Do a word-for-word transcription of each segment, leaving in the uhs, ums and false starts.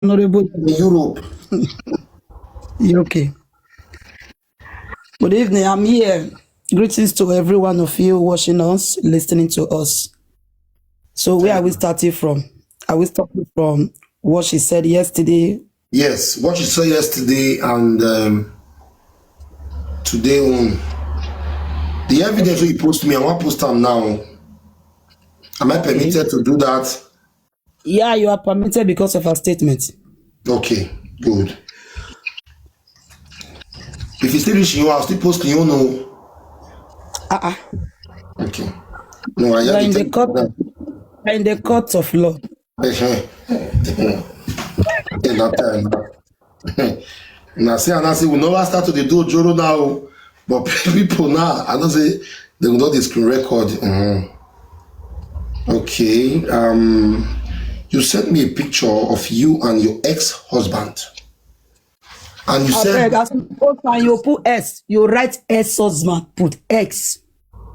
Honorable, in Europe. You okay? Good evening. I'm here. Greetings to every one of you watching us, listening to us. So where are we starting from? Are we starting from what she said yesterday? Yes, what you said yesterday and um, today on the evidence wey you post me, I wan post am now. Am I permitted to do that? Yeah, you are permitted because of her statement. Okay, good. If you still reach you, I'll still post you know. Uh-uh. Okay. No, I You are have in to the take court. that. You are in the court of law. Eh, eh. In that time. Now see, and I say we never start to dey do ojoro now, but people now, I don't say they will not dey screen record. Mhm. Okay. Um, you sent me a picture of you and your ex-husband, and you said Abeg, as you post and you put S, you write ex-husband, put X.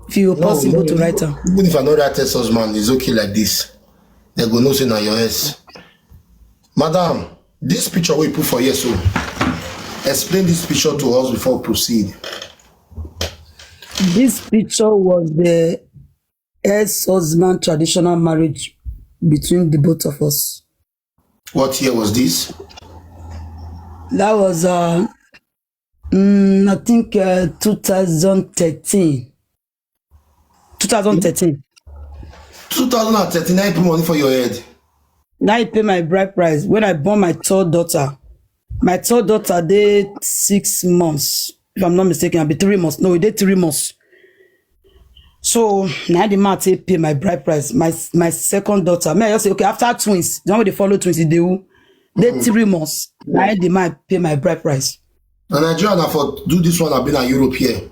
If you No, possible no, to write am. Even if I no write ex-husband, it's okay like this. They go know say na your ex. Madam, this picture we put for here, so explain this picture to us before we proceed. This picture was the ex-husband traditional marriage between the both of us. What year was this? That was, uh, mm, I think, uh, two thousand thirteen. two thousand thirteen. Two thousand and thirteen, I put money for your head. Now I pay my bride price when I born my third daughter. My third daughter dey six months, if I'm not mistaken, I be three months. No, e dey three months. So now the man take pay my bride price. My my second daughter, me I just say okay, after twins, the one wey dey follow twins, e dey who? Dey three months. Now the man pay my bride price. Na Nigeria na for do this one, I been in Europe here.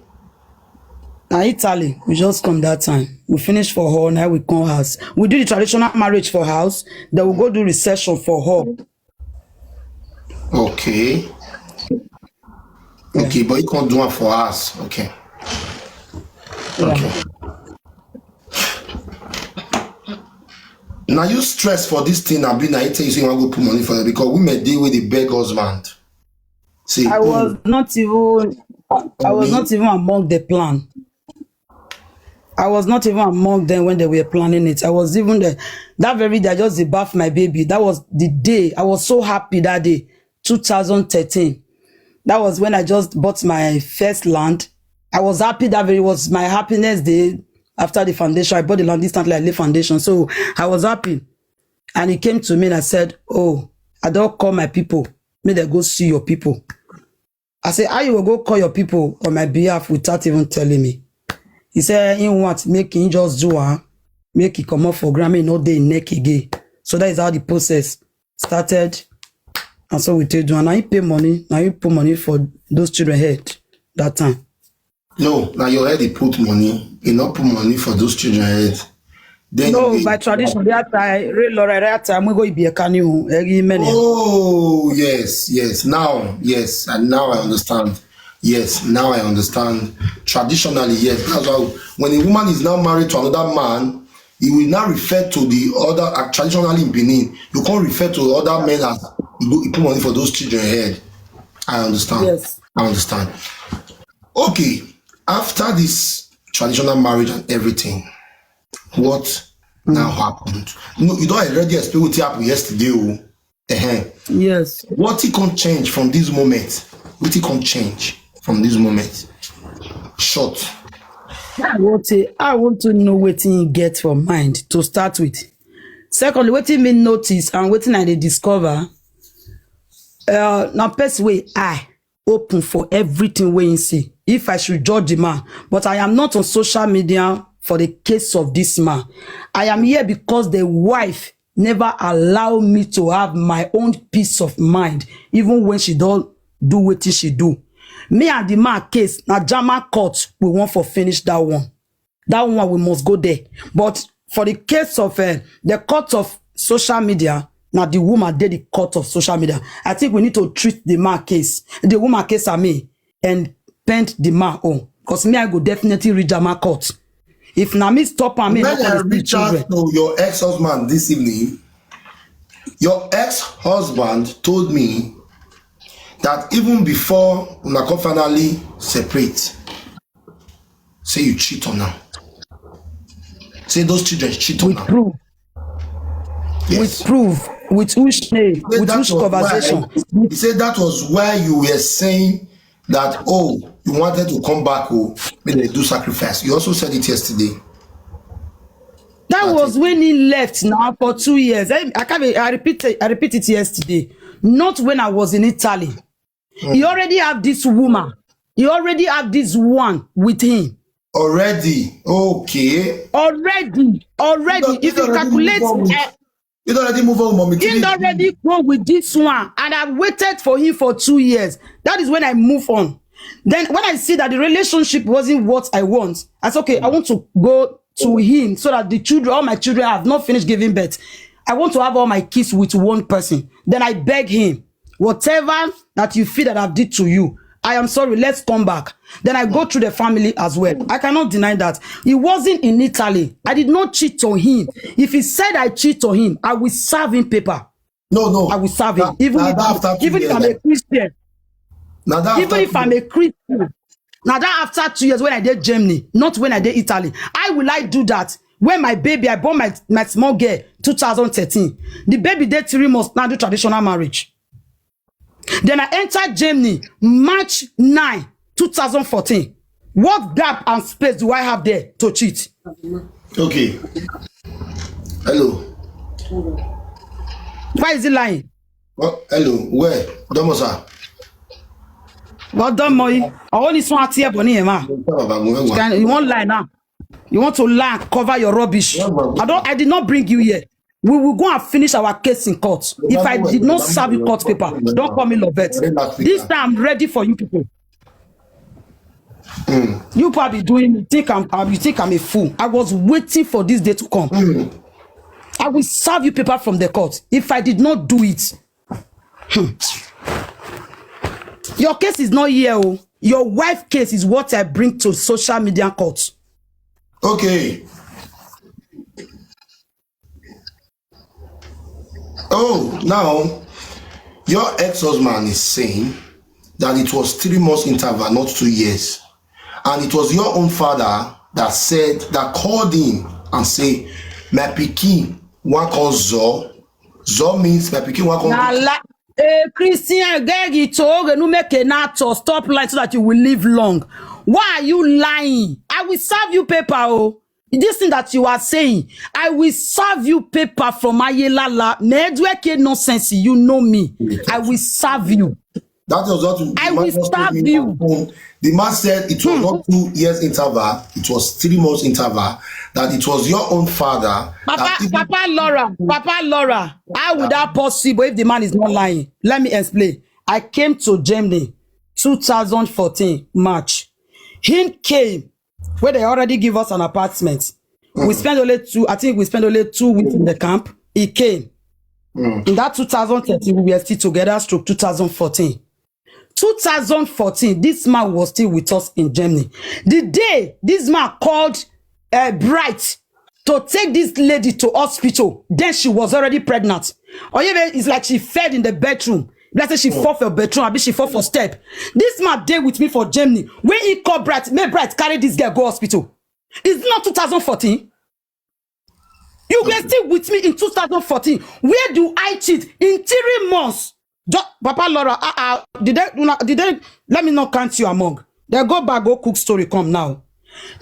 Na Italy, we just come that time. We finish for hall, now we come house. We do the traditional marriage for house, then we go do reception for hall. Okay. Okay, but you can't do one for us. Okay. Okay. Now you stress for this thing, I been I tell you say you want to go put money for it because women deal with the beg husband. See, I was not even I was not even among the plan. I was not even among them when they were planning it. I was even there that very day. I just bath my baby. That was the day. I was so happy that day, two thousand thirteen. That was when I just bought my first land. I was happy that very was my happiness day after the foundation. I bought the land instantly. I laid foundation, so I was happy. And he came to me and I said, "Oh, I don't call my people. May they go see your people." I say, "How you will go call your people on my behalf without even telling me?" He said he want make him just do am, make he come up for Grammy, no day neck again. So that is how the process started. And so we take do, and I pay money. Now you put money for those children head that time. No, now your head he put money. He not put money for those children head. Then No, you- by tradition, that time, real Lord, that time we go be a canoe, every minute. Oh yes, yes. Now, yes, and now I understand. Yes, now I understand. Traditionally, yes. That's why when a woman is now married to another man, he will now refer to the other uh, traditionally in Benin. You can't refer to other men as you go you put money for those children head. I understand. Yes. I understand. Okay, after this traditional marriage and everything, what now happened? No, you don't already explain what happened yesterday. Oh. Uh-huh. Yes. What he can change from this moment? What he can change from this moment? Short. I want to I want to know what he get for mind to start with. Secondly, what he mean notice and what I dey discover. Uh, now, best way I open for everything wey he see. If I should judge the man, but I am not on social media for the case of this man. I am here because the wife never allow me to have my own peace of mind, even when she don't do what she do. Me and the man case, na German court, we want for finish that one. That one we must go there. But for the case of uh, the court of social media, now the woman did the court of social media. I think we need to treat the man case, the woman case, I mean, and pend the man on. Because me, I go definitely reach German court. If na me stop am, me When no I come dey reach see out children. To your ex-husband this evening, Your ex-husband told me that even before una come finally separate, say you cheat on her. Say those children cheat on With her. proof. Yes. With proof. With which name? Say With that which was conversation? Why, he said that was why you were saying that, oh, you wanted to come back, oh, when they do sacrifice. You also said it yesterday. That was when he left now for two years. I, I can't. Be- I repeat. It- I repeat it yesterday. Not when I was in Italy. He already have this woman. He already have this one with him. Already. Okay. Already. Already. He If you already move calculate, on with- uh, He already move on, mommy. he already go with this one, and I waited for him for two years. That is when I move on. Then when I see that the relationship wasn't what I want, I said, okay, I want to go to him so that the children, all my children, have not finished giving birth. I want to have all my kids with one person. Then I beg him, whatever that you feel that I've did to you, I am sorry. Let's come back. Then I go through the family as well. I cannot deny that he wasn't in Italy. I did not cheat on him. If he said I cheat on him, I will serve him paper. No, no. I will serve him. Now, Even now if, that after two even if years, I'm a like, Christian, now that even after if two I'm years, a Christian, now that after two years when I did Germany, not when I did Italy, I will I do that? When my baby, I born my, my small girl, two thousand thirteen. The baby did three months, now do traditional marriage. Then I entered Germany, March nine, two thousand fourteen. What gap and space do I have there to cheat? Okay. Hello. Why is he lying? Well, hello. Where? Domosa. Well done, Moyi. I only saw here, Bonnie, Emma. Can, you won't lie now. You want to lie and cover your rubbish. I don't. I did not bring you here. We will go and finish our case in court. If I did not serve you court paper, don't call me Lovett. This time I'm ready for you people. You probably doing me think I'm, I'm- you think I'm a fool. I was waiting for this day to come. I will serve you paper from the court. If I did not do it, hmm. Your case is not here. Oh. Your wife case is what I bring to social media court. Okay. Oh, now your ex-husband is saying that it was three months interval, not two years, and it was your own father that said, that called him and say, "My pikin wan come zo." Zo means, "My pikin wan come." Na la- a Christian girl, you told you make a nato stop lying so that you will live long. Why are you lying? I will serve you paper. Oh, this thing that you are saying, I will serve you paper from Ayelala. Medweke nonsense. You know me. I will serve you. That was what the I man will just told stab me you. on the phone. The man said it was not two years interval, it was three months interval. That it was your own father. Papa, that even- Papa Laura, Papa Laura, how would that possible if the man is not lying? Let me explain. I came to Germany two thousand fourteen March. Him came where they already give us an apartment. We spent only two. I think we spent only two weeks in the camp. He came. In that two thousand thirteen, we were still together. Stroke two thousand fourteen. two thousand fourteen, this man was still with us in Germany. The day this man called uh, Bright to take this lady to hospital, then she was already pregnant. Or even it's like she fell in the bedroom. Let's say she fell for bedroom, I mean she fell for step. This man there with me for Germany. When he called Bright, may Bright carry this girl go hospital. It's not two thousand fourteen. You were still with me in two thousand fourteen. Where do I cheat in three months? Just, Papa Laura, uh, uh, did they, una- did they, let me not count you among. They go back, go cook story, come now.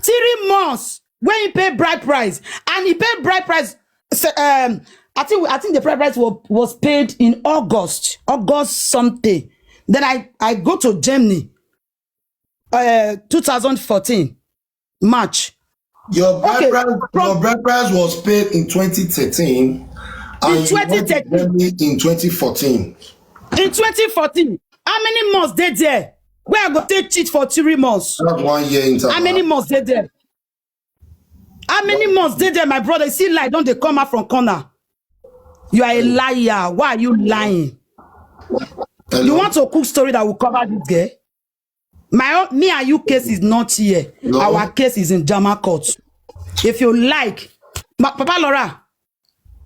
Three months when he paid bride price, and he paid bride price. Say, um, I think I think the bride price was, was paid in August, August something. Then I I go to Germany, uh, two thousand fourteen March. Your bride, Okay, price, from- your bride price was paid in twenty thirteen. In And you went to twenty thirteen. Germany in twenty fourteen. In twenty fourteen, how many months dey there? Where I go take cheat for three months? That's one year interval. How many months dey there? How many months dey there, my brother? You see light, don't they come out from corner? You are a liar. Why are you lying? Hello? You want to cook story that will cover this girl? My own, me and you case is not here. No. Our case is in German court. If you like, Ma- Papa Laura,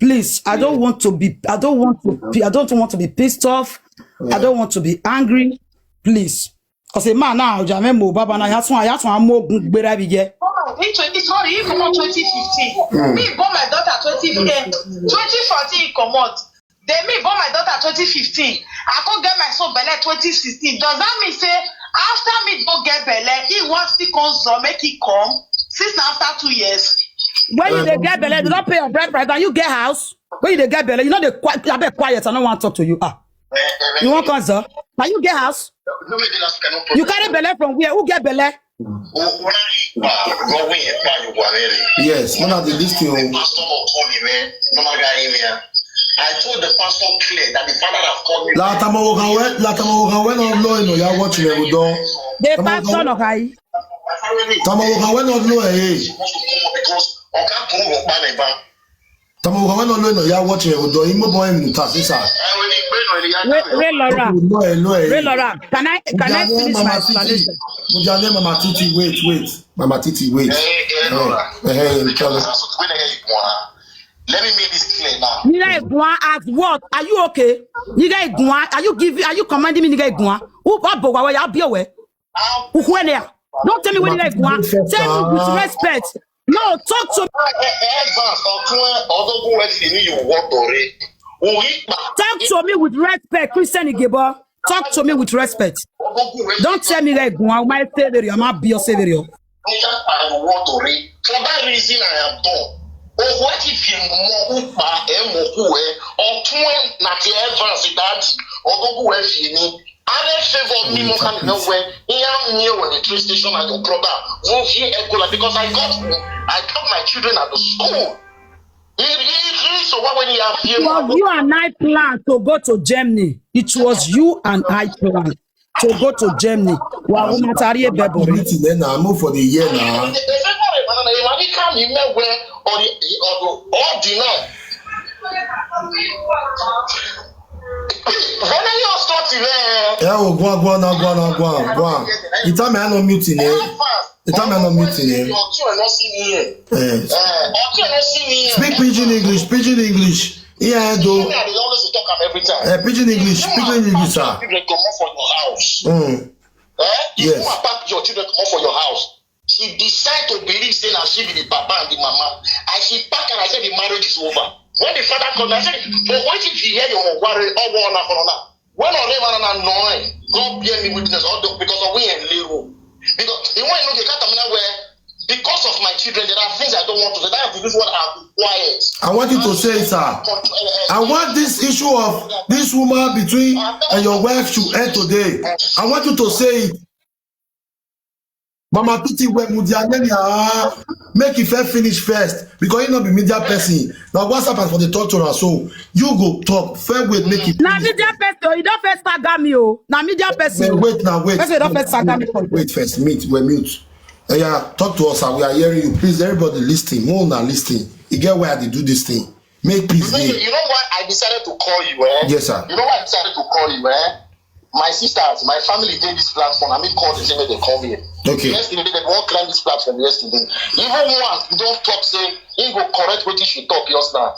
Please, I don't want to be, I don't want to be, I don't want to be pissed off. I don't want to be angry. Please. Because a man now, Jamemo, Baba, now, that's why, that's why I'm more good, better we get. He twenty, sorry, he come out twenty fifteen. Me born my daughter twenty, eh, twenty fourteen, he come out. Then me born my daughter twenty fifteen. I come get my son belle twenty sixteen. Does that mean say after me go get belle, he wants to come so make he come? Since now after two years. When you dey get belle, you don't pay your bride price, and you get house. When you dey get belle, you know the quiet. I bet quiet. I don't want to talk to you. Ah, you want come, sir? Now you get house. You carry belle from where? Who get belle? Yes, one of the this thing. I told the pastor clear that the father have called me. Latamawo kawe, latamawo kawe no lo eno ya watch me go don. The pastor no kai. Tamawo kawe no lo eh. Because Oga Kuru Okpaneba. Tamawo kawe no lo eno ya watch me go don. Imo boy mi ta sisa. Ray Laura. Ray Laura. Can I can I finish my explanation? Mujane Mama Titi, wait, wait. Mama Titi, wait. Hey, Laura. Hey, tell her. Let me make this clear now. Nigga Iguan ask what? Are you okay? Nigga Iguan, are you giving? Are you commanding me, Nigga Iguan? Who Bogawa ya be aware? Ukwenia. Don't tell me when Nigga Iguan. Tell me with respect. No, talk to me. Evans, Otun, Odogun West, you walk already. Uyipa. Talk to me with respect, Christian Igebo. Talk to me with respect. Don't tell me like Iguan, my favorite, I'm not be your favorite. Nígbà pariwo torí for that reason I am done. Owó ti fi mọ upa ẹ mọ kú ẹ ọtún ẹ nàti Evans dadi ọgọgùn ẹ fi ni. Are favor me more than the way. He am near when the train station at your brother. Won't hear Egola because I got I got my children at the school. He he he so what when he have It was you and I plan to go to Germany. It was you and I plan to go to Germany. Wa o matari e bebore. Meeting there now, move for the year now. All the night. When are you starting there? Yeah, oh, go on, go on, now, go on, now, go on, go on. The time I no meeting eh. The time I no meeting eh. Ọtún ẹ̀ lọ sí mi yẹn. Yes. Ọtún ẹ̀ lọ sí mi yẹn. Speak pidgin English, pidgin English. Yeah, do. I dey always talk am every time. Uh, pidgin English, pidgin English, sir. Children comot for your house. Mm. Eh? If Yes. Woman pack your children comot for your house, she decide to believe say na she be the papa and the mama. And she pack and I say the marriage is over. When the father come, I say, but what if you hear your worry all one corner? When I live on an annoying, God bear me witness, all the, because of we and Lero. Because the one you know, they can't where because of my children, there are things I don't want to say. That is the reason why I'll be quiet. I want you to say it, sir. I want this issue of this woman between and your wife to end today. I want you to say it. Mama Titi, when Mudianenia, make it fair finish first because you not be media person. Now, what's happened for the talk to her? So you go talk fair with make it. Na media person, you don't first saga me, oh. Na media person. Wait, wait now, wait. Person don't first saga me. Wait first, meet, we're mute. Uh, yeah, talk to us, sir. We are hearing you. Please, everybody, listen. More now, listen. You get why they do this thing. Make peace You know, dey. You know why I decided to call you, eh? Yes, sir. You know why I decided to call you, eh? My sisters, my family did this platform. I mean, call the same way they call me. Okay. Yesterday, they won't climb this platform yesterday. Even one don't talk, say, he go correct what she talk just now.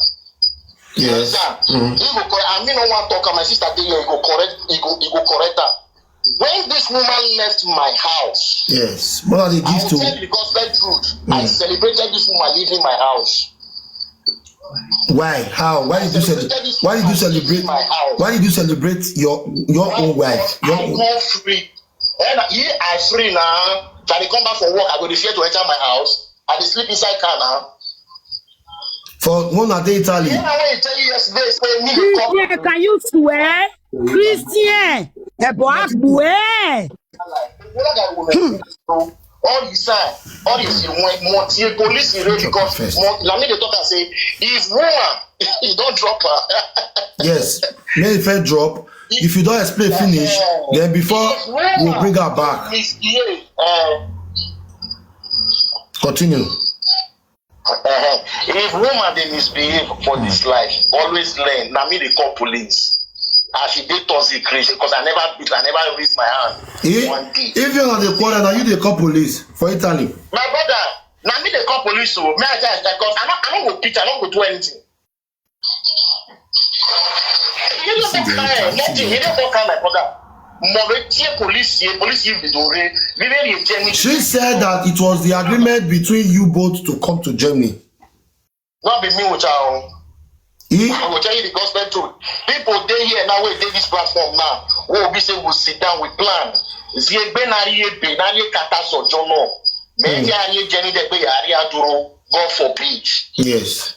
Yes. He go correct. I mean, no one talk. My sister did here. He go correct. He go. He go correct her. When this woman left my house, Yes. What are they I give will to? Tell you the gospel truth. I celebrated this woman leaving my house. Why? How? Why did you celebrate? Why did you celebrate? My house. Why did you celebrate your your own wife? Your I own. Go free. And he I free now. If I dey come back for work, I go dey fear to enter my house. I dey sleep inside car now. For one at Italy. When I want to tell you yesterday, say me dey come. Christian, can you swear? Christian, ebo agbo eh. All the time, all the time, when more tear police in rain because First. More, let me dey talk and say, if woman, he don't drop her. Yes. May the first drop. If you don't explain finish, then before we'll bring her back. Misbehave. Uh, Continue. uh, if woman they misbehave for this life, always learn. Now me they call police. As she dey toxic, crazy, because I never beat, I never raise my hand. Eh? One day. If you're not the quarter, now you they call police for Italy. My brother, now me they call police. So me I tell you, because I don't, I don't go beat, I don't go do anything. You don't talk kind, nothing. You don't talk kind, my brother. More tie police here, police here, we do re, we very genuine. She said that it was the agreement between you both to come to Germany. Not be me, which I Eh? I will tell you the gospel truth. People dey here now, wey dey this platform now. Wey we say we sit down, we plan. Ziegbe na ri ebe, na ri kata sojono. Me ti ari ejeni de pe ari aduro. God forbid. Yes.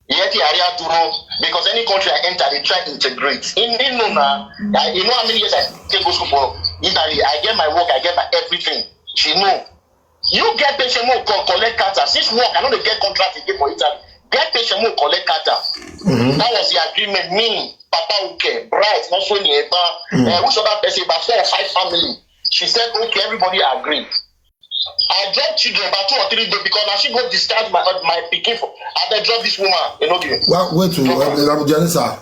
Yet he area to know, because any country I enter, they try to integrate. In in no na, I, you know how many years I take go school for Italy. I get my work, I get my everything. She know. You get patient more co- collect kata. Since work, I know they get contract again for Italy. Get patient more collect kata. That was the agreement. Me, Papa Uke, Bright, not so near. Uh, which other person? About four or five family. She said, okay, everybody agreed. I drop children about two or three days because now she go discharge my my pikin for. I dey drop this woman, you know the. Why, wait to uh, Janisa.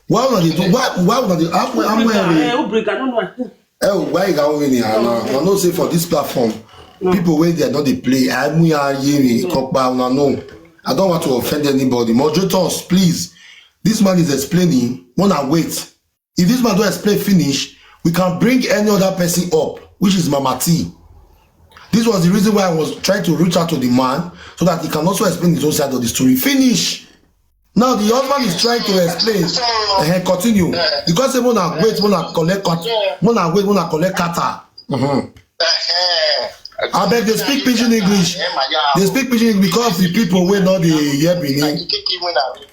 Why una dey do? Why why una dey? How where how where? Who bring? I don't know. Oh, why you got over here? I know, I know say for this platform, people wey they are not dey play. I muya yiri kokpa una know. I don't want to offend anybody. Moderators, please. This man is explaining. Wanna wait. If this man don't explain finish, we can bring any other person up, which is Mama T. This was the reason why I was trying to reach out to the man so that he can also explain his own side of the story. Finish. Now the husband is trying to explain. Eh, continue. Because say wanna wait, wanna collect, cut- wanna wait, wanna collect kata. Uh-huh. I beg they speak pidgin English. They speak pidgin English because the people wey no dey hear Benin.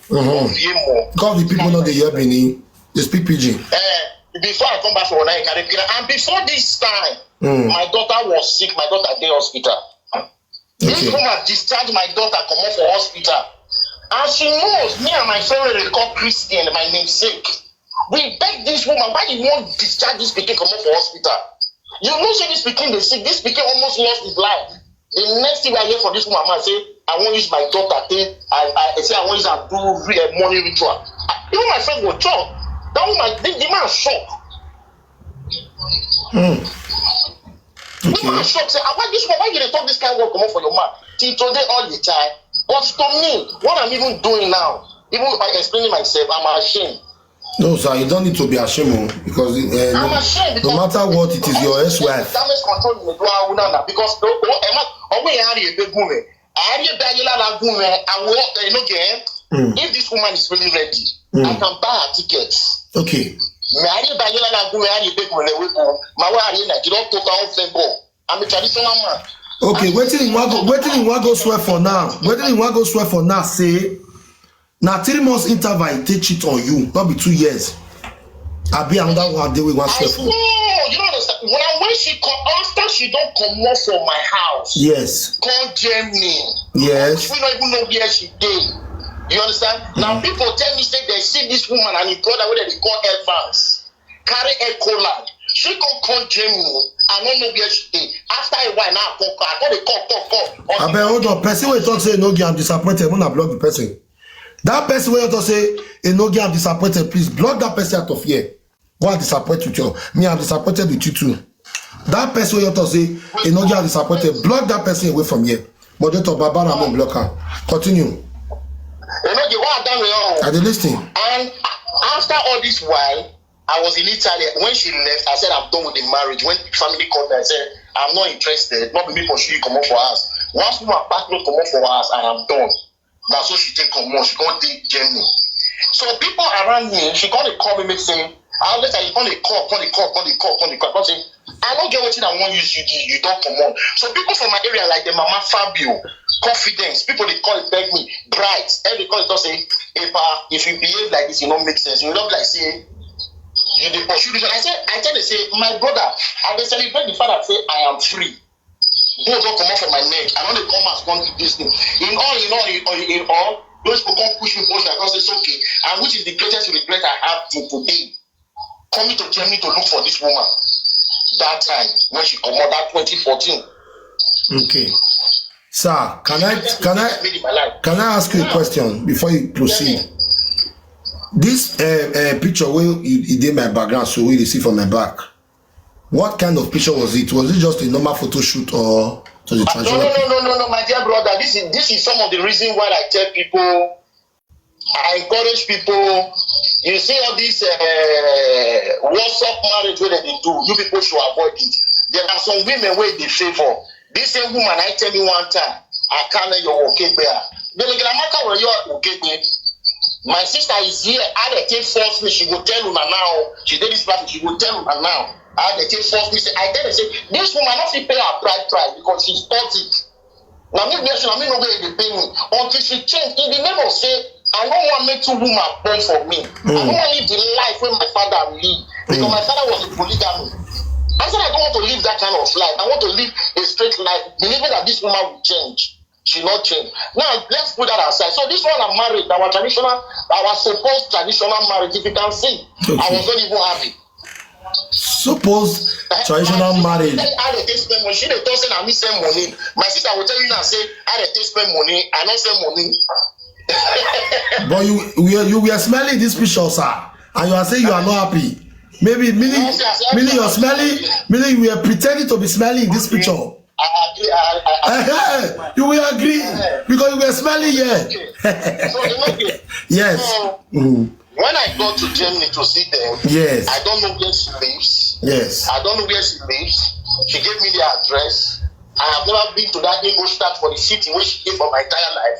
Because the people no dey hear Benin, they speak pidgin. Eh, before I come back for Onaika, and before this time, my daughter was sick. My daughter dey hospital. This Okay. Woman discharged my daughter, come off for hospital, and she knows me and my friend wey dey call Christian, my namesake. We beg this woman, why you won't discharge this pikin, come off for hospital? You know say this pikin dey sick. This pikin almost lost his life. The next thing I hear from this woman, man say, I wan use my daughter take, I, I say I wan use am do re- uh, money ritual. Ah, even my friend go chop. That woman, the, the man shock. The Okay. man shock say, ah, why this one, why you dey talk this kind of word comot for your mouth? Till today, all the time. But to me, what I'm even doing now, even by explaining myself, I'm ashamed. No, sir, you don't need to be ashamed oh, because uh, I'm ashamed no, no because matter what, it is your ex-wife. Damage control in the door now because oh, oh, Emma, oh, we are a big woman. I are a big woman. I will, you know, again. If this woman is really ready, I can buy her tickets. Okay. Me are a big woman. I are a big woman. We go. My wife are in Nigeria. Talk our own go. I'm a traditional man. Okay, wetin you wan go wetin you wan go swear for now? Wetin you wan go swear for now? Say na three months interval e take cheat on you, not be two years. Abi another one dey wey wan I swear know, for. You don't understand. When I when she come after she don't come off from my house, Yes, come Germany. yes. We don't even know where she dey. You understand? Now people tell me say they see this woman and the brother wey they call Evans carry E. coli. She come come Germany. I don't know where she dey. After a while now, I come call. I come dey call, call, call. Abeg hold on, person wey talk say no get am disappointed, una block the person. That person wey talk say e no get am disappointed, please block that person out of here. Go and disappoint with you. Me, I'm disappointed with you too. That person wey talk say e no get am disappointed, block that person away from here. Moderator, Baba Ramon block am. Continue. You know the one down there. I dey listen. And after all this while, I was in Italy. When she left, I said, I'm done with the marriage. When the family called me, I said, I'm not interested. Not me pursue you, come up for us. Once woman pack me, come up for us, and I'm done. That's what she take come on. She can't take Germany. So people around me, she can't call me, make say, I later you can't call, can't call, can't call, can't call. Say, I don't get what I want you to do. You don't come on. So people from my area, like the Mama Fabio, confidence, people they call it beg me, bright. Every call it say, Epa, if you behave like this, you don't make sense. You don't like say, you dey pursue this. I said, I tell them say, my brother, I dey celebrate the fact that say I am free. Go don't come off for my neck. I don't dey come as one this thing. In all, in all, in all, in all, those people come push me, push me. I come say it's okay. And which is the greatest regret I have till today. Coming to Germany to look for this woman. That time when she come out, that twenty fourteen. Okay. Sir, can I can I Made in my life. can I ask you a question before you proceed? This uh, uh, picture wey you, you dey my background, so wey you dey see for my back, what kind of picture was it? Was it just a normal photo shoot or it was a No, traditional? no, no, no, no, no, my dear brother. This is this is some of the reason why I tell people. I encourage people. You see all this uh, WhatsApp marriage wey dem dey do, you people should avoid it. There are some women wey dey favour. This same woman, I tell you one time, I can't let your okegbe her. Belegela maka were your okegbe. My sister is here. I dey take force me. She go tell una now. She dey this party. She go tell una now. I dey take force me. Say I tell her say this woman no fit pay her bride price because she's toxic. Na me wear shoe, na me know where e dey pain me. Until she change, in the name of say, I no wan make two woman born for me. I no wan live the life wey my father live because my father was a polygamy. I said I don't want to live that kind of life. I want to live a straight life, believing that this woman will change. She not change. Now let's put that aside. So this one, I'm married. Our traditional, our supposed traditional marriage. If you can see, I was not even happy. Suppose traditional marriage. I dey take spend money. She dey talk say na me send money. My sister will tell you now say I dey take spend money. I no send money. But you you you were smelling this picture, sir, and you are saying you are not happy. Maybe meaning meaning you're smelling, meaning you were pretending to be smelling this picture. I agree. I, I, I, you will agree because you were smelling here. So you know, Yes. so when I go to Germany to see them, Yes. I don't know where she lives. Yes. I don't know where she lives. She gave me the address. I have never been to that Ingolstadt for the city where she came for my entire life.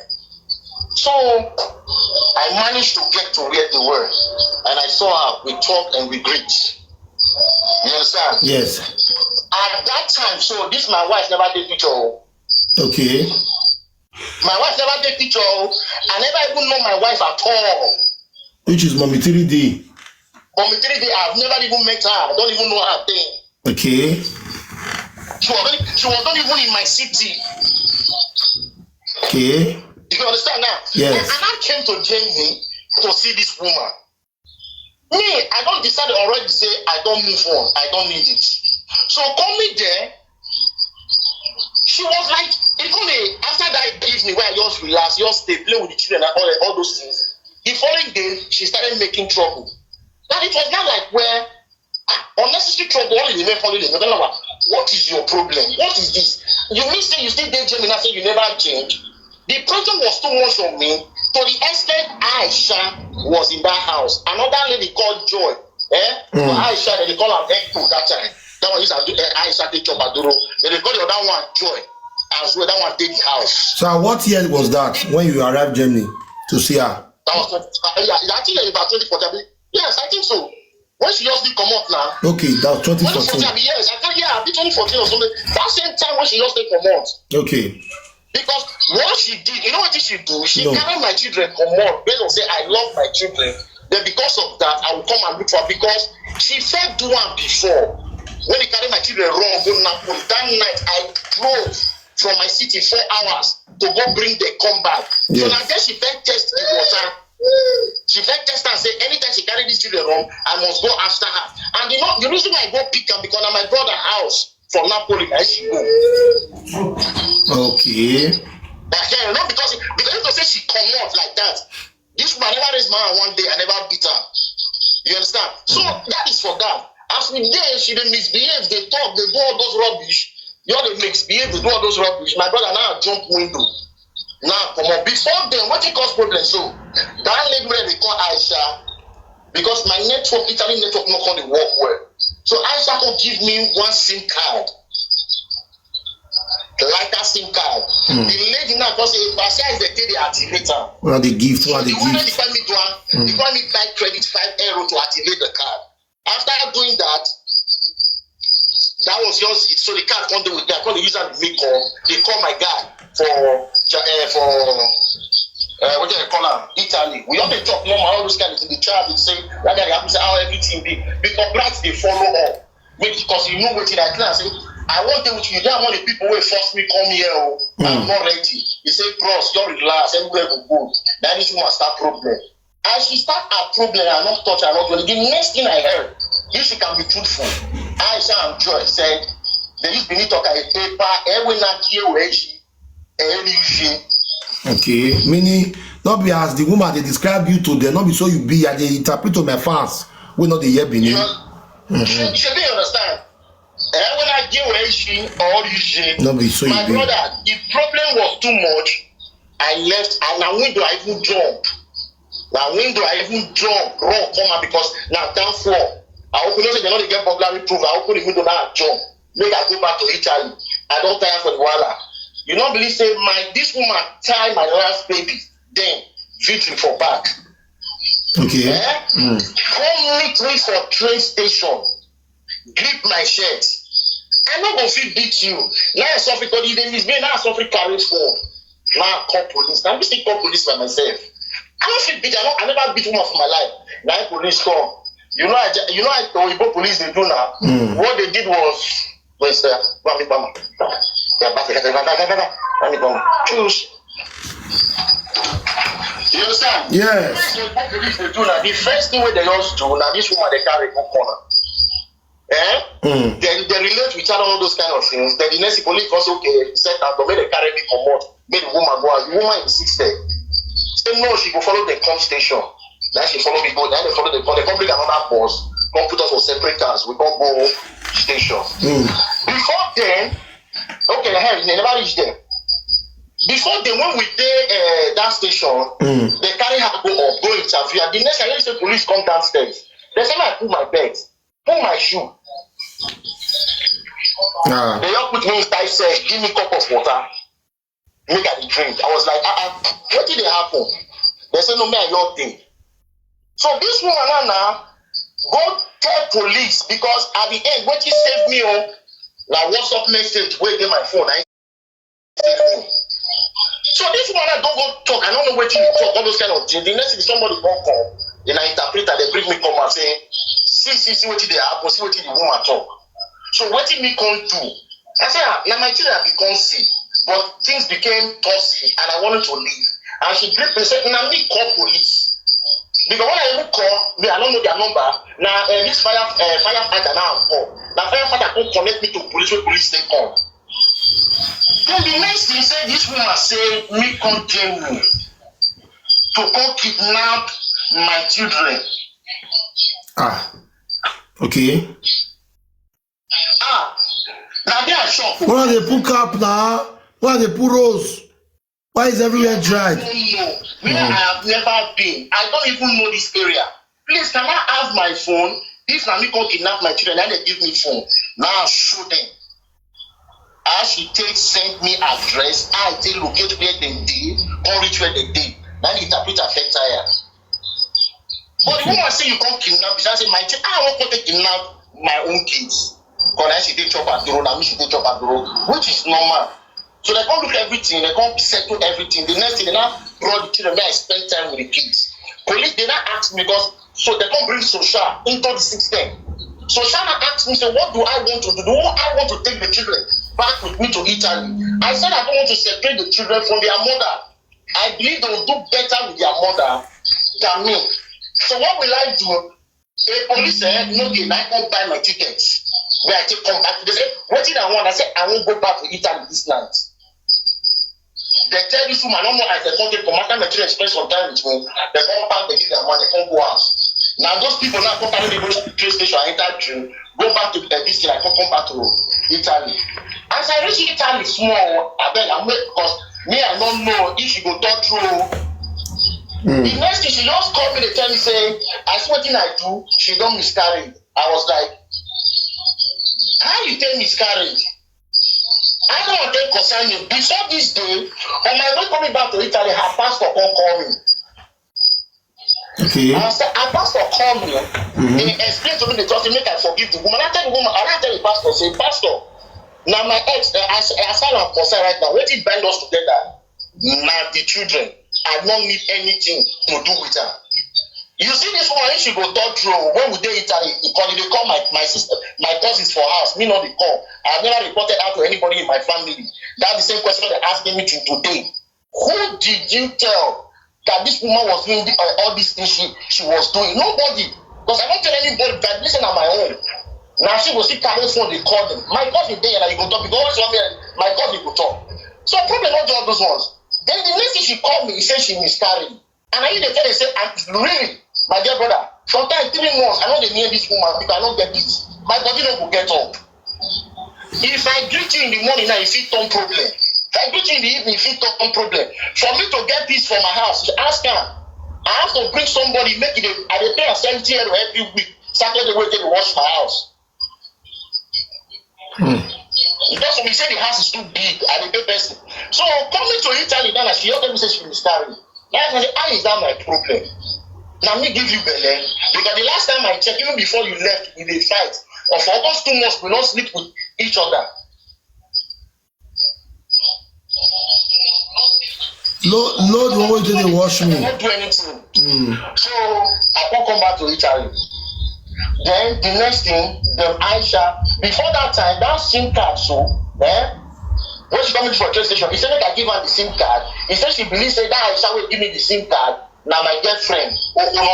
So I managed to get to where they were, and I saw her. We talked and we greet. You understand? Yes. At that time, so this my wife never take picture. Oh. Okay. My wife never take picture. Oh. I never even know my wife at all. Which is mommy three D. Mommy three D, I've never even met her. I don't even know her thing. Okay. She was not, she was not even in my city. Okay. You understand now? Yes. And I came to Germany to see this woman. Me, I don't decide already say I don't move on. I don't need it. So coming there, she was like, even after that evening where I just relax, just stay, play with the children and all, all those things. The following day, she started making trouble. Now it was not like where ah, unnecessary trouble, only the men follow the men. What is your problem? What is this? You mean say you still dey Germany now, say you never change? The pressure was too much on me to the extent Aisha was in that house. Another lady called Joy. Eh? Mm. Aisha, they call her Echo that time. That one is uh, Aisha they chop Aduro. They call the other one Joy as well. That one take the house. So what year was that when you arrived Germany to see her? That was uh, yeah, I think about twenty fourteen. Yes, I think so. When she just did come out now. Okay, that was twenty fourteen. Yes, I can't, yeah, I be twenty fourteen or something. That same time when she just did come out. Okay. Because what she did, you know what she do? She no. Carried my children come out. Based on say I love my children. Then because of that, I will come and look for her because she felt do one before. When he carried my children run go Napoli, that night I drove from my city four hours to go bring the come back. Yes. So now then she felt test the water. She felt test and say anytime she carry these children run, I must go after her. And you know the reason why I go pick her because na my brother house for Napoli na she go. Okay. But then, not because because if to say she come out like that, this woman never raise my hand one day, I never beat her. You understand? So mm. That is for that. As we there, she dey misbehave, they talk, they do all those rubbish. You all dey misbehave, they do all those rubbish. My brother now jump window. Now come on. Before then, what it cause problem? So that lady where they call Aisha, because my network, Italy network, no call the work well. So Aisha come give me one SIM card. Like that SIM card. Mm. The lady now come say, if I say they take the activator. What are the gift? What are the gift? They call me to mm. They call me buy credit five euro to activate the card. After doing that, that was just so the card come do with me. I come use that make call. They call my guy for uh, for uh, what do they call him? Italy. We don't talk normal. All those kind of things. The child they say that guy they have to say how everything be because bright they follow up. Maybe because you know what I tell say I want them with you. They are one of the people who force me come here. Oh. Mm. I'm not ready. He said, bros, don't relax. Everywhere go good. That is one start problem. As she start her problem, I not touch her not well. The next thing I heard, if she can be truthful, Aisha and Joy said, they use Benin talk a paper, every night here where she, every she. Okay, meaning not be as the woman they describe you to them, not be so you be, I they interpret to my fans. We not the year Benin. You know, mm-hmm. Should they understand? Eh, when I get where she or you she, not be so my you be. Brother, the problem was too much. I left and I went to I even jump. Na window I even jump, run come out because na down floor. I open, you know say dem no dey get burglary proof. I open the window, now I jump. Make I go back to Italy. I don tire for the wahala. You no believe say my this woman tie my last baby, then victory for back. Okay. Eh? Come meet me for train station. Grip my shirt. I no go fit beat you. Now I suffer because you dey misbehave. Now I suffer carry phone. Now I call police. Now me still call police by myself. I no fit beat. I no, I never beat woman for my life. Now police come. You know I, you know I, Oyibo police dey do now. What they did was, well, sir, go and meet mama. Yeah, back, back, back, back, back, back. Go and meet mama. Choose. You understand? Yes. So what police dey do now? The first thing wey they just do now, this woman dey carry go corner. Eh? Then they relate with her all those kind of things. Then the next thing, police come say, okay, set am, but make they carry me comot. Make the woman go out. The woman insisted. Say no, she go follow them come station. Then she follow me go. Then they follow them come. They come bring another bus. Come put us for separate cars. We come go station. Before then, okay, hey, they never reach there. Before then, when we dey uh, that station, they carry her go up, go interview her. The next thing, I hear say police come downstairs. They say, I pull my belt, pull my shoe. Ah. They just put me inside cell, give me cup of water, make I dey drink. I was like, ah, ah, wetin dey happen? They say, no, me I your thing. So this woman now, now go tell police because at the end, wetin save me, oh, na WhatsApp message wey dey my phone. I save me. So this woman now don go talk. I don't know wetin he talk. All those kind of things. The next thing, somebody come come. Then I interpreter, they bring me come and say, see, see, see wetin dey happen. See wetin the woman talk. So wetin me come do? I say, ah, na my children I be come see, but things became toxic and I wanted to leave. And she grip me say, na me call police. Because when I even call, me I don't know their number. Na uh, this fire uh, firefighter now I call. Na firefighter come connect me to police wey police take come. Then the next thing say this woman say me come tell me to come kidnap my children. Ah. Okay. Ah, na there I shock. Why they put cap now? Why they put rose? Why is everywhere I dried? Don't know where I have never been. I don't even know this area. Please, can I have my phone? If na me come kidnap my children, na they give me phone. Now I show them. As she take send me address, I take locate where dem dey, come reach where dem dey. Na the interpreter first tire. But the woman say you come kidnap, she say my children, I wan come take kidnap my own kids. Because na she dey chop aduro, na me she dey chop aduro, which is normal. So they come look everything, they come settle everything. The next thing, they now brought the children, make I spend time with the kids. Police, they now ask me because, so they come bring social into the system. Social now ask me, say, what do I want to do? Do I want to take the children back with me to Italy? I said I don't want to separate the children from their mother. I believe they will do better with their mother than me. So what will I do? A police eh, no dey like come buy my ticket. Where I take come back, they say, wetin I want? I say, I wan go back to Italy this night. They tell this woman, no more as they come take come after my children spend some time with me. They come back, they give their money, come go house. Now those people now come carry me go to the train station, I enter train, go back to the this thing, I come come back to Italy. As I reach Italy small, I beg, I wait because me I don't know if she go talk true. The next thing she just call me, they tell me say, I see wetin I do, she don miscarry. I was like, how you take miscarry? I don't want to concern you. Before this day, on my way coming back to Italy, her pastor come call me. Okay. I said, her pastor call me. He explained to me the truth. He make I forgive the woman. I tell the woman, I tell the pastor, say, pastor, now my ex, eh, as as far as I'm concerned right now, wetin bind us together na the children. I no need anything to do with her. You see this woman, if she go talk true, when we dey Italy, he call, they call my my sister, my cousins for house. Me no dey call. I never reported out to anybody in my family. That's the same question they asking me till today. Who did you tell that this woman was doing the, uh, all these things she, she was doing? Nobody. Because I don't tell anybody that this is not my own. Now she go see carry phone, they call them. My cousin dey, and you go talk. You go always want me, my cousin go talk. So problem not do all those ones. Then the next thing she called me, he said she miscarried. And I dey tell her say, I'm really, my dear brother, sometimes three months, I no dey near this woman because I no get this. My body no go get up. If I greet you in the morning now, you fit turn problem. If I greet you in the evening, you fit turn problem. For me to get peace for my house, you ask her. I have to bring somebody, make it. I dey pay am seventy euro every week. Saturday wey dey wash my house. Because we say the house is too big, I dey pay person. So coming to Italy now, she just tell me say she miscarry. Now I say, how is that my problem? Now me give you belle. Because the last time I check, even before you left, we dey fight. Or for almost two months, we don't sleep with each other. Load, load the one wey dey wash me. Not do anything. So I come come back to Italy. Then the next thing, the Aisha, before that time, that SIM card, so eh, when she come meet for train station, he say make I give her the SIM card. He say she believe say that Aisha will give me the SIM card. Now my girlfriend, oh, oh, no, no,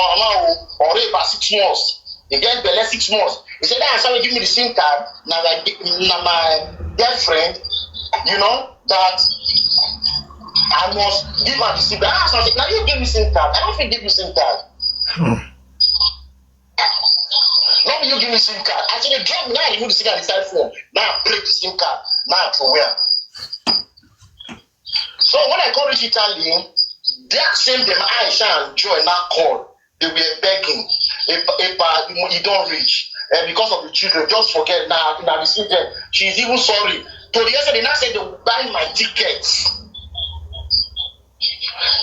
oh, already about six months. He get belle six months. He said that Aisha will give me the SIM card. Now my, now my girlfriend, you know, that I must give her the SIM card. Ah, so I said, now you give me SIM card. I don't think give you SIM card. Let me you give me SIM card. I said, the drop now, remove the SIM card inside phone. Now I break the SIM card. Now I throw where. So when I come reach Italy, that same day, Aisha and Joy now call. They were begging. Epa, you don't reach. And because of the children, just forget. Now, now, you see them. She's even sorry. To the extent they now said they will buy my tickets.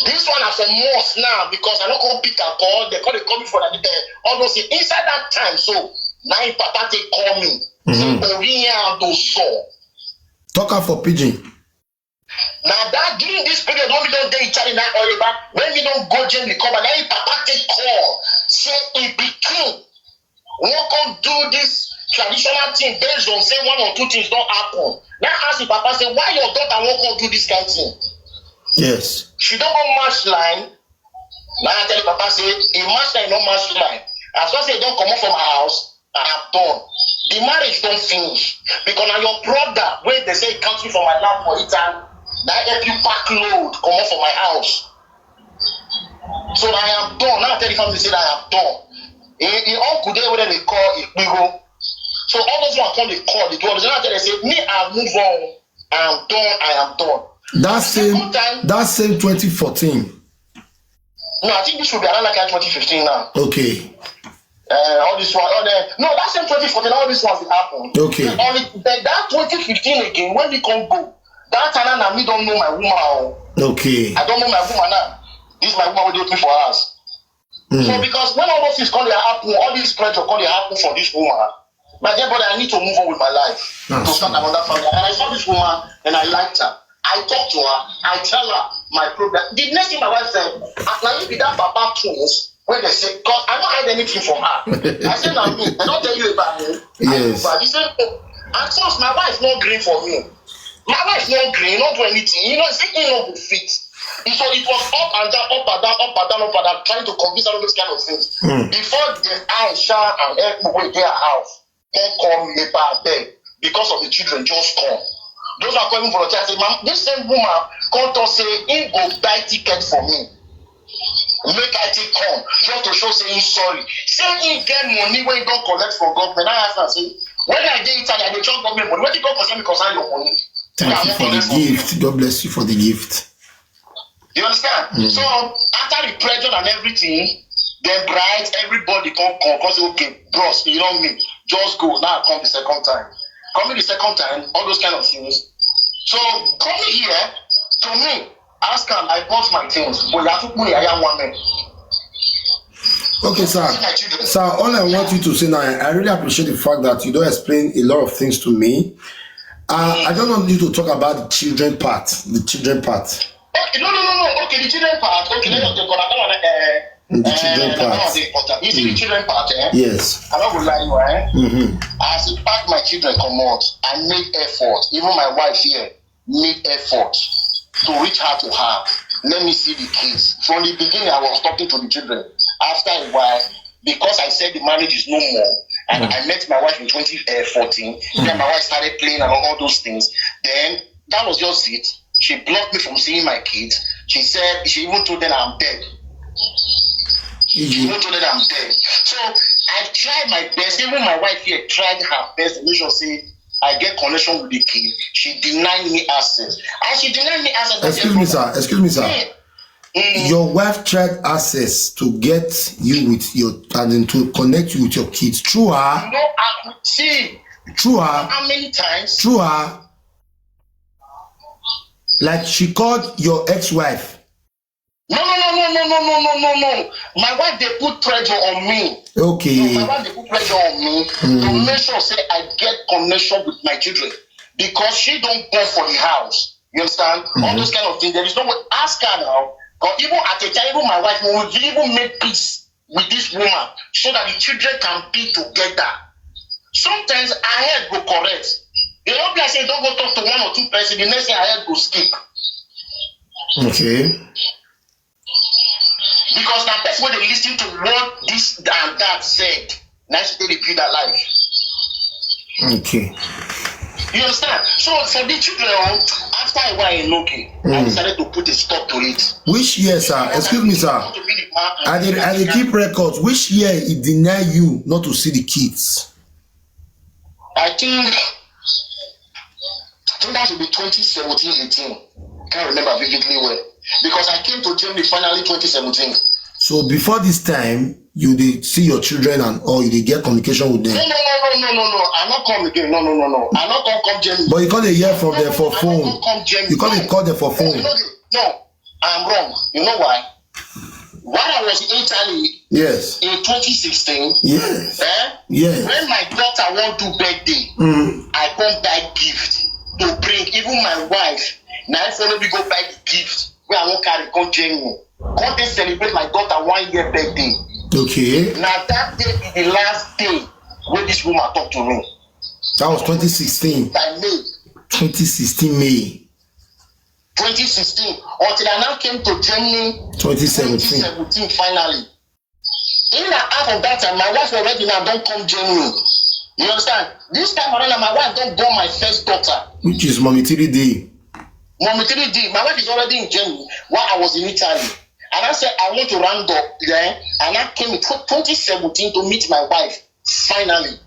This one as a must now because I don't come pick a call. They call they call me for that. Uh, all those things. Inside that time, so now papa take call me. Say, Oriyan Adoso. Talk am for pidgin. Now that during this period when we don't date each other now, Oliver, when we don't go Jane recover, now him papa take call. Say he became. Won't come do this traditional thing based on say one or two things don't happen. Now ask the papa say why your daughter won't come do this kind of thing. Yes. She don't go match line. Now I tell the papa say he match line, no match line. As far as he don't come up from my house, I am done. The marriage don't finish because now your brother wey they say country for my lap for Italy, now help you pack load come up for my house. So I am done. Now I tell the family say I am done. He, he uncle there where they call Ikpigo. So all those one come they call the two others. Now I tell them say me I move on. I am done. I am done. That same that same twenty fourteen. No, I think this should be around like twenty fifteen now. Okay. Uh, all this one, all the, no, that same twenty fourteen, all these ones will happen. Okay. Only that, that twenty fifteen again, when we come go, that time now, me don't know my woman. Oh. Okay. I don't know my woman now. This is my woman will do thing for us. So because when all those things come they happen, all this pressure come they happen for this woman. My dear brother, I need to move on with my life Ah, to start so- another family. And I saw this woman and I liked her. I talked to her. I tell her my problem. The next thing my wife said, "Ah, now you be that papa twins." When they say, because I don't hide anything from her. I said, "Now me, I don't tell you about me." Yes. But you said, "Oh." And so my wife not green for me. My wife not green, not do anything. You know, see, he not go fit. And so it was up and down, up and down, up and down, up and down, trying to convince her all those kind of things. Before the Aisha and Ekpo were their house, come call me, "Epa, abeg, because of the children, just come." Those are coming volunteer. I say, "Ma'am, this same woman come to say he go buy ticket for me. Make I take come, just to show say he's sorry." Say he get money wey he don collect from government. I ask am say, "When I dey Italy, I dey chop government money. Wetin come concern me concern your money?" Thank you for the gift. God bless you for the gift. You understand? So after the pressure and everything, then bright, everybody come come, come say, "Okay, bros, you know me. Just go." Now I come the second time. Coming the second time, all those kind of things. So coming here, to me, ask am, I bought my things, but you have to put I am one man. Okay, sir. Sir, all I want you to say now, I really appreciate the fact that you don't explain a lot of things to me. Uh, I don't want you to talk about the children part. The children part. Okay, no, no, no, no. Okay, the children part. Okay, let us talk about that one. Uh, The children uh, part. That one dey important. You see the children part, eh? Yes. I'm not gonna lie you, eh? Mm-hmm. As I pack my children come out, I made effort. Even my wife here made effort to reach her to her. Let me see the kids. From the beginning, I was talking to the children. After a while, because I said the marriage is no more, and I met my wife in twenty fourteen, then my wife started playing and all those things. Then that was just it. She blocked me from seeing my kids. She said, she even told them I'm dead. She even told them I'm dead. So I tried my best. Even my wife here tried her best to make sure say I get connection with the kid. She denied me access. And she denied me access. Excuse me, sir. Excuse me, sir. Yeah. Your wife tried access to get you with your, and then to connect you with your kids. Through her, You know, I, see, through her, how many times? Through her, like, she called your ex-wife. No, no, no, no, no, no, no, no, no, no. My wife, they put pressure on me. Okay. My wife, they put pressure on me to make sure say I get connection with my children because she don't go for the house. You understand? All those kind of things. There is no way. Ask her now. Because even at a time, even my wife, we will even make peace with this woman so that the children can be together. Sometimes her head go correct. You know, like say don't go talk to one or two person. The next thing her head go skip. Okay. Because na person wey dey listen to what this and that said, na she dey rebuild her life. Okay. You understand? So for the children, oh, after a while, in Loki, I decided to put a stop to it. Which year, sir? Excuse me, sir. I did I did keep records. Which year he denied you not to see the kids? I think I think that should be twenty seventeen eighteen. Can't remember vividly well because I came to Germany finally twenty seventeen. So before this time, you did see your children and all, you did get communication with No, them. no, no, no, no, no, no. I not come again. No, no, no, no. I not come come Germany. But you can't hear from No, them for I phone. Not come Germany. You can't call them for phone. No, no, no, I'm wrong. You know why? While I was in Italy Yes. in twenty sixteen, Yes. eh, Yes. when my daughter want do birthday, Mm. I come buy gift to bring. Even my wife, now I follow me go buy the gift where I won't carry come Germany. Come they celebrate my daughter one year birthday. Okay. Now that day be the last day when this woman talk to me. That was twenty sixteen. By May twenty sixteen May. twenty sixteen, until I now came to Germany twenty seventeen. twenty seventeen finally. In and out of that time, my wife already now don't come Germany. You understand? This time around, my wife don't born my first daughter. Which is Mommy three D. Mommy three D, my wife is already in Germany while I was in Italy. And I said, I want to round up there. And I came in tw- twenty seventeen to meet my wife, finally.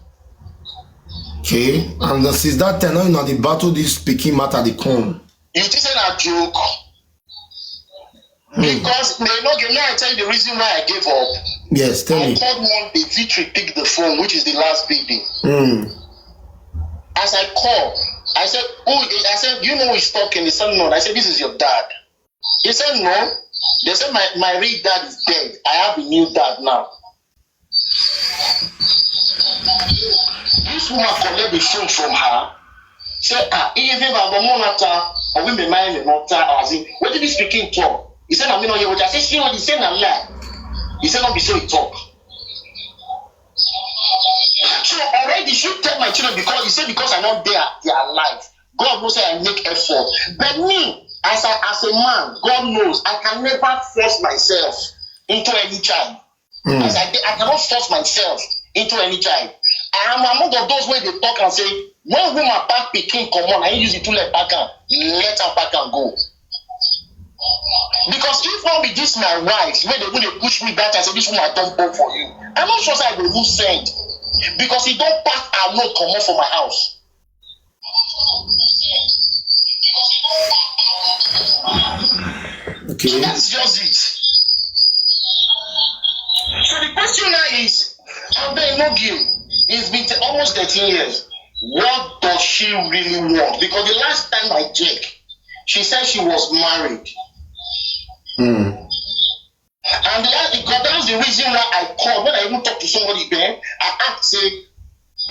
Okay. And then since that time, now you know the battle this speaking matter they come. You think say na joke? Because they no give me, I tell you the reason why I gave up. Yes, tell I me. Called one day, Victory picked the phone, which is the last baby. Mm. As I call, I said, "Who?" I said, "Do you know who is talking?" He said, "No." I said, "This is your dad." He said, "No." They said, "My, my real dad is dead. I have a new dad now." This woman collect the phone from her. Say, "Ah, even if I'm not or we may mind not as in, what did this speaking talk?" He said, "I mean, what I say, see what he said, na lie." He said, "Not be so he talk." So already she tell my children because he said, "Because I not there, they are alive." God knows say I make effort. But me, as I as a man, God knows I can never force myself into any child. As I, I cannot force myself into any child. I am among of those where they talk and say, when woman pack picking come on, I use it to let back and let her back and go. Because if not be this my wife, where they will push me back and say, "This woman don't born for you." I'm not sure say I will lose send. Because he don't pack a load come on for my house. Okay. That's just it. So the question now is, I've been no guilt. It's been t- almost thirteen years. What does she really want? Because the last time I checked, she said she was married. Mm. And the, because that's the reason why I called. When I even talk to somebody then, I ask, say,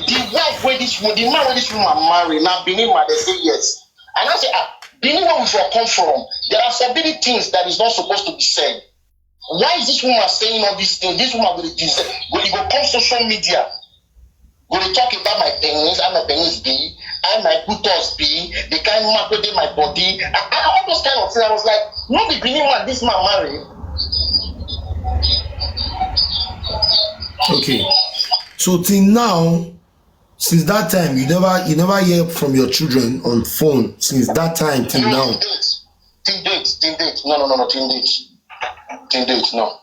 the wife where this wo- the man where this woman marry, now Benin man, they say yes. And I say, "Ah, Benin where we for come from, there are forbidden things that is not supposed to be said. Why is this woman saying all these things?" This woman will deserve, when you go come social media, when they talk about my penis, how my penis be, how my buttocks be, the kind of mark wey dey my body, and, and all those kind of things. I was like, "No be Benin man this man marry." Okay. So till now, since that time, you never you never hear from your children on phone since that time till now. Till date, till date, till date. No, no, no, no, till date, till date, no.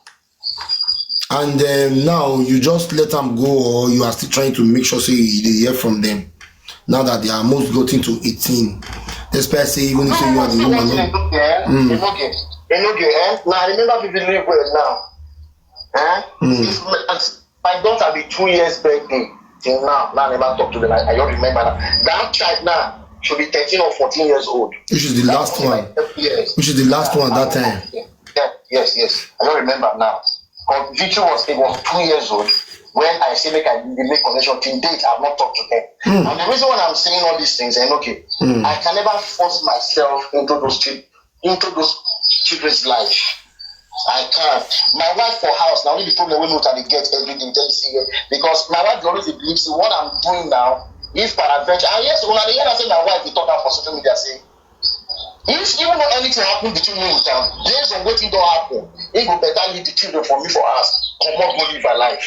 And um, now you just let them go, or you are still trying to make sure say you dey hear from them. Now that they are almost gotten to eighteen, despite say even if say you are the woman, no? Yeah, Mm. they no get. Enoge, eh? Now I remember vividly well now. Eh? Mm. If my, my daughter be two years birthday till now, now I never talk to them. I, I don't remember that. That child now should be thirteen or fourteen years old. Which is the last one. Yes. Which is the last one that time. Yeah, yes, yes. I don't remember now. But Victor was, he was two years old when I say make I make connection. Till date, I've not talked to them. Mm. And the reason why I'm saying all these things, and okay, mm. I can never force myself into those chil- into those children's life. I can't. My wife for house now, only the problem we know that they get everything. Tell you, because my wife always believes what I'm doing now. If peradventure, and yes, when I hear say my wife, they talk out for social media, say, if even though anything happen between me with am, based on wetin don happen, he go better leave the children for me for house. Comot go live her life.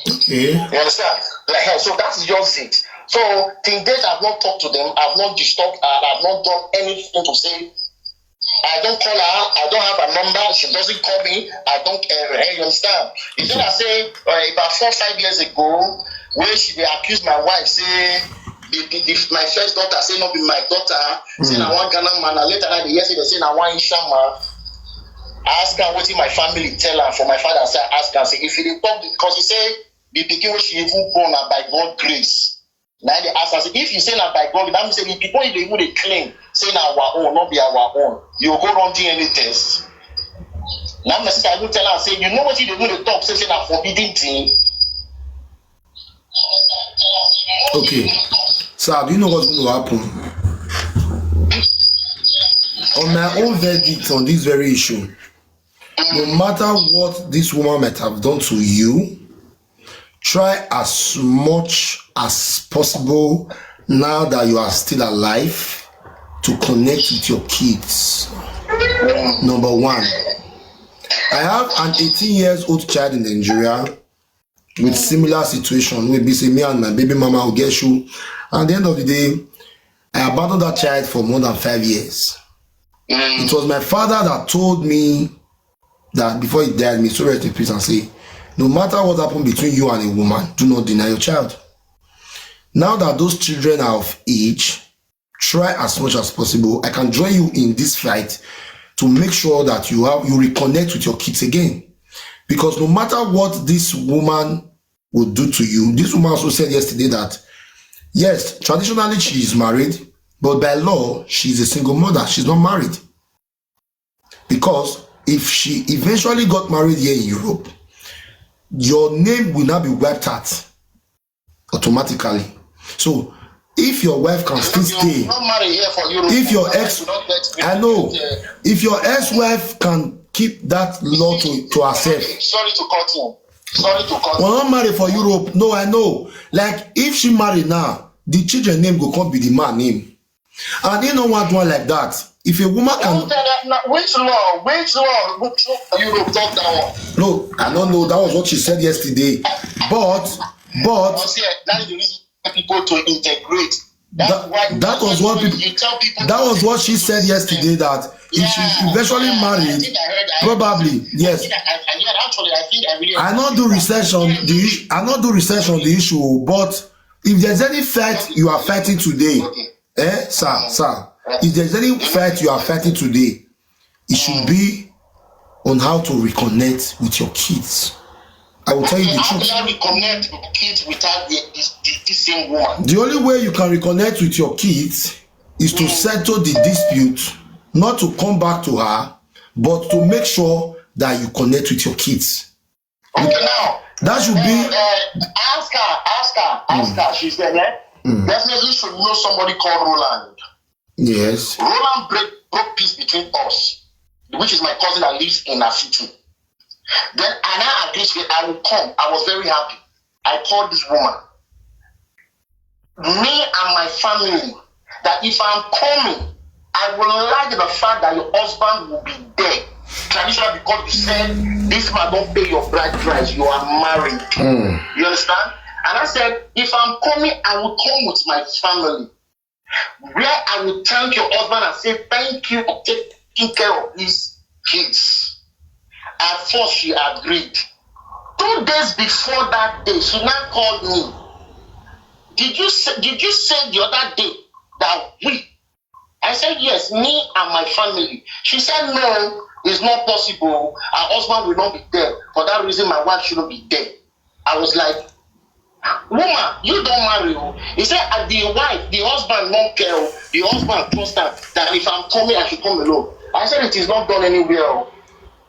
Okay. You understand? Like, eh, so that's just it. So till date, I've not talked to them. I've not disturbed her. I've not done anything to say. I don't call her. I don't have her number. She doesn't call me. I don't. Uh, you understand? You know, I say uh, about four five years ago, where she dey accuse my wife say the, the, the, my first daughter say no be my daughter. Say na one Ghana man. And later on, the year say they say na one Ishama. I ask her wetin my family tell her for my father. Say I ask her say if you dey talk because he say the pikin wey she even born na by God grace. Na dey ask her say if you say na by God, that means say the people you dey even dey claim say na our own, not be our own. You go run D N A test. Now my sister even tell her say you know what you dey even dey talk say say na forbidden thing. Okay. Sir, do you know what's going to happen? On my own verdict on this very issue, no matter what this woman might have done to you, try as much as possible now that you are still alive to connect with your kids. Number one, I have an eighteen years old child in Nigeria with similar situation wey be say me and my baby mama will get shoe. At the end of the day, I abandoned that child for more than five years. It was my father that told me that before he died, may so rest in peace, and say, no matter what happened between you and a woman, do not deny your child. Now that those children are of age, try as much as possible. I can join you in this fight to make sure that you have you reconnect with your kids again. Because no matter what this woman will do to you, this woman also said yesterday that yes, traditionally she is married, but by law she is a single mother. She's not married. Because if she eventually got married here in Europe, your name will not be wiped out automatically. So if your wife can still stay, Not marry here for Europe. If your ex- I know, if your ex-wife can keep that law to, to herself, Sorry to cut you. Sorry to cut you. Well, not marry for Europe. No, I know. Like if she marry now, the children name go come be the man name, and he no want one like that. If a woman can, Don't tell that now. Which law? Which law? Which law? Europe talk that one. No, I don't know. That was what she said yesterday. But, but Because yeah, that is the reason why people to integrate. That's That- why that was what people- you tell people. That was what she said yesterday. That if she Yeah, eventually yeah, I married, think I heard. I, probably I yes. think I, I, yeah, actually, I think I really. I not do research on the issue. I not do research on the issue. But if there's any fight you are fighting today, Okay. eh, sir, sir, if there's any fight you are fighting today, it should be on how to reconnect with your kids. I will tell you the How do truth. I reconnect with kids without the, this, this, this same woman? The only way you can reconnect with your kids is to settle the dispute, not to come back to her, but to make sure that you connect with your kids. Okay, now. That should be Uh, ask her, ask her, ask her. She said, eh? Definitely should know somebody called Roland. Yes. Roland break, broke peace between us, which is my cousin that lives in Asitu. Then I now agreed with I will come. I was very happy. I called this woman. Me and my family, that if I'm coming, I will like the fact that your husband will be there. Traditional, because you said this man don't pay your bride price, you are married. You understand? And I said, if I'm coming, I will come with my family. Where I will thank your husband and say thank you for taking care of these kids. At first, she agreed. Two days before that day, she now called me. Did you say, did you say the other day that we I said, "Yes, me and my family." She said, "No, it's not possible. Her husband will not be there. For that reason, my wife shouldn't be there." I was like, "Woman, you don't marry." Oh. He said, "Ah, the wife, the husband won't care. Oh. The husband trust her that if I'm coming, I should come alone." I said, "It is not done anywhere. Oh.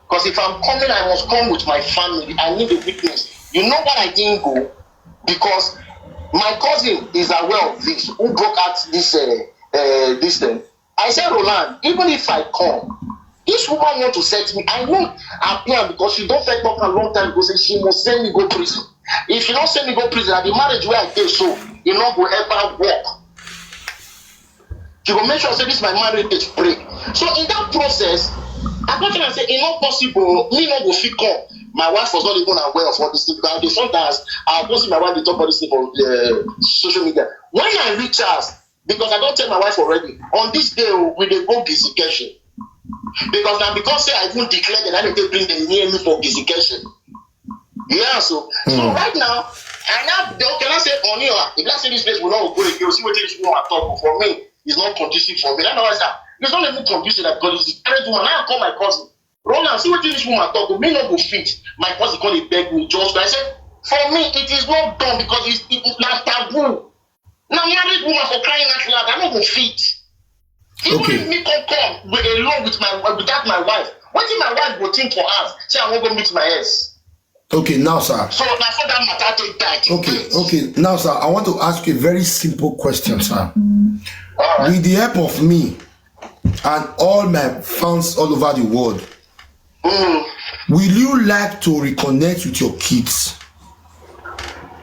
Because if I'm coming, I must come with my family. I need a witness." You know why I didn't go? Because my cousin is aware of this, who broke out this uh, uh, this thing. I said, "Roland, even if I come, this woman want to set me." I know her plan because she don't fake talk a long time ago. Say she must send me go prison. If she don't send me go prison, at the marriage where I did so, it not go ever work. She go make sure say this my marriage is break. So in that process, I go tell her say, "It's not possible. Me not go fit come." My wife was not even aware of all this thing. Because the front house, I go see my wife dey talk about this thing for uh, social media. When I reach house, because I don't tell my wife already, on this day, oh, we dey go visitation. Because now, because say I even declare that I need to bring them near me for visitation. Yeah, so so mm. Right now, I now they can I say on you, if I say this place will not go again, see what this woman talk for me. It's not conducive for me. That's why I said it's not even conducive that God is the great woman. Now I call my cousin. "Roland, see what this woman talk. Me not go fit." My cousin come dey beg me just. I said, "For me, it is not done because it's it, it's not taboo." Now married woman for crying out loud, I no go fit. Even okay. If me come come with alone with my without my wife, what if my wife go think for us? Say I won't go meet my ex. Okay, now, sir. So now for that matter take that. Okay, okay, now, sir, I want to ask you a very simple question, sir. Right. With the help of me and all my fans all over the world, mm. Will you like to reconnect with your kids?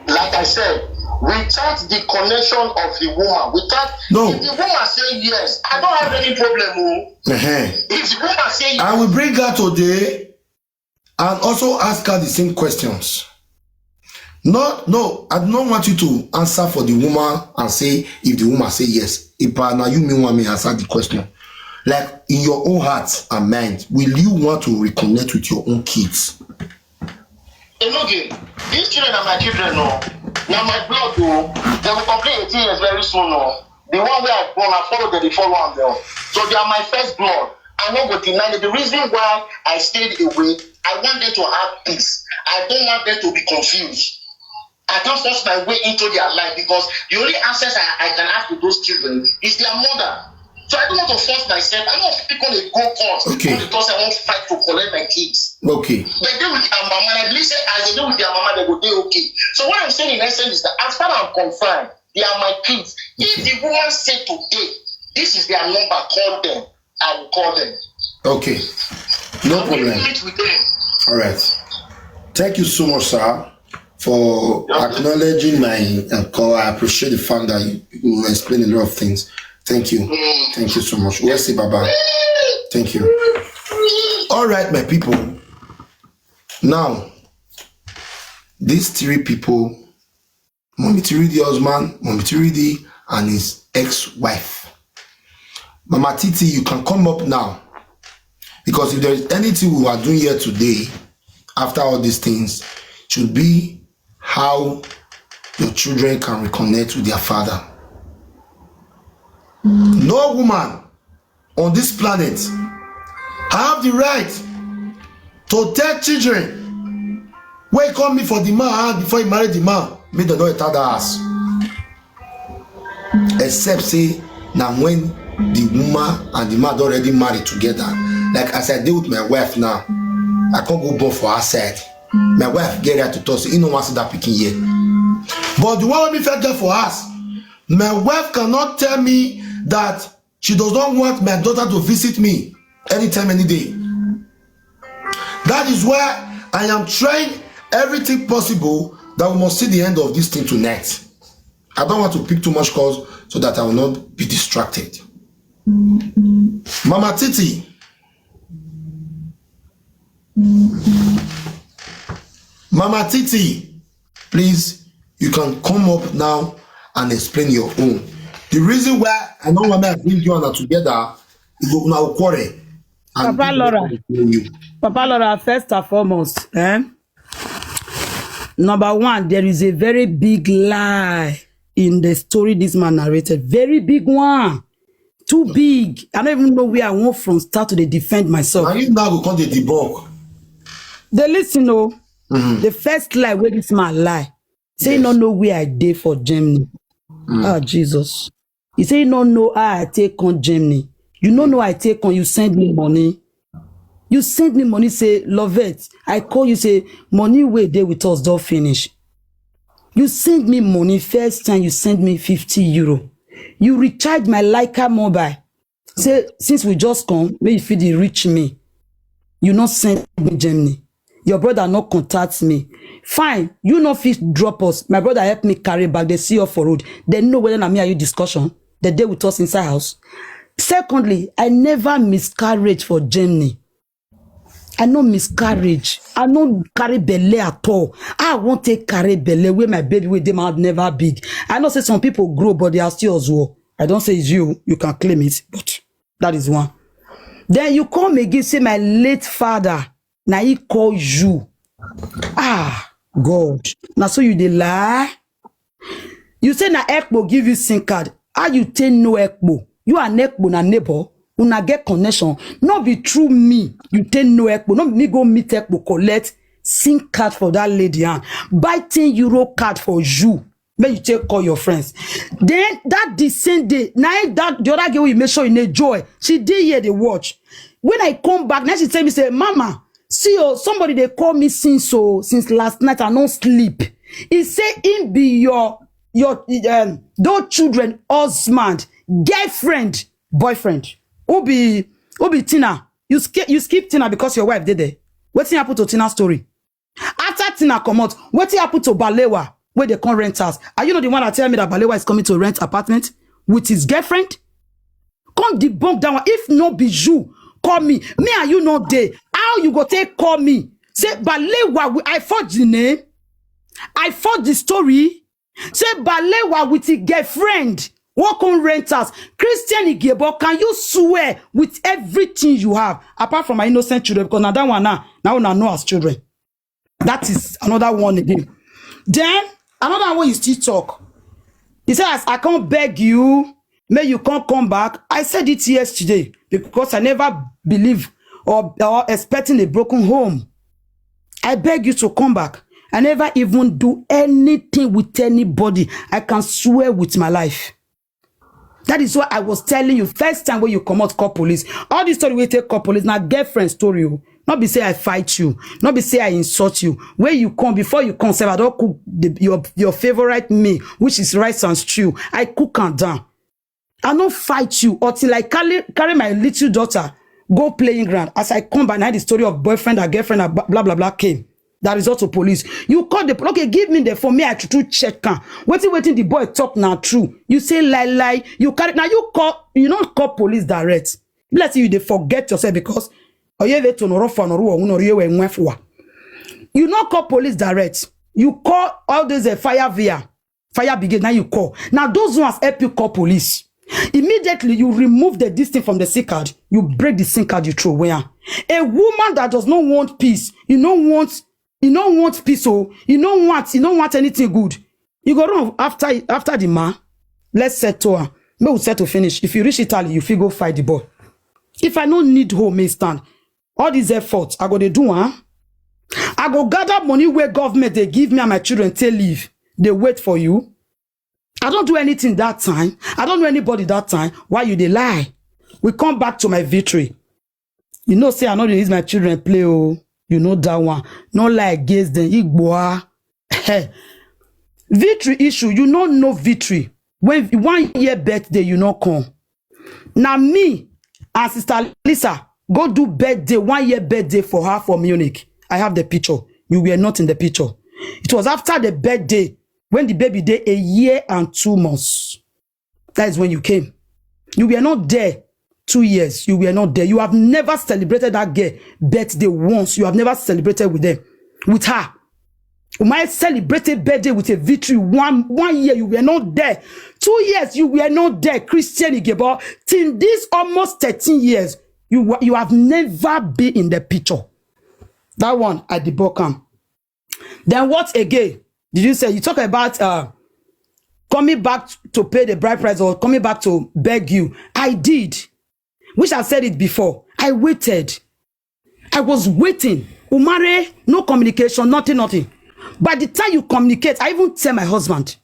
Like I said, without the connection of the woman, without no. If the woman say yes, I don't have any problem. Oh. Uh-huh. If the woman say yes, I will bring her today and also ask her the same questions. No, no, I don't want you to answer for the woman and say if the woman say yes. If na you mean want me answer the question. Like in your own heart and mind, will you want to reconnect with your own kids? Enoge, these children are my children, no. Now my blood, oh. They will complete eighteen years very soon, no. The one where I born, I follow them, they follow them, no. So they are my first blood. I no go deny it. The reason why I stayed away, I want them to have peace. I don't want them to be confused. I can't force my way into their life because the only access I, I can have to those children is their mother. So I don't want to force myself. I don't want people to go court. Okay. Because I want fight to collect my kids. Okay. They deal with their mama, and I believe say as they deal with their mama, they go dey okay. So what I'm saying in essence is that as far as I'm concerned, they are my kids. If the woman say today, this is their number, call them. I will call them. Okay. No problem. Meet with them. All right. Thank you so much, sir, for acknowledging my uh, call. I appreciate the fact that you, you explain a lot of things. Thank you. Mm. Thank you so much. We'll see, Baba. Thank you. All right, my people. Now, these three people, Mommy Tiridi husband, Mommy Tiridi, and his ex-wife. Mama Titi, you can come up now. Because if there is anything we are doing here today, after all these things, should be how your children can reconnect with their father. No woman on this planet have the right to tell children wey come meet for the man house before he marry the man, make dem no enter that house. Except say na when the woman and the man don already marry together. Like as I dey with my wife now, I come go born for her side. My wife get right to talk say he no wan see that pikin here. But the one wey me first get for house, my wife cannot tell me that she does not want my daughter to visit me anytime, any day. That is why I am trying everything possible that we must see the end of this thing tonight. I don't want to pick too much calls so that I will not be distracted. Mama Titi. Mama Titi, please, you can come up now and explain your own. The reason why I don't want to bring you and together, you go now quarrel. And Papa Laura. You. Papa Laura, first and foremost, eh? Number one, there is a very big lie in the story this man narrated. Very big one. too big. I don't even know where I want from start to dey defend myself. And you now go come dey debunk. Dey listen o. The first lie wey this man lie, say he no know where I dey for Germany. Ah, Jesus. He say he no know how I take come Germany. You no know I take come, you send me money. You send me money, say, "Lovette, I call you, say, money wey dey with us don finish." You send me money, first time you send me fifty euro. You recharge my Lyca mobile. Say, since we just come, make you fit dey reach me. You no send me Germany. Your brother no contact me. Fine, you no fit drop us. My brother help me carry bag. They see you for road. They know whether na me and you discussion. They dey with us inside house. Secondly, I never miscarriage for Germany. I no miscarriage. I no carry belle at all. I want to carry belle where my baby wey dey my hand never big. I know say some people grow, but they are still as well. I don't say it's you. You can claim it, but that is one. Then you come again, say my late father, na he call you. Ah, God. Na so you dey lie. You say na Ekpo give you SIM card. How you take know Ekpo? You and Ekpo na neighbor. Una get connection. No be through me. You take know Ekpo. No be me go meet Ekpo, collect SIM card for that lady hand. Buy ten euro card for you. Make you take call your friends. Then that the same day, na him that the other girl wey you make sure you dey joy, she dey here dey watch. When I come back, now she tell me say, "Mama, see o, somebody dey call me since o, since last night I no sleep." He say him be your your um, those children husband, girlfriend, boyfriend. Who be who be Tina? You skip you skip Tina because your wife dey there. Wetin happen to Tina story? After Tina comot, wetin happen to Balewa wey dey come rent house? Are you not the one that tell me that Balewa is coming to rent apartment with his girlfriend? Come debunk that one. If no be you, call me. Me and you no dey. How you go take call me? Say Balewa, we- I forge the name. I forge the story. Say Balewa with his girlfriend wan come rent house. Christian Igiebor, can you swear with everything you have? Apart from my innocent children, because na that one now, now una know as children. That is another one again. Then another one you still talk. He said, "As I can't beg you, may you can't come back." I said it yesterday because I never believe or, or expecting a broken home. I beg you to come back. I never even do anything with anybody. I can swear with my life. That is why I was telling you first time when you come out call police. All this story we take call police now girlfriend story. Oh. Not be say I fight you, not be say I insult you. Where you come before you come, sef, I don't cook the, your your favorite meal, which is rice and stew. I cook and down. I no fight you until I carry carry my little daughter go playing ground. As I come by, now the story of boyfriend and girlfriend and blah blah blah came. That result to police. You call the okay, give me the phone. Me, I to check am. Waiting, waiting. The boy talk now true. You say lie, lie. You carry now. You call. You don't call police direct. Let's say you dey forget yourself because oyeve to noro for noro or noro you were fwa. You not call police direct. You call all those uh, fire via fire brigade. Now you call. Now those ones help you call police. Immediately you remove the this thing from the SIM card. You break the SIM card. You throw away. Am. A woman that does not want peace, you don't want, you don't want peace. Oh, you don't want, you don't want anything good. You go run after after the man. Let's settle her. May we settle finish. If you reach Italy, you feel go fight the boy. If I no need home, may stand. All these efforts, I go to do, huh? I go gather money where government they give me and my children take leave. They wait for you. I don't do anything that time. I don't know anybody that time. Why you they lie? We come back to my victory. You know, say I know they use my children play. Oh, you know that one. No lie against them. Igboa. Victory issue. You know no victory. When one year birthday, you not come. Now me and sister Lisa go do birthday, one year birthday for her for Munich. I have the picture. You were not in the picture. It was after the birthday when the baby day a year and two months. That is when you came. You were not there two years. You were not there. You have never celebrated that girl birthday once. You have never celebrated with them, with her. Umai celebrated birthday with a victory. One one year you were not there. Two years you were not there. Christian Igebo. Till this almost thirteen years, you were, you have never been in the picture. That one I debunk am. Then what again? Did you say you talk about uh coming back to pay the bride price or coming back to beg you. I did, which I said it before. I waited. I was waiting. Umare, no communication, nothing, nothing. By the time you communicate, I even tell my husband,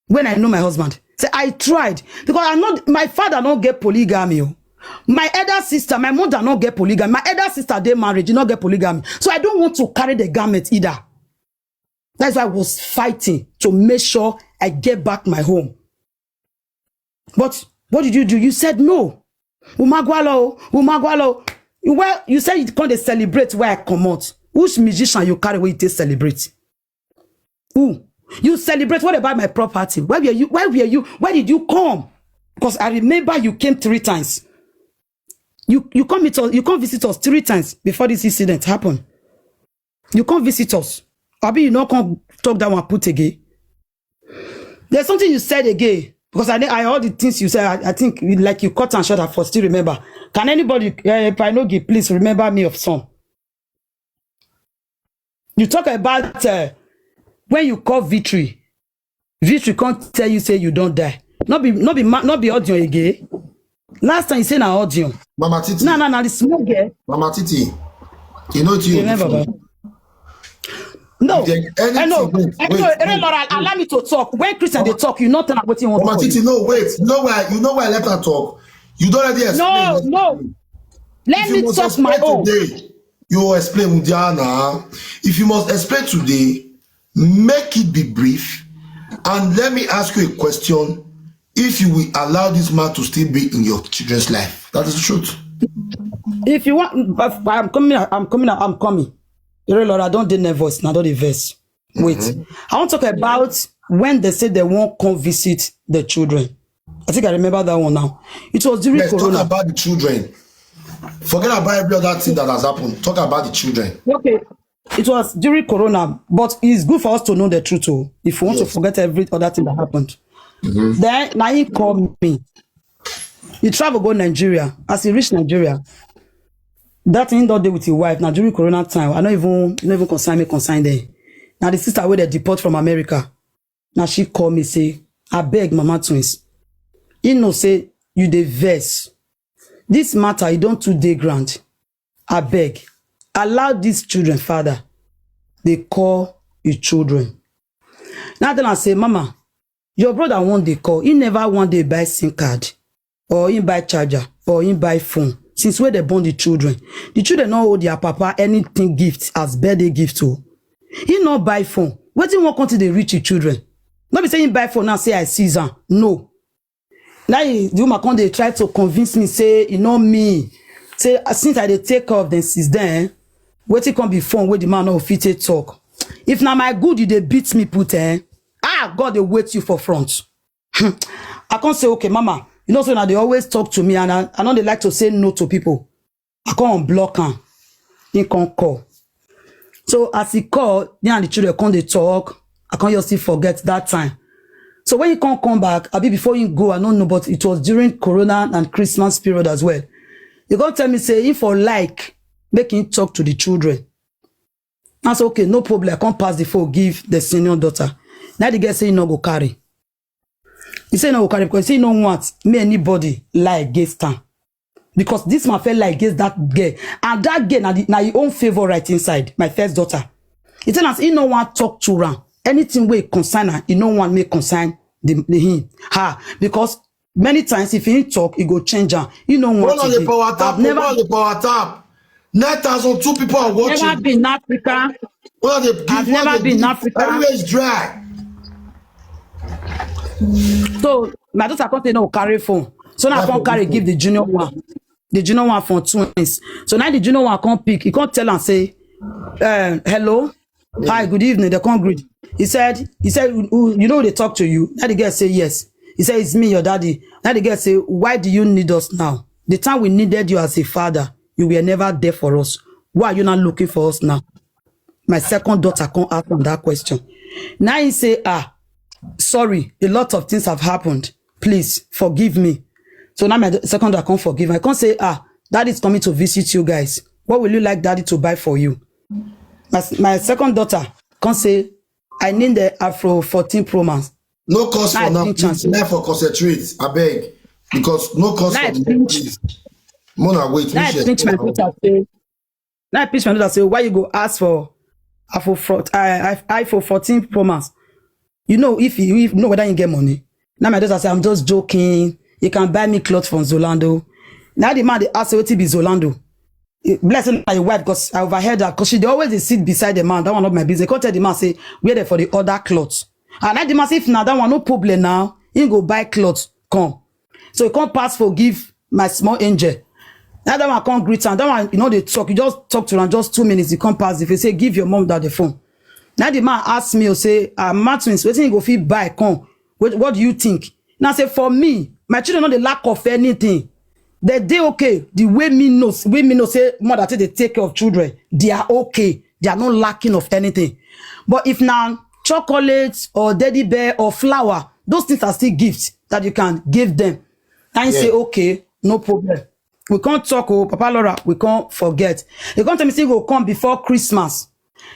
when I know my husband, say, "I tried." Because I know my father don't get polygamy. Oh. My elder sister, my mother don't get polygamy. My elder sister, they married, you not get polygamy. So I don't want to carry the garment either. That's why I was fighting to make sure I get back my home. But what did you do? You said no. Umagwalo, Umagwalo. You, well, you said you can't celebrate where I come out. Which musician you carry where you take celebrate? Who? You celebrate? What about my property? Where were you? Where were you? Where did you come? Because I remember you came three times. You you come meet us, you come visit us three times before this incident happened. You come visit us. Abi you not come talk that one put again. There's something you said again because I I all the things you said. I, I think you- like you cut and short. I for still remember. Can anybody, uh, Pinogi, please remember me of some? You talk about uh, when you call victory. Victory can't tell you say you don't die. Not be not be ma- not be audio again. Last time you say na audio. Mama Titi. No, no, no. The small girl. Mama Titi. You know it's you. Remember, Before. Baba. No, If there's I know. anything- wait, I know. wait, Ere wait, Laura, wait. Allow me to talk. When Christian they talk, you not tell what you want Mama to Titi, you. No, wait. You know why? You know why I let her talk. You don't already explain. No, Let's no. explain. Let If you me must talk my explain own. Today, you will explain with Diana. If you must explain today, make it be brief. And let me ask you a question. If you will allow this man to still be in your children's life, that is the truth. If you want, I'm coming. I'm coming. I'm coming. Ere Laura, don't dey nervous. Now don't dey vex. Wait, I want to talk about when they say they won't come visit the children. I think I remember that one now. It was during Let's talk Corona. About the children. Forget about every other thing that has happened. Talk about the children. Okay, it was during Corona, but it's good for us to know the truth. Oh, if you want to Yes. Forget every other thing that happened, then now he called me. He travel go Nigeria. As he reach Nigeria, that thing don't deal with his wife. Now during Corona time, I don't even not even concern me concern them. Now the sister where they deport from America. Now she call me say, "I beg Mama Twins. You know say you dey vex. This matter you don't too dey ground. I beg, allow these children father. They call your children." Now then I say, "Mama, your brother one day call. He never one day buy SIM card, or he buy charger, or he buy phone. Since where they born the children, the children not hold their papa anything gift as birthday gift. Oh, he not buy phone. What do you want come to the rich children? Not be saying buy phone now. Say I see am. No." Now he, the woman come they try to convince me. Say you know me. Say uh, since I dey take care of them since then, waiting come be phone where the man no fit take talk. If now my good you they beat me put eh, ah God they wait you for front. I can't say okay, Mama. You know so now they always talk to me, and I, I know they like to say no to people. I can't block him. He can't call. So as he call, me and the children come they talk. I can't just still forget that time. So when he can't come back, I be before he go, I don't know, but it was during Corona and Christmas period as well. He can't tell me say if for like make him talk to the children. I say okay, no problem. I can't pass the phone give the senior daughter. Now the girl say he no go carry. He say he no go carry because he no want me anybody lie against him. Because this man felt like against that girl, and that girl now the, now your own favor right inside my first daughter. He tell us he no want talk to her. Anything we concern her, he no want me concern the, the him her because many times if he talk, he go change her. He no want One on the power tap. I've never, One on the power tap. Nine thousand two people are watching. Never been in Africa. One of the I've never been in Africa. Everywhere is dry. So my daughter come say no carry phone. So now I come carry give the junior one. The junior one from twins. So now the junior one come pick. He come tell and say, uh, "Hello, hi, good evening." They come greet. He said, he said, "You know they talk to you." Now the girl say yes. He said, "It's me, your daddy." Now the girl say, "Why do you need us now? The time we needed you as a father, you were never there for us. Why are you not looking for us now?" My second daughter come ask him that question. Now he say, "Ah, sorry, a lot of things have happened. Please forgive me." So now my second daughter come forgive. I can't say, "Ah, daddy is coming to visit you guys. What will you like daddy to buy for you?" My, my second daughter can't say, "I need the Afro fourteen Pro Max." No cause for now. Please, let for concentrate, I beg. Because no cause for the, please. Mona, wait. Now I pinch my daughter say, now I pinch my daughter say, why you go ask for iPhone fourteen Pro Max? You know, if you, if know whether you get money. Now my daughter say, I'm just joking. You can buy me clothes from Zalando. Now the man, they ask, what be Zalando? Eh, blessing my wife, because I overheard her, because she, they always, they sit beside the man. That one, not my business. Come tell the man, say, where they for the other clothes? And I the man say, if now that one, no problem now. He go buy clothes, come. So he come pass for give my small angel. Now that one come greet am. That one, you know, they talk. You just talk to am just two minutes. He come pass. If he say, give your mom that the phone. Now the man ask me, say, ah, Mama Twins, wetin you go fit buy? Come. What, what do you think? Now say, for me, my children no dey lack of anything. They dey okay. The way me know, way me know say mother take dey take care of children, they are okay. They are not lacking of anything. But if now chocolate or daddy bear or flower, those things are still gifts that you can give them. And you say, okay, no problem. We can't talk, oh, Papa Laura, we can't forget. You can't tell me say you go come before Christmas.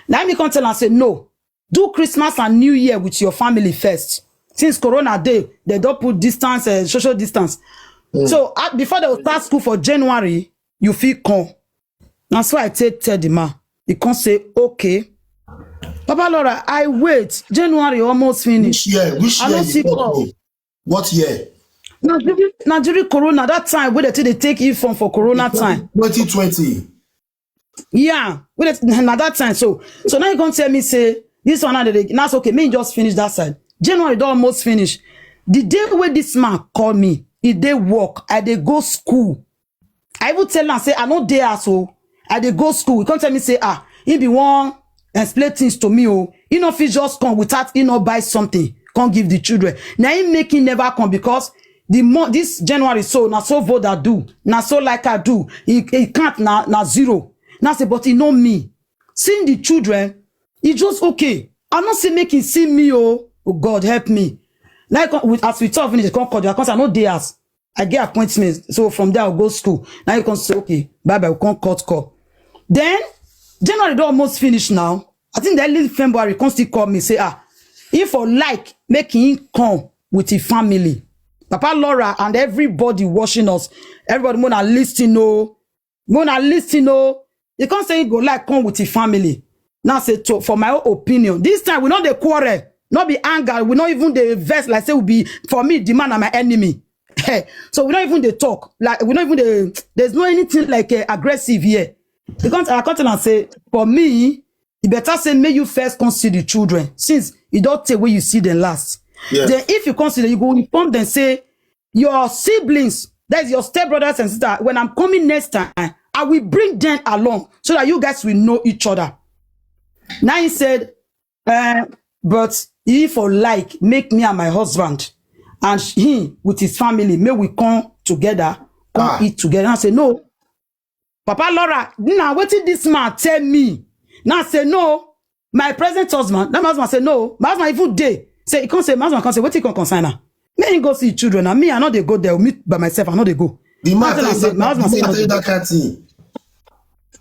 Now me can't tell and say, no, do Christmas and New Year with your family first. Since Corona day, they don't put distance, uh, social distance. So uh, before they will start school for January, you feel come. That's why I take tell the man. He can't say, okay. Papa Laura, I wait. January almost finish. Which year? Which I year don't you see talk call. Me? What year? Nigeria, Nigeria Corona, that time, where they take, they take it from for Corona time. Twenty twenty. Yeah, where they, na that time. So, so now you gonna tell me, say, this one, now they, that's okay. Me just finish that side. January don't almost finish. The day where this man call me, he dey work, I dey go school. I even tell am say I no dey house o. I dey go school. He come tell me say, ah, he be one explain things to me o. He no fit just come without he no buy something, come give the children. Na him make him never come because the month, this January, so na so Voda do, na so like I do. He, he can't na, na zero. Now say, but he know me. Seeing the children, he just okay. I no say make him see me o. Oh God, help me. Like, with, as we talk finish, he come call you. I come say, I no dey house. I get appointment. So from there, I'll go school. Now you can say, okay, bye bye, we can't cut call. Then January don't almost finish now. I think the early February, come still call me, say, ah, if for like, make him come with his family. Papa Laura and everybody watching us, everybody wanna listen, oh, wanna listen, oh. You can't say he go like come with his family. Now say to, for my own opinion, this time we not the quarrel, not be anger, we not even the vex like say we be, for me, the man are my enemy. So we not even the talk, like we not even the, there's no anything like uh, aggressive here. Because I come tell and say, for me, it better say may you first come see the children since you don't take where you see them last. Yes. Then if you consider, you go inform them, say, your siblings, that's your stepbrothers and sisters, when I'm coming next time, I will bring them along so that you guys will know each other. Now he said, uh, but he for like make me and my husband and he with his family, may we come together, come ah. Eat together. I say, no, Papa Laura, now what did this man tell me? Now I say, no, my present husband. Now my husband say, no, my husband even day. Say, he can't say, my husband can't say, what he can consign her? Me he go see children. And me, I know they go there, meet by myself, I know they go. The man tell say, my husband say, that kind thing.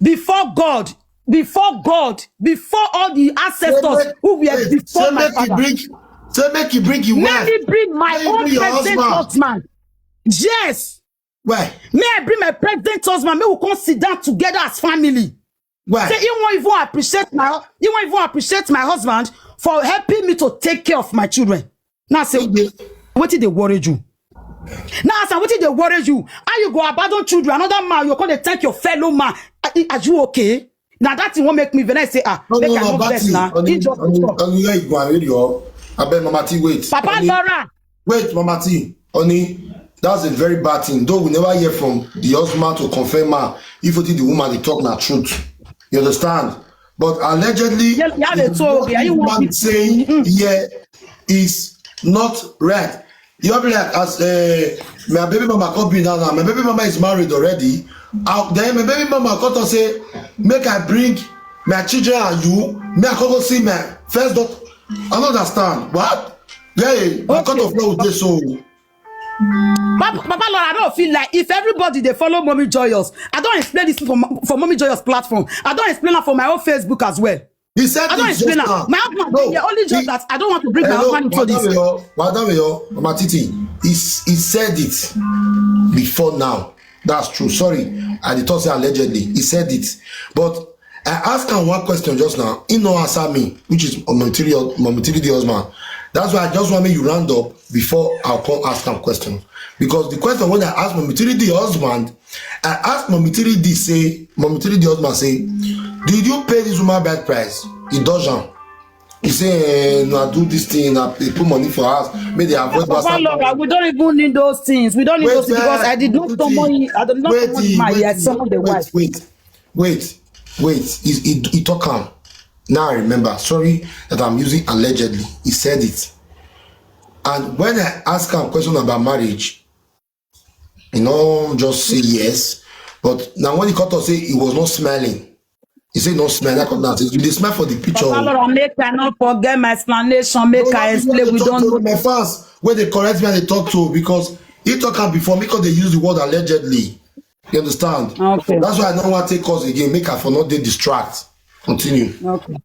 Before God, before God, before all the ancestors who were before my father. Say make you bring, say make you bring your wife. Let me bring my own present husband. Yes. Why? Me, I bring my present husband. Me, we come sit down together as family. Why? Say he won't even appreciate my, he won't even appreciate my husband for helping me to take care of my children. Now say, what did they worry you? Now I say, what did they worry you? How you go abandon children? Another man, you come to thank your fellow man. Are, are you okay? Now that thing won't make me when I say, ah, no, make no, I no, not vex now. He just talk. Only you go and read your. I bet Mama T wait. Papa Laura. Wait, Mama T. Only that's a very bad thing. Though we never hear from the husband to confirm her if what the woman they talk na truth. You understand? But allegedly, yeah, yeah, they told me. Are you what saying? Mm-hmm. Yeah, is not right. You be like as uh, my baby mama come be now. Now my baby mama is married already. Out there, my baby mama come to say, make I bring my children and you. Me I come go see my first daughter. I don't understand what. Yeah, I come to flow with this so. Papa, Papa Laura, I don't feel like if everybody they follow Mommy Joyous, I don't explain this for, for Mommy Joyous platform. I don't explain it for my own Facebook as well. He said I don't it just explain now. Now. My husband No, dey here, only just he- that I don't want to bring my Hello, husband into this. Madam Yo, Madam Yo, Mama Titi, he, s- he said it before now. That's true. Sorry, I did not say allegedly. He said it. But I asked him one question just now. He no answer me, which is Momitiri, Momitiri the husband. That's why I just want me you round up before I'll come ask him question. Because the question when I asked Momitiri the husband, I asked Momitiri the say, Momitiri the husband say, did you pay this woman bride price? He doesn't. He say, eh, no, I do this thing, I dey put money for house, make they avoid Papa WhatsApp. Laura, we don't even need those things. We don't need Wait, those things because eh, I did not wait, summon. I did not wait, summon my. wait, I summoned the wait, wife. wait, wait, wait. He, he, he talk am. Now I remember. Sorry that I'm using allegedly. He said it. And when I ask him a question about marriage, you know, just say yes. But now when he cut off, say he was not smiling. He said not smiling. I come down say, you dey smile for the picture. Papa Laura, make I not forget my explanation. Make No, I that is what explain. they We talk don't to know. My fans, when they correct me and they talk to, because he talk am before, because they use the word allegedly. You understand? Okay. That's why I don't want to take calls again. Make I for not dey distract. Continue. Okay.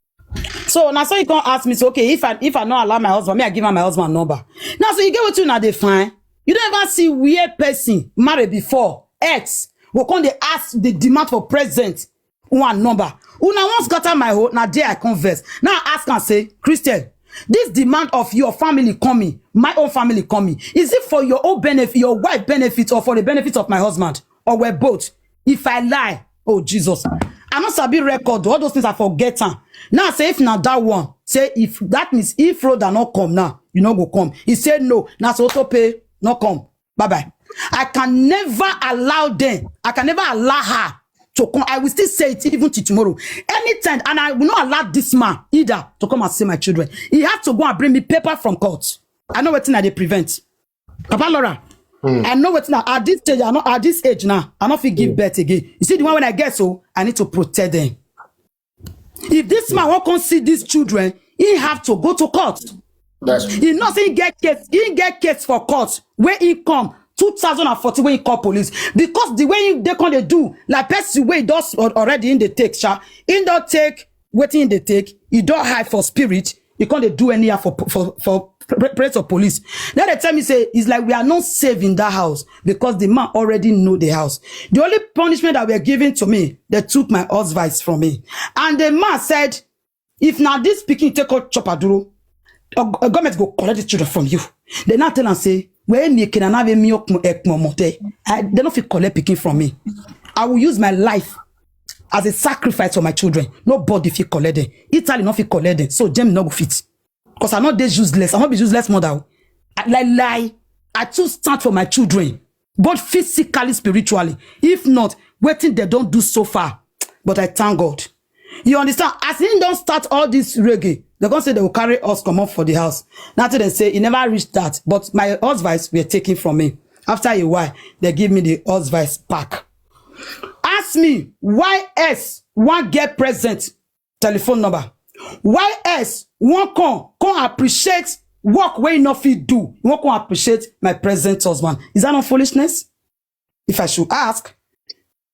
So now, so you can ask me, so okay, if I if I not allow my husband, me I give her my husband number. Now, so you get what you now define. You don't ever see weird person married before ex will come they ask the demand for present one number. Una once got out my hole, now there I converse. Now I ask and say, Christian, this demand of your family coming, my own family coming, is it for your own benefit, your wife benefit, or for the benefit of my husband, or we're both? If I lie, oh Jesus, I not sabi record all those things. I forget am. Now I say if na that one, say if that means if road are not come now, you no go come. He said no. Now so to pay, not come. Bye bye. I can never allow them. I can never allow her to come. I will still say it even till tomorrow. Anytime, and I will not allow this man either to come and see my children. He has to go and bring me paper from court. I know wetin I dey prevent. Papa Laura, I know wetin I, at this stage, I know at this age now, I no fit give birth again. You see the one when I get so, I need to protect them. If this man won't come see these children, he have to go to court. That's true. He not say he get case, he get case for court where he come two thousand and fourteen when he call police, because the way he, they come they do like person wey does al- already in the take sha, he don't take wetin he dey take, he don't hide for spirit. He can't dey do anyhow for for for pre- presence of police. Then they tell me say it's like we are not safe in that house because the man already know the house. The only punishment that were given to me, they took my advice from me, and the man said, if now this pikin take out chop aduro, a, a government go collect the children from you. They now tell and say, where me can have a me ekmo mote? I they don't fit collect pikin from me. I will use my life as a sacrifice for my children. Nobody fit collect them. Italy not fit collect them. So Jim no go fit. Because I not this useless. I not be useless mother. I, lie lie. I too stand for my children, both physically, spiritually. If not, waiting they don't do so far. But I thank God. You understand? As he don't start all this reggae, they're gonna say they will carry us come up for the house. Nothing they say, he never reached that. But my advice were taken from me. After a while, they give me the advice back. Ask me why S one get present telephone number. Why S one come come appreciate work wey he no fit do? He won't come appreciate my present husband. Is that not foolishness? If I should ask,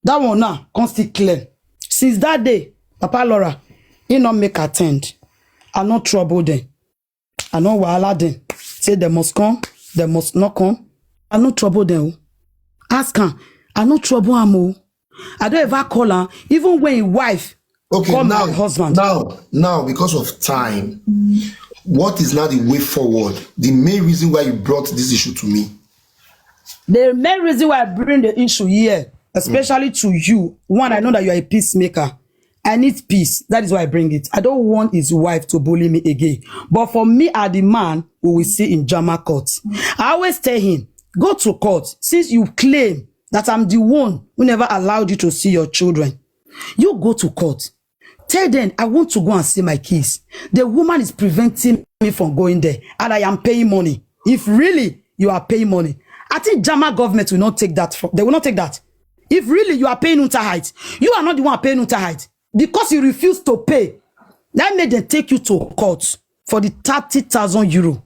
that one now come still clear. Since that day, Papa Laura, he not make attend. I not trouble them. I not wahala them. Say they must come, they must not come. I not trouble them. Ask her. I not trouble am o. I don't ever call her, even when his wife Okay, call now, my husband. Now, now, because of time, what is now the way forward? The main reason why you brought this issue to me. The main reason why I bring the issue here, especially to you, one, I know that you are a peacemaker. I need peace. That is why I bring it. I don't want his wife to bully me again. But for me, as the man, we will see in Jama court. I always tell him, go to court. Since you claim that I'm the one who never allowed you to see your children, you go to court. Tell them I want to go and see my kids. The woman is preventing me from going there, and I am paying money. If really you are paying money, I think Jama government will not take that. From, they will not take that. If really you are paying Unterheit, you are not the one paying Unterheit because you refuse to pay. That made them take you to court for the thirty thousand euro.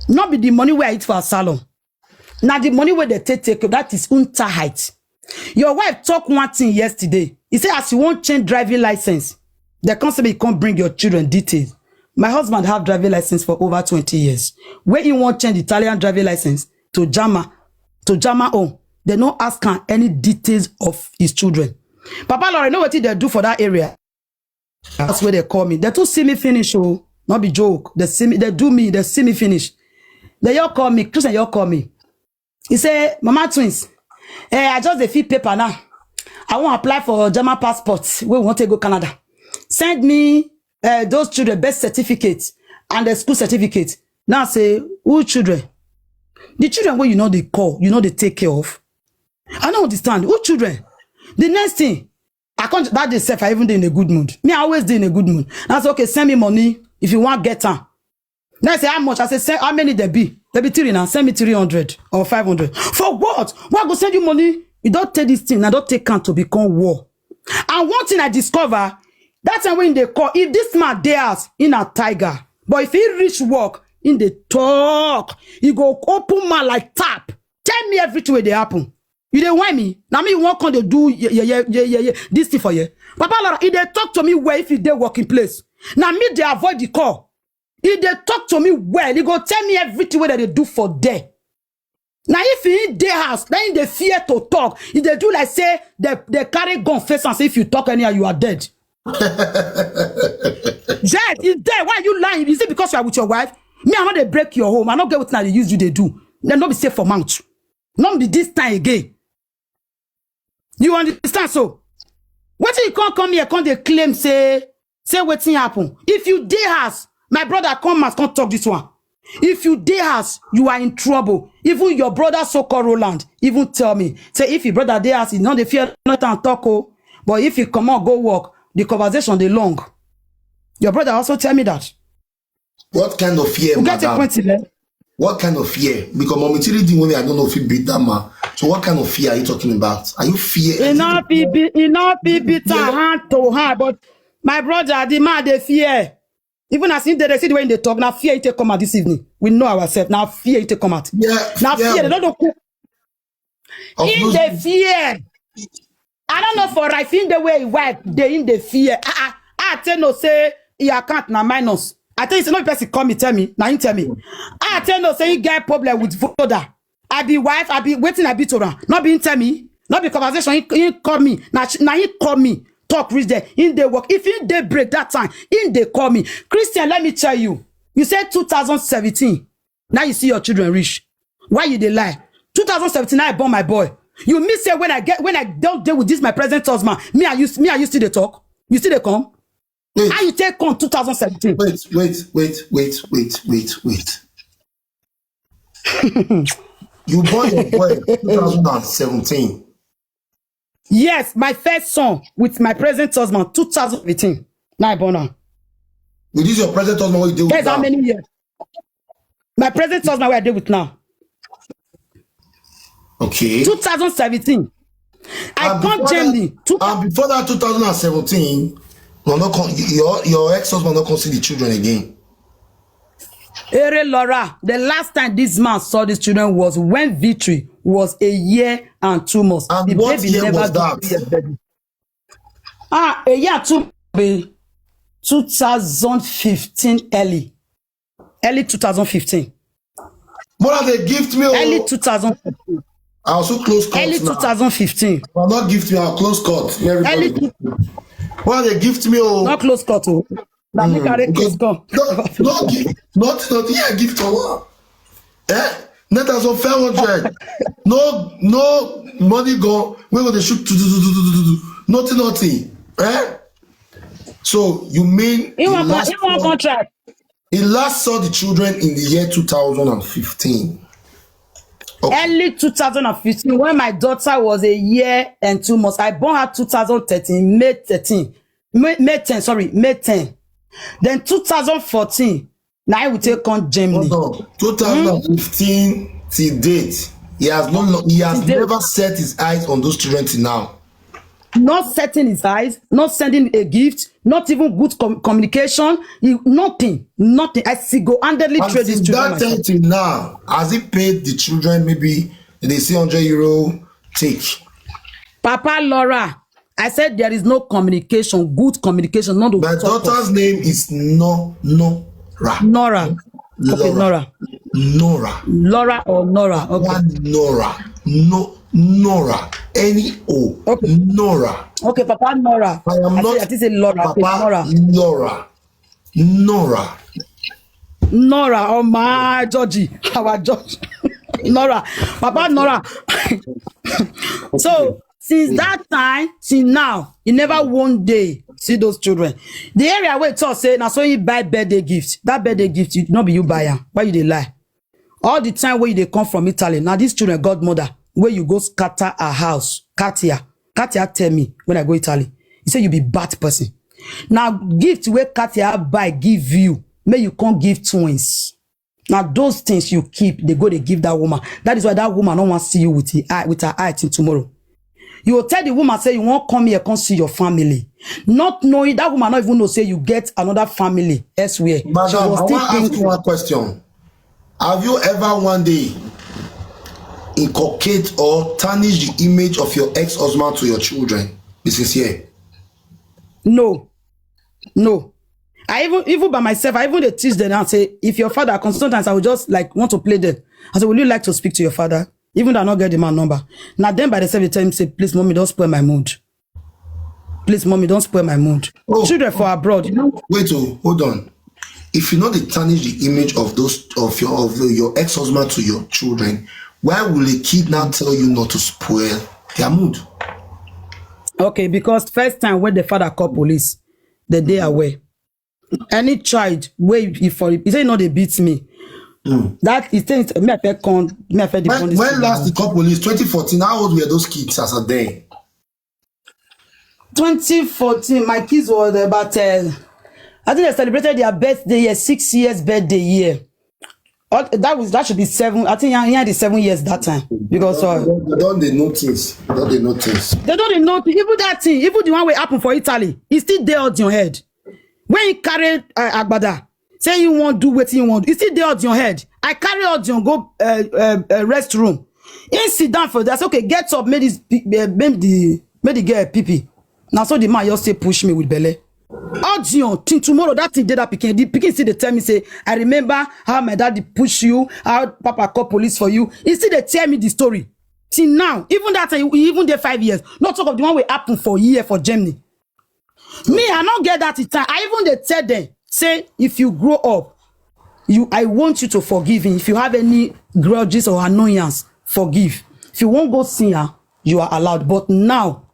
Not be the money where I eat for a salon. Now the money where they take take that is Unterheit. Your wife talk one thing yesterday. He said as you won't change driving license, They come say, "You can't bring your children details." My husband have driving license for over twenty years. Where he won't change Italian driving license to German, to German own. They no ask am any details of his children. Papa Lawrence, know what they do for that area? That's where they call me. They too see me finish, oh, not be joke. They see me, they do me, they see me finish. They all call me, Christian, you all call me. He say, "Mama Twins, eh, I just dey fill paper now. I wan apply for German passport wey we wan take go Canada. Send me, eh, those children birth certificate and the school certificate." Now I say, "Who children?" The children wey you know they call, you know they take care of. I don't understand. Who children? The next thing, I can't, that day sef, I even dey in a good mood. Me, I always dey in a good mood. And I say, "Okay, send me money if you want get am." Then I say, "How much?" I say, "Send, how many there be?" "There be three now. Send me three hundred or five hundred." "For what? Why I go send you money?" You don't take this thing. I don't take am to become war. And one thing I discover, that time when they call, if this man dey house, in a tiger. But if he reach work, in the talk, he go open mouth like tap. Tell me everything wey dey happen. You dey whine me? Now me you wan come dey do ye, ye, ye, ye, ye, ye, this thing for you. Papa Laura, he dey talk to me well if he dey working place. Now me dey avoid the call. He dey talk to me well. He go tell me everything wey they dey do for there. Now if he dey house, then he dey fear to talk. He dey do like say they, they carry gun face and say if you talk anyhow, you are dead. Yes, he's there. Why are you lying? Is it because you are with your wife? Me, I no dey break your home. I no get wetin I dey use you dey do. Then no be safe for mouth. No be this time again. You understand? So, wetin you come come here, come dey claim say, say wetin happen? If you dey house, my brother, come out, come talk this one. If you dey house, you are in trouble. Even your brother, so-called Roland, even tell me say if your brother dey house, he no dey fear nothing and talk, oh. But if he comot go work, the conversation dey long. Your brother also tell me that. What kind of fear, You get a madam? Point in there. What kind of fear? Because Mommy Tiri did when I don't know if he beat that man. So what kind of fear are you talking about? Are you fear? E no fit be, e no fit beat am hand to hand. But my brother, the man dey fear. Even as him dey, dey see the way him dey talk, na fear he take come out this evening. We know ourselves. Na fear he take come out. Yeah, Na fear fear. They don't know. of Him losing- dey fear. I don't know for right. Him the way him wife dey, him dey fear. Ah, ah, I tell no say he account na minus. I tell you say no person call me tell me. Na him tell me. I tell no say he get problem with Voda. I be wife. I be wetin I be to am. No be him tell me. No be conversation. He, he call me. Na sh- na he call me. Talk reach there. Him dey work. If him dey break that time, him dey call me. Christian, let me tell you. You say two thousand seventeen. Now you see your children reach. Why you dey lie? Two thousand seventeen, I born my boy. You mean say when I get, when I don't deal with this my present husband, me and you, me and you still dey talk? You still dey come? Wait, How you take come two thousand seventeen? wait, wait, wait, wait, wait, wait, wait. You born your boy in two thousand seventeen. Yes, my first son with my present husband, two thousand eighteen. Now I born am. With this your present husband, what you do with Guess how now? Many years? My present husband, where I dey with now, Okay. two thousand seventeen. I And come before Germany. that, Two, and before that, two thousand seventeen, no, no, con- your your ex-husband not come see the children again. Ere Laura, the last time this man saw these children was when Victory was a year and two months. And The what baby year never was grew that? two years baby. Ah, a year and two, baby. Two thousand fifteen early. Early two thousand fifteen. What are they gift me? Early Oh, two thousand fifteen. I also close court Early now. two thousand fifteen. Well, not gift me. I'll close court. Everybody. Early two, What are they gift me? Oh, not close court. Oh. Na me Mm, carry because case come. No, no gift. Not not here gift for what? Eh? Net as of five hundred. No, no money go. We go to shoot. Do, do, do, do, do, do, do. Nothing, nothing. Eh? So you mean He he want, last, he want saw, contract. He last saw the children in the year two thousand and fifteen. Okay. Early two thousand fifteen, when my daughter was a year and two months, I born her two thousand thirteen, May thirteen, May, May ten, sorry, May ten. Then two thousand fourteen, now I will take on Germany. Hold on. two thousand fifteen till date, he has no, he has Till date. Never set his eyes on those children till now. Not setting his eyes, not sending a gift, not even good com- communication, he, nothing, nothing. I single-handedly And trade this since children that time myself. Till now, has he paid the children maybe they say hundred euro take? Papa Laura, I said there is no communication, good communication, not to My talk of daughter's name is No Nora. Nora. Okay, Laura. Nora. Nora. Laura or Nora. Okay. One Nora. No Nora. N E O. Okay. Nora. Okay, Papa Nora. I am I not say, I think say Laura. Okay, Papa Nora. Nora. Nora. Nora, oh my Georgie, our George. Nora, Papa Nora. So since that time, since now, he never one day see those children. The area where talk say now so he buy birthday gift. That birthday gift, you, not be you buy am. Why you dey lie? All the time where you dey come from Italy, now these children godmother where you go scatter her house. Katia, Katia tell me when I go Italy, he say you be bad person. Now gift where Katia buy give you, may you can't give twins. Now those things you keep, they go they give that woman. That is why that woman don't want to see you with the eye, with her eye till tomorrow. You will tell the woman say you won't come here, come see your family, not knowing that woman not even know say you get another family elsewhere. She Madam, was I still want to ask you thinking. One question. Have you ever one day inculcate or tarnish the image of your ex-husband to your children? Be sincere. No, no. I even even by myself, I even dey teach them and say, if your father comes, sometimes I will just like want to play them. I say, will you like to speak to your father? Even though I not get the man number. Now then by the same time say, please, mommy, don't spoil my mood. Please, mommy, don't spoil my mood. Oh. Children for abroad. Wait, oh, hold on. If you know they tarnish the image of those of your of your ex-husband to your children, why will a kid now tell you not to spoil their mood? Okay, because first time when the father called police, the day away. Any child where if for he say no, they beat me. That he thinks me I feel con me I feel the When, bond is when too last long. The couple is twenty fourteen, how old were those kids as a day? Twenty fourteen, my kids were about uh, I think they celebrated their birthday year, six years birthday year. Uh, that was that should be seven. I think yeah, yeah, the seven years that time because uh, They don't they notice. They don't they notice. They don't know even that thing. Even the one way happen for Italy, it still there on your head. When he carried uh, Agbada, say you won't do what you want. It still there on your head. I carry Audion go uh, uh, uh, restroom. He sit down for that. Okay, get up. Make this uh, make the make the girl pee pee. Now so the man just say push me with belly. Audion, till tomorrow that thing did that picking. The picking see they tell me say I remember how my daddy push you, how Papa call police for you. He still they tell me the story. Till now, even that time, even the five years. Not talk of the one way happen for year for Germany. Me, I not get that time. I even they tell them say if you grow up, you I want you to forgive him. If you have any grudges or annoyance, forgive. If you won't go see her, you are allowed. But now,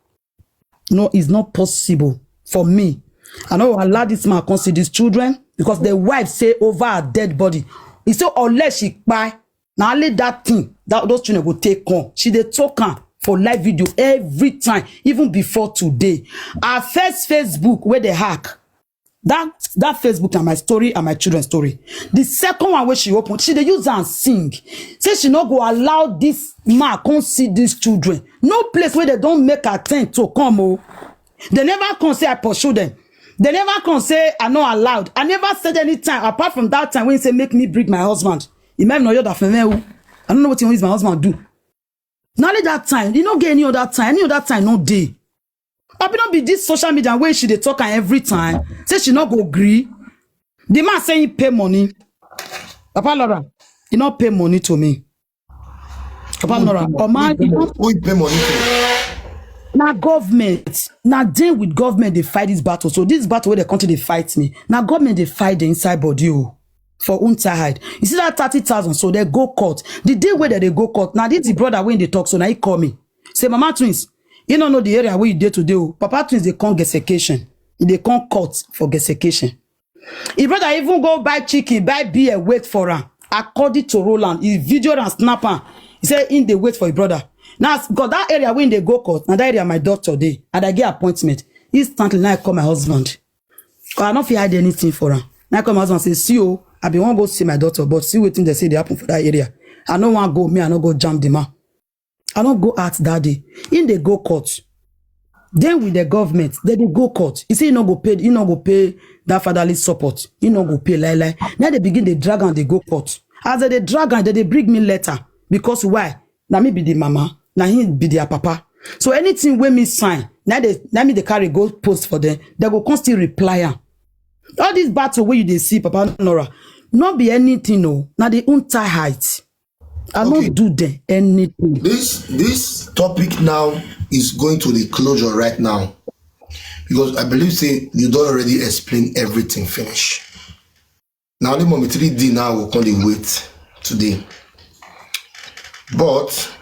no, it's not possible for me. I know allow this man come see these children because the wife say over her dead body. He say unless she buy now only that thing that those children go take on. She dey talk am for live video every time, even before today. Her first Facebook where they hack. That that Facebook na my story and my children's story. The second one where she open, she dey use and sing. Say she not go allow this man come see these children. No place where they don't make her tent to come. Oh, they never come say I pursue them. They never come say I not allowed. I never said any time apart from that time when he say make me bring my husband. Imam no yoda fenwe. I don't know what he wants my husband do. Not only that time, you not get any other time. Any other time, no day. I be not be this social media where she dey talk and every time. Say she not go agree. The man say he pay money. Papa Laura, he not pay money to me. Papa Laura, oh man, he not Who you pay money to? na government, na dem with government dey fight this battle. So this battle wey the country dey fight me, na government dey fight the inside body o for Unterhide. You see that thirty thousand, so they go court. The day wey they dey go court, na this the brother wey dey talk, so na he call me. Say, Mama Twins, you no know the area where you dey today o. Papa Twins dey come Gesecation. He dey come court for Gesecation. His brother even go buy chicken, buy beer, wait for am. According to Roland, he video and snap am. He say him dey wait for his brother. Now, because that area wey him dey go court, na that area my doctor dey, and I get appointment. Instantly, now I call my husband. 'Cause I no fit hide anything for am. Now I call my husband say, see o, I bin wan go see my doctor, but see wetin they say dey happen for that area. I no wan go, me I no go jam the man. I no go out that day. Him dey go court. Then with the government, they dey go court. He say he no go pay, he no go pay that fatherly support. He no go pay lie lie. Now they begin dey drag am dey go court. As they dey drag am, they dey bring me letter. Because why? Na me be the mama, na him be their papa. So anything wey me sign, na dey, na me dey carry go post for them. They go come still reply am. All this battle wey you dey see, Papa Nora, no be anything, no. Na the untie height. I no Okay. do them anything. This this topic now is going to the closure right now, because I believe say you don't already explain everything finish. Now only Mommy three D now will call the wait today. But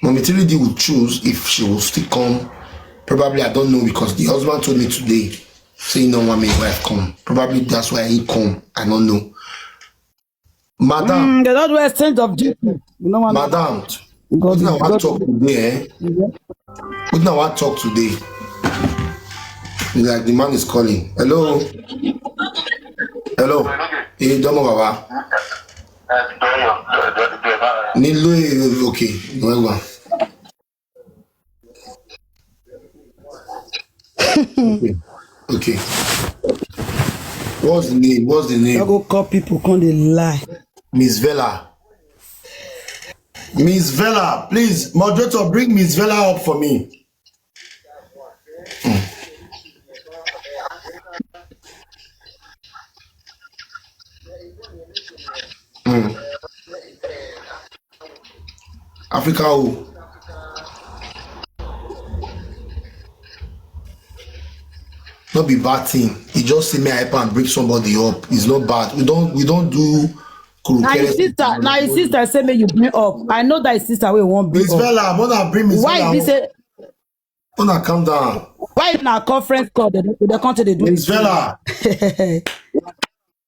Mommy three D will choose if she will still come. Probably, I don't know, because the husband told me today, say he no want me wife come. Probably that's why he come. I don't know. Madam, Mm, they don't do exchange of duty. You know what? Madam, God, wetin I wan God. talk today, eh? Wetin I wan talk today? Like the man is calling. Hello? Hello? Hey, Domo Baba. Nílò èrò, okay. Well, well. Okay. Okay. What's the name? What's the name? I go call people, come dey lie. Miss Vela. Miss Vela, please, moderator, bring Miss Vela up for me. Mm. Mm. Africa o. No be bad thing. E just say me I help am bring somebody up. It's not bad. We don't we don't do Now your sister, now your sister say me you bring up. I know that your sister will won't bring Miss up. Vela, wanna bring Miss Why Vela be up? Say Wanna calm down. Why in our conference call they they come to the do Miss Vela.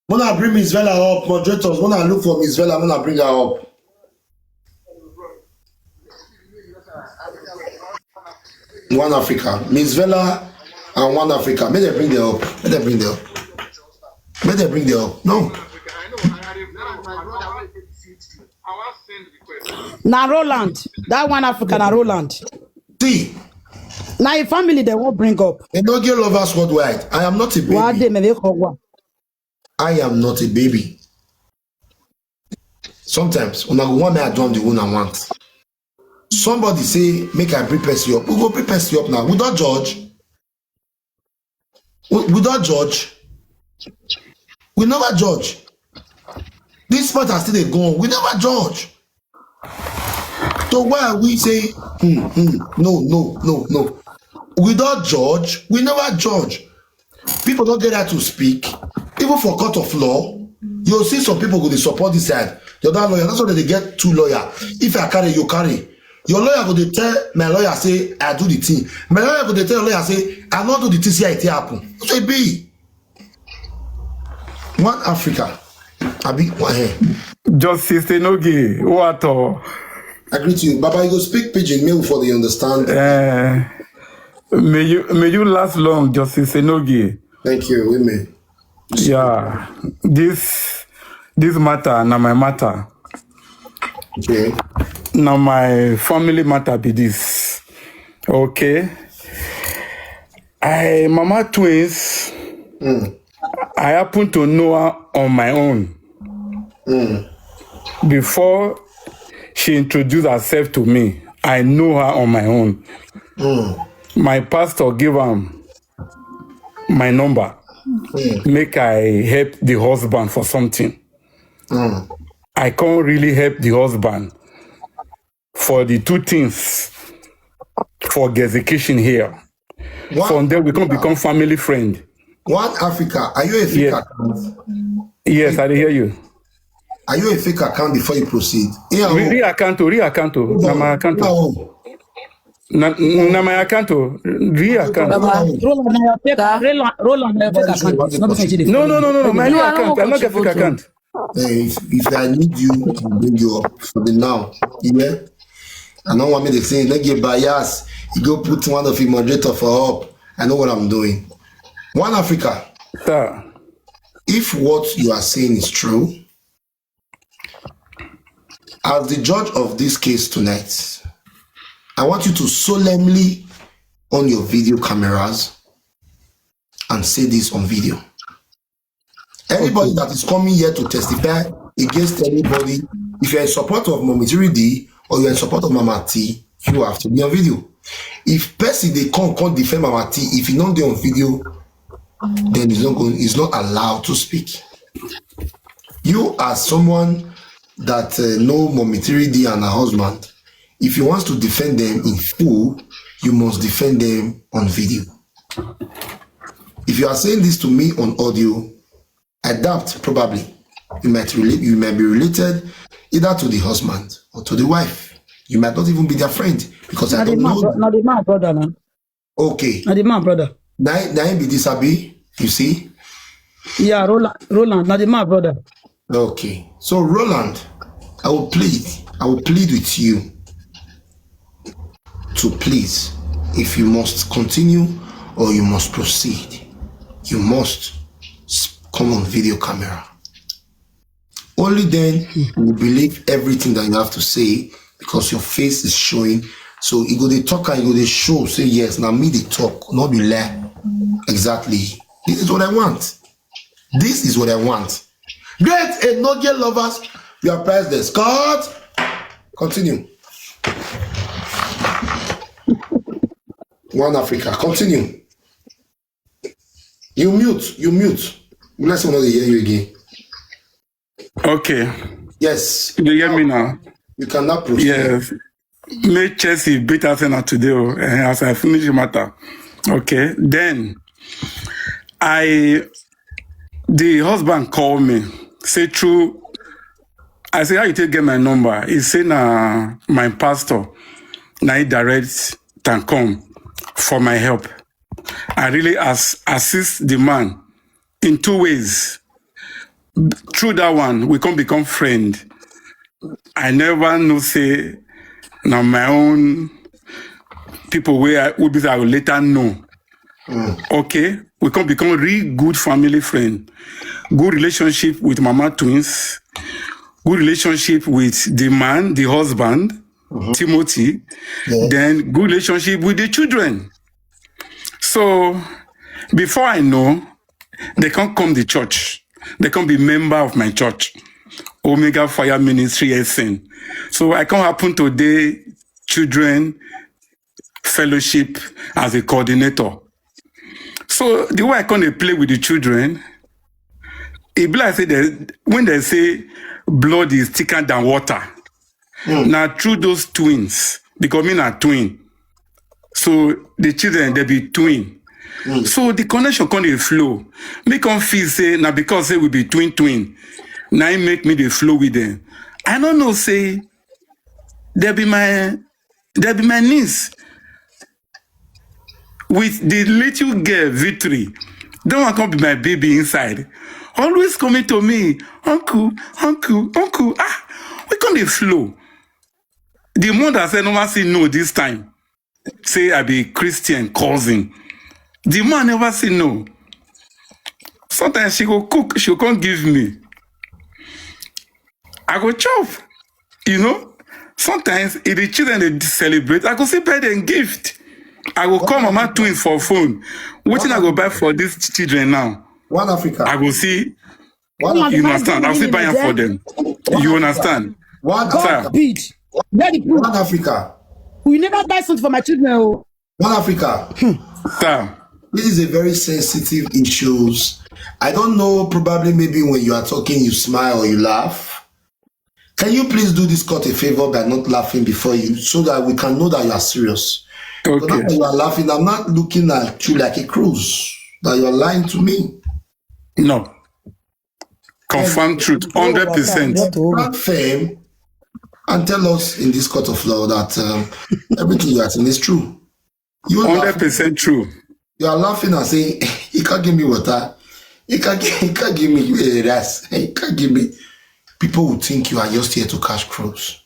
Wanna bring Miss Vela up, moderators. Wanna look for Miss Vela, wanna bring her up. One Africa. Miss Vela and one Africa. May they bring them up. May they bring them up. May they bring them up. No. Na Roland. That one Africa na Roland. See. Now your family they won't bring up. Enogie lovers worldwide. I am not a baby. Why they may make her one? I am not a baby. Sometimes, when I want me, I don't do what I want. Somebody say, make I bring person up. We go bring person up now. We don't judge. We, we don't judge. We never judge. This matter still dey go on. We never judge. So why are we saying, hmm, hmm, no, no, no, no? We don't judge. We never judge. People don't get that to speak. Even for court of law, you see some people go dey support this side. The other lawyer, that's why they get two lawyer. If I carry, you carry. Your lawyer go dey tell my lawyer say I do the thing. My lawyer go dey tell your lawyer say I not do the thing. See how it happen. So it be. One Africa. I be one here. Justice Enogie, what all? I greet you. Baba, you go speak pidgin, make we for the understand. Eh, may you may you last long, Justice Enogie. Thank you. Amen. Yeah, this this matter na my matter. Okay. Na my family matter be this. Okay. I mama twins. Mm. I happen to know her on my own. Mm. Before she introduced herself to me, I know her on my own. Mm. My pastor gave her my number. Mm. Make I help the husband for something. Mm. I can't really help the husband for the two things for execution here. One From there, we can Africa. become family friend. One Africa. Are you a fake Yeah. account? Yes, I dey hear you. Are you a fake account before you proceed? Yeah. Re- Real account, oh, real accant, oh. Na my account, oh. No. Na, na my account, oh. Real account. Baba, Roland, na your fake, Roland, Roland, na your fake account. No be say you dey No, no, no, no, no. My No, real I don't account. I'm not want a fake control. account. Eh, if, if I need you, I'll bring you up for the now. Yeah? I don't want me to say, not get bias. You go put one of your moderator for up. I know what I'm doing. One Africa, Sir. if what you are saying is true, as the judge of this case tonight, I want you to solemnly on your video cameras and say this on video. Anybody Okay. that is coming here to testify against anybody, if you're in support of Mommy three D or you're in support of Mama T, You have to be on video. If person dey come, come defend Mama T, if you no dey on video, then he's not going, he's not allowed to speak. You, as someone that, uh, know Mommy three D and her husband, if you want to defend them in full, you must defend them on video. If you are saying this to me on audio, I doubt, probably you might relate, you might be related either to the husband or to the wife. You might not even be their friend, because I Na the don't man, know bro- them. Na the man brother now. Okay. Na the man brother. Now, now be this, Abi, you see? Yeah, Roland, Roland, na the man brother. Okay. So, Roland, I will plead, I will plead with you to please, if you must continue or you must proceed, you must s- come on video camera. Only then we believe everything that you have to say, because your face is showing. So you go dey talk and you go dey show, say, "Yes, now me dey talk, not be lie." Exactly. This is what I want. This is what I want. Great Enogie lovers, you are priceless. Cut. Continue. One Africa. Continue. You mute. You mute. Let's not hear you again. Okay. Yes. You hear me now? You cannot proceed. Yes. Make Chelsea beat Arsenal today, oh, eh, as I finish the matter. Okay. Then I, the husband called me, say true. I say, "How you take get my number?" He say, "Na my pastor, na he direct and come for my help." I really as assist the man in two ways. Through that one, we can become friend. I never know say na my own people where I would be, I will later know. Okay, we can become real good family friend, good relationship with Mama Twins, good relationship with the man, the husband, Timothy, then good relationship with the children. So before I know, they can't come the church. They can't be member of my church, Omega Fire Ministry S N. So I can't happen to the children fellowship as a coordinator. So the way I come dey play with the children, e be like say they, when they say blood is thicker than water, na through those twins, because me na twin. So the children, they be twin. So the connection come dey flow. Me come feel say na because say we be twin twin, na im make me dey flow with them. I no know say they be my, they be my niece. With the little girl Victory, that one come be my baby inside. Always coming to me, "Uncle, uncle, uncle." Ah, we come dey flow. The mother say never say no this time. Say I be Christian cousin. The man never say no. Sometimes she go cook, she go come give me. I go chop. You know, sometimes if the children dey celebrate, I go still buy them gift. I go call Mama Twins for phone. Wetin I go buy for these children now? One Africa. I go see. One You Africa. understand? I'll still buy am for them. You understand? One Sir. Africa. Bid. Where the proof? One Africa. We never buy something for my children. Oh. One Africa. Sir. This is a very sensitive issues. I don't know, probably maybe when you are talking, you smile or you laugh. Can you please do this court a favor by not laughing before you, so that we can know that you are serious? But Okay. now you are laughing. I'm not looking at you like a cruise. That you are lying to me. No. Confirm truth, hundred percent. Stand firm and tell us in this court of law that, um, everything you are saying is true. You are Hundred laughing, percent true. you are laughing and saying, "He can't give me water. He can't give, he can't give me, eh, rice. He can't give me." People will think you are just here to cash crops.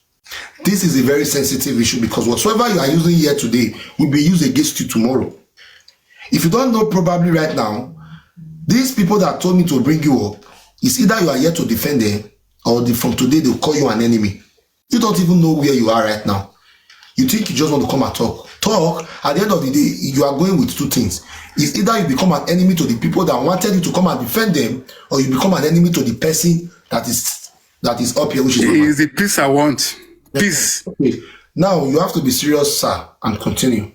This is a very sensitive issue, because whatsoever you are using here today will be used against you tomorrow. If you don't know, probably right now, these people that told me to bring you up, it's either you are here to defend them, or the, from today they'll call you an enemy. You don't even know where you are right now. You think you just want to come and talk. Talk, at the end of the day, you are going with two things. It's either you become an enemy to the people that wanted you to come and defend them, or you become an enemy to the person that is, that is up here, which is Mama. It is the peace I want. Peace. Okay. Now you have to be serious, sir, and continue.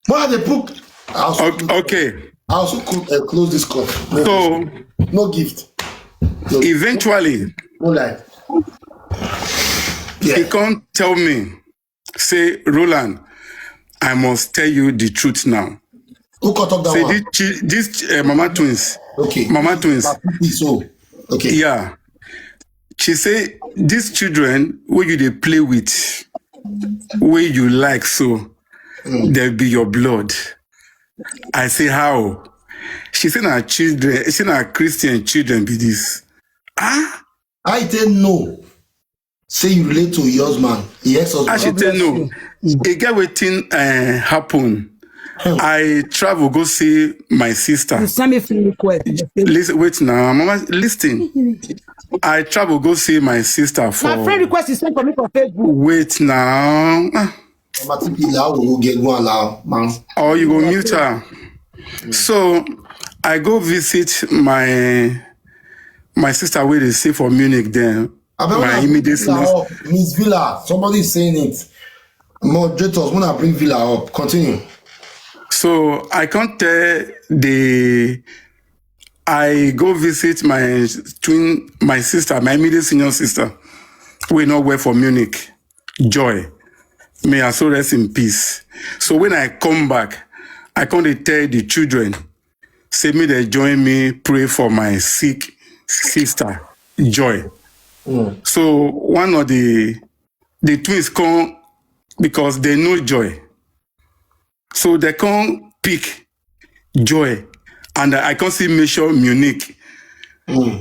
Why they put? I also, Okay, okay. I also could uh, close this cup. No, So no gift. No, eventually, no lie. he Yeah. can't tell me, say, "Roland, I must tell you the truth now." Who cut up that Say one? this, chi- this uh, Mama Twins, Okay. Mama Twins. So okay. Yeah. She say, "These children where you they play with, where you like, so they'll be your blood." I say, "How?" She say, "Na children." She say, "Na Christian children be this." Ah, I didn't know. Say you relate to your husband, the ex-husband. I should tell no. E get wetin uh, happen. I travel go see my sister. You send me friend request. Listen, wait now, Mama. Listen. I travel go see my sister for. My friend request is sent for me for Facebook. Wait now. Ah, Mama T P, la, we will get one now, man. Or you go mute her. So I go visit my my sister where they stay for Munich then. I bet My when I immediate Villa next. Up, Miss Villa, somebody is saying it. Moderators, when I bring Villa up, continue. So I can't tell the. I go visit my twin, my sister, my immediate senior sister. We not well for Munich. Joy. May I so rest in peace. So when I come back, I can't tell the children. Say me they join me pray for my sick sister, Joy. So one of the the twins come because they know Joy. So they come pick Joy, and I can't see measure Munich.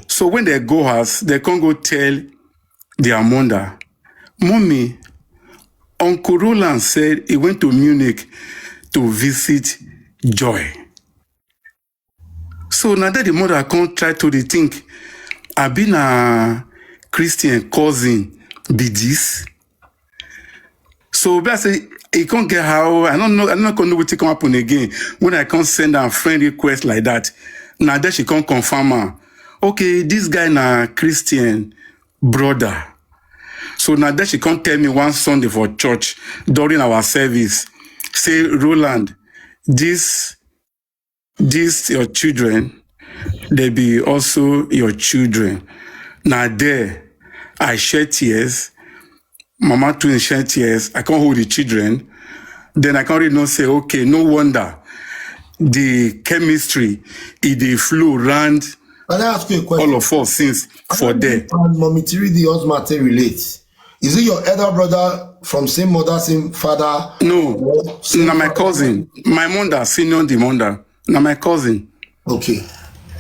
So when they go house, they can't go tell their mother, "Mommy, Uncle Roland said he went to Munich to visit Joy." So now that the mother can't try to rethink, "I been a Christian cousin be this." So but I say he can't get how I don't know. I don't know what can happen again when I can't send a friend request like that. Now that she can't confirm her. Okay, this guy na Christian brother. So now that she can't tell me one Sunday for church during our service, say, "Roland, this these your children, they be also your children." Now there, I shed tears. Mama twin shed tears. I can't hold the children. Then I can't really not say, "Okay, no wonder the chemistry, it the flow round Can I ask you a question? All of us since for there." And Mommy Tiri, the husband, they relate. Is it your elder brother from same mother, same father? No, Or same na my father? Cousin, my mother, senior the mother, na my cousin. Okay.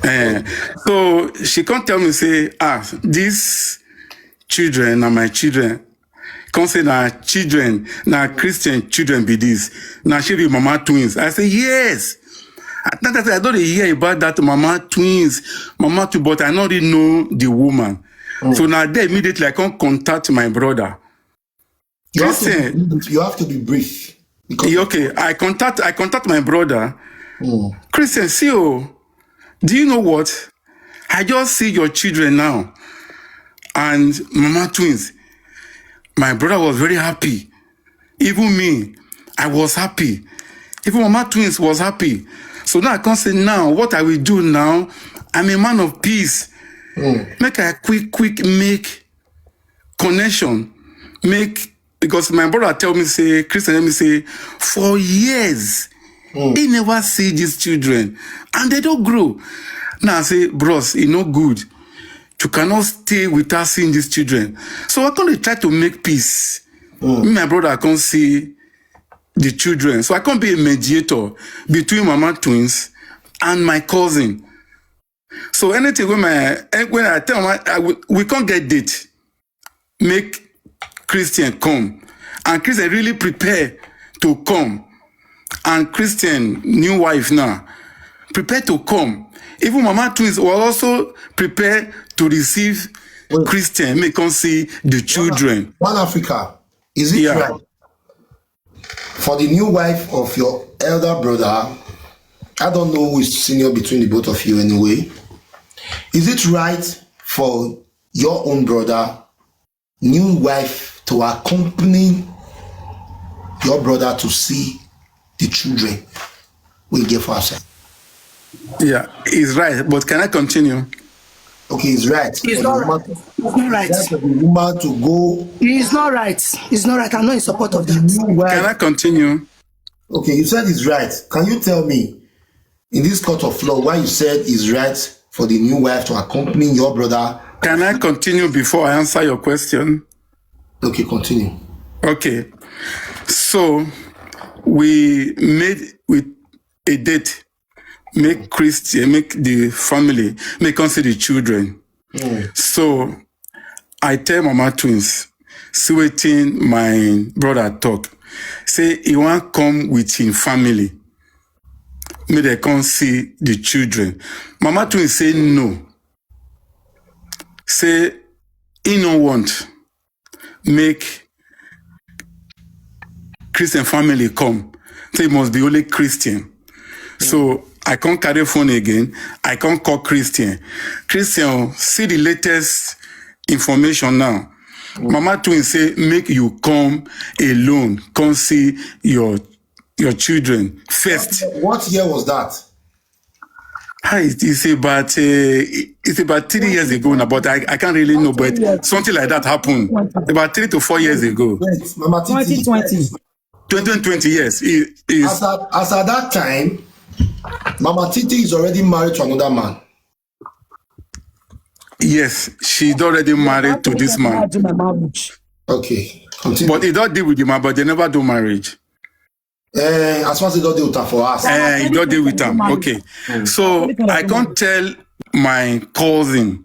Eh, so she can't tell me say, "Ah, these children are my children." Can't say na children, na Christian children be this. Now she be Mama twins. I say yes. I, that, that, I don't hear about that Mama twins, Mama twin, but I not really know the woman. So now they immediately I can't contact my brother. You have, to Christian, be, you have to be brief. Because Yeah, okay, I contact I contact my brother. Christian, see, oh, do you know what? I just see your children now, and Mama twins. My brother was very happy. Even me, I was happy. Even Mama twins was happy. So now I can't say now what I will do now. I'm a man of peace. Make a quick, quick make connection, make because my brother tell me say, Christian tell me say, for years he never see these children and they don't grow. Now I say, "Bros, it no good. You cannot stay without seeing these children." So I come dey try to make peace. Me, my brother, I come see the children. So I come be a mediator between Mama twins and my cousin. So anything when my eh, when I tell my I, we, we can't get date, make Christian come, and Christian really prepare to come, and Christian new wife now prepare to come. Even Mama twins were also prepare to receive Christian, make come see the children. One Africa, is it Yeah. Right for the new wife of your elder brother? I don't know who is senior between the both of you anyway. Is it right for your own brother, new wife to accompany your brother to see the children we get for ourselves. Yeah, he's right. But can I continue? Okay, he's right. It's For not the right. woman, It's not right. right for the woman to go. It's not right. It's not right. I'm not in support of that. New wife. Can I continue? Okay, you said it's right. Can you tell me, in this court of law, why you said it's right for the new wife to accompany your brother? Can I continue before I answer your question? Okay, continue. Okay. So we made with a date, make Christian, make the family, make us see the children. So I tell Mama Twins, see wetin my brother talk. Say he wan come with him family. Make dem come see the children. Mama Twins say no. Say he no want make Christian family come. Say it must be only Christian. So I can't carry phone again. I can't call Christian. Christian, see the latest information now. Mama Twin say make you come alone, come see your your children first. What year was that? Hi, it's about uh, it's about three years ago now, but I, I can't really know. But something like that happened about three to four years ago. Wait, Mama Titi. twenty twenty. Twenty twenty, yes. It is. As at, as at that time, Mama Titi is already married to another man. Yes, she's already married to this man. To my marriage. Okay, continue. But he don't deal with the man, but they never do marriage. Eh, as far as they don't do it for us. Eh, he don't deal with them. Okay. So I can't tell my cousin,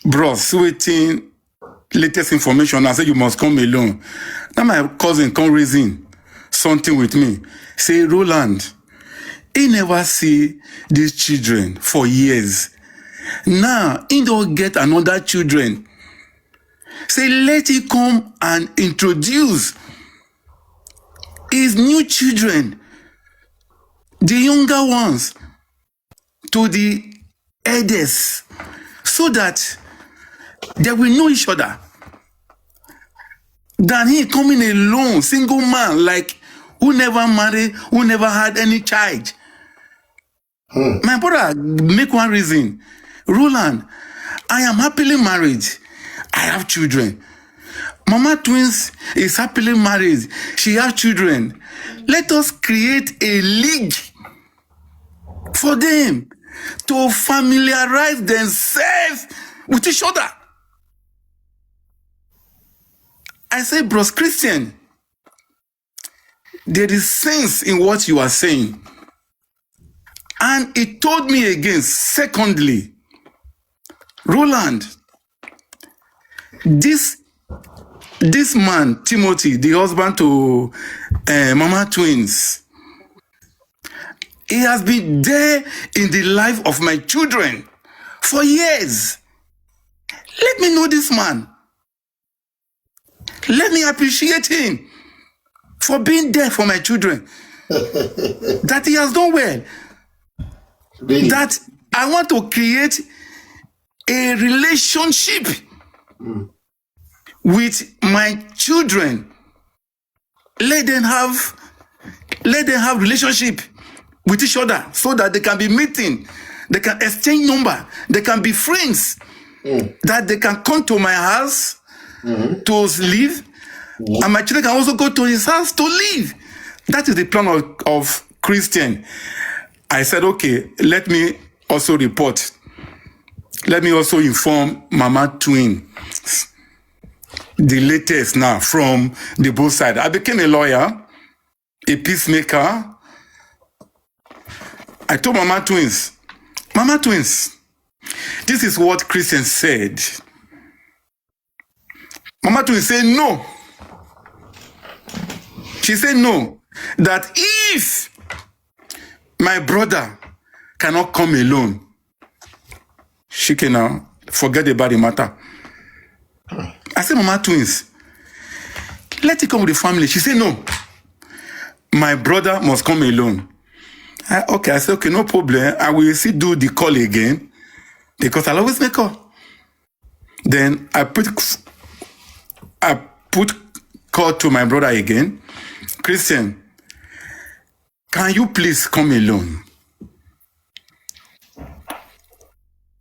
bros, waiting latest information. I say you must come alone. Now my cousin come reason something with me. Say, Roland, he never see these children for years. Now he don't get another children. Say, let him come and introduce his new children, the younger ones, to the elders, so that they will know each other. Than he coming alone, single man, like, who never married, who never had any child. My brother, make one reason. Roland, I am happily married. I have children. Mama Twins is happily married. She has children. Let us create a league for them to familiarize themselves with each other. I say, Bros Christian, there is sense in what you are saying. And he told me again, secondly, Roland, this this man, Timothy, the husband to uh, Mama Twins, he has been there in the life of my children for years. Let me know this man. Let me appreciate him for being there for my children. That he has done well. Really? That I want to create a relationship with my children. Let them have let them have relationship with each other so that they can be meeting, they can exchange number, they can be friends, that they can come to my house to live, and my children can also go to his house to live. That is the plan of, of Christian. I said, okay, let me also report. Let me also inform Mama Twin the latest now from the both side. I became a lawyer, a peacemaker. I told Mama Twins, Mama Twins, this is what Christian said. Mama Twins said no. She said no. That if my brother cannot come alone, she can now forget about the matter. I said, Mama Twins, let it come with the family. She said, no, my brother must come alone. I, okay, I said, okay, no problem. I will still do the call again because I always make call. Then I put, I put call to my brother again. Christian, can you please come alone?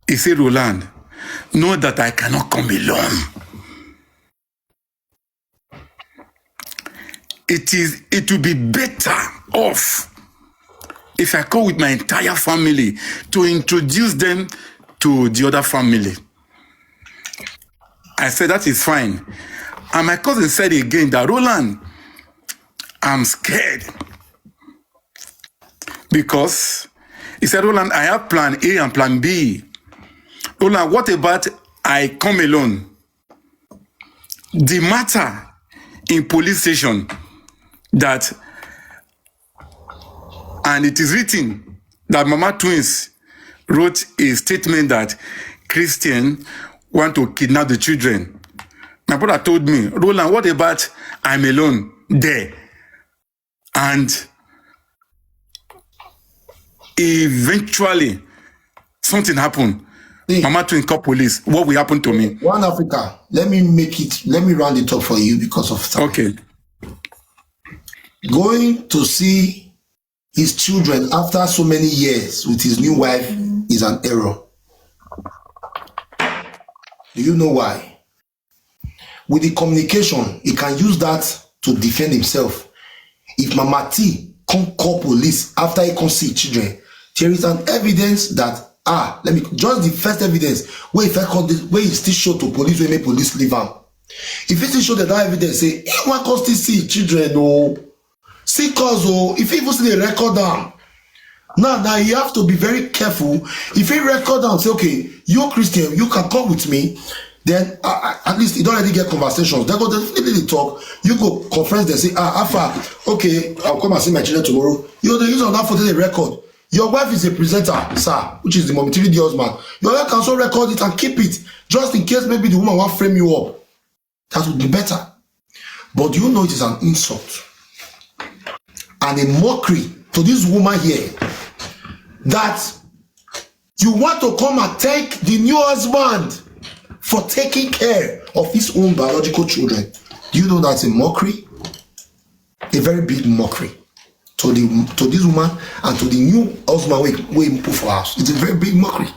He said, Roland, know that I cannot come alone. It is, it will be better off if I come with my entire family to introduce them to the other family. I said, that is fine. And my cousin said again that, Roland, I'm scared. Because he said, Roland, I have plan A and plan B. Roland, what about I come alone? The matter in police station that, and it is written that Mama Twins wrote a statement that Christian want to kidnap the children. My brother told me, Roland, what about I'm alone there? And eventually, something happened. Mama Twin call police. What will happen to me? One Africa, let me make it, let me round it up for you because of time. Okay. Going to see his children after so many years with his new wife is an error. Do you know why? With the communication, he can use that to defend himself. If Mama T come call police after he come see children, there is an evidence that, ah, let me, just the first evidence where if I call this, where he still show to police, where make police leave am. If he still show that, that evidence, say, he wan come still see children, oh, see cause, oh, if he even still dey record am. Now, now you have to be very careful. If he record am, say, okay, you Christian, you can come with me. Then uh, uh, at least he don already get conversations. They go definitely dey talk. You go conference them, say, ah, Alpha, okay, I'll come and see my children tomorrow. You dey use on that photo, the record. Your wife is a presenter, sir, which is the Mommy T V, the husband. Your wife can also record it and keep it, just in case maybe the woman wan frame you up. That would be better. But you know it is an insult and a mockery to this woman here that you want to come and thank the new husband for taking care of his own biological children. Do you know that's a mockery? A very big mockery to the, to this woman and to the new husband wey, wey he put for house. It's a very big mockery.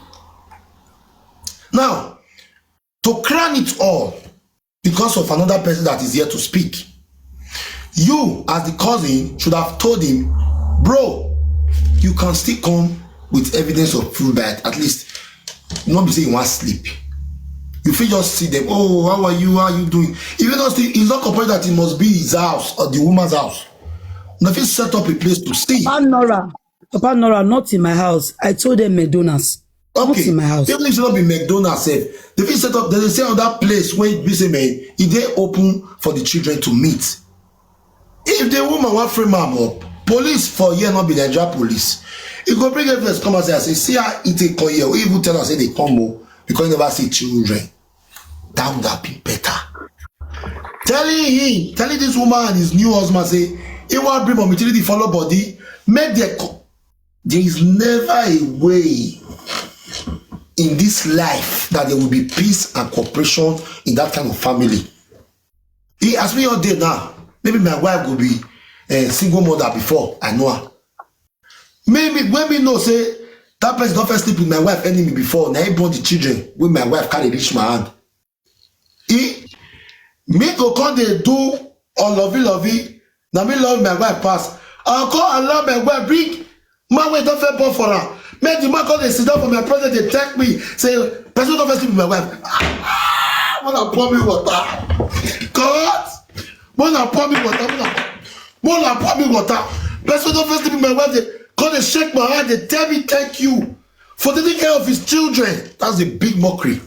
Now, to crown it all, because of another person that is here to speak, you, as the cousin, should have told him, bro, you can still come with evidence of full bite. At least, not be say you wan sleep. You fit just see them. Oh, how are you? How are you doing? If you don't sleep, it's not compulsory that it must be his house or the woman's house. Una fit set up a place to stay. Papa Nora, Papa Nora, not in my house. I told them McDonald's. Not Okay. In my house. Even if it's not be McDonald's sef, they fit set up, they say other place wey be say, man, e dey open for the children to meet. If the woman wan frame am up, police for here no be Nigeria police. E go bring evidence come and say, I say, see how e take come here. Or even tell am say they come o, because he never see children. That would have been better. Telling him, telling this woman and his new husband say, he wan bring Mommy T V follow body, make the co-, there is never a way in this life that there will be peace and cooperation in that kind of family. He, as we all dey now, maybe my wife go be a single mother before I know her. Maybe when we know say that person don first sleep with my wife enemy before, na he born the children wey my wife carry reach my hand. E, me go come dey do all lovey lovey. Na me love my wife pass. I come allow my wife bring man wey don first born for am. Make the man come dey sit down for my presence dey thank me say person don first sleep with my wife. Ah, wanna pour me water. God, wanna pour me water. Wanna, wanna pour me water. Person don first sleep with my wife dey come dey shake my hand dey tell me thank you for taking care of his children. That's a big mockery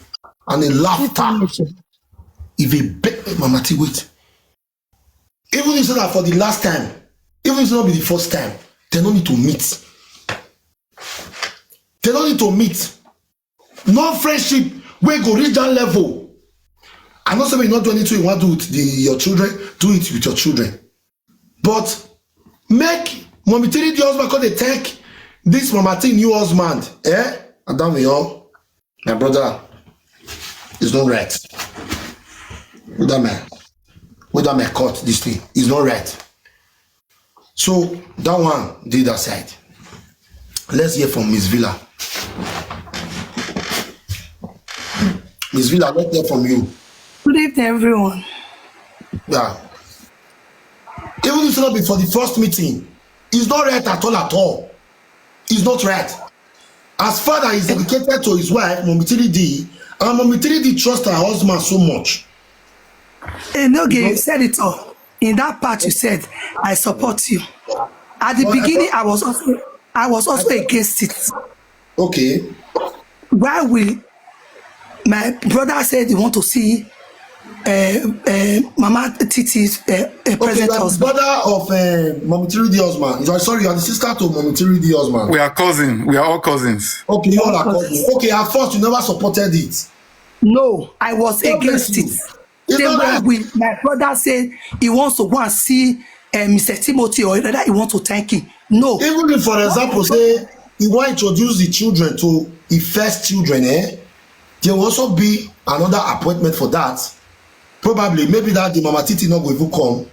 and a laughter. If a big Mama T, wait. Even if say na for the last time, even if say no be the first time, they no need to meet. They no need to meet. No friendship wey go reach that level. I know say you no do anything you wan do with the, your children, do it with your children. But make Mommy T V, the husband, come dey thank this Mama T new husband. Eh? Adam, you, my brother, is not right. That man. whether my court, this thing is not right. So that one did that side. Let's hear from Miss Villa. Miss Villa, let's hear from you. Good evening, everyone. Yeah. Even if it's not be for the first meeting, it's not right at all, at all. It's not right. As father is dedicated to his wife, Mommy three D, and Mommy three D trusts her husband so much. Enoge, you said it all. In that part you said, I support you. At the beginning, I was also I was also against it. Okay. Why will my brother said he want to see uh, uh, Mama Titi's uh, uh, Okay, present you are the husband? brother of uh, Mommy three D husband. You are, sorry, you are the sister to Mommy three D husband. We are cousins. We are all cousins. Okay, you all are Cousins. Cousins. Okay, at first you never supported it. No, I was God bless against you. It. It's Then not why right. will my brother say he wants to go and see uh, Mister Timothy, or rather he wants to thank him? No. Even if, for example, say he want to introduce the children to the first children, eh? There will also be another appointment for that. Probably, maybe that the Mama Titi not go even come.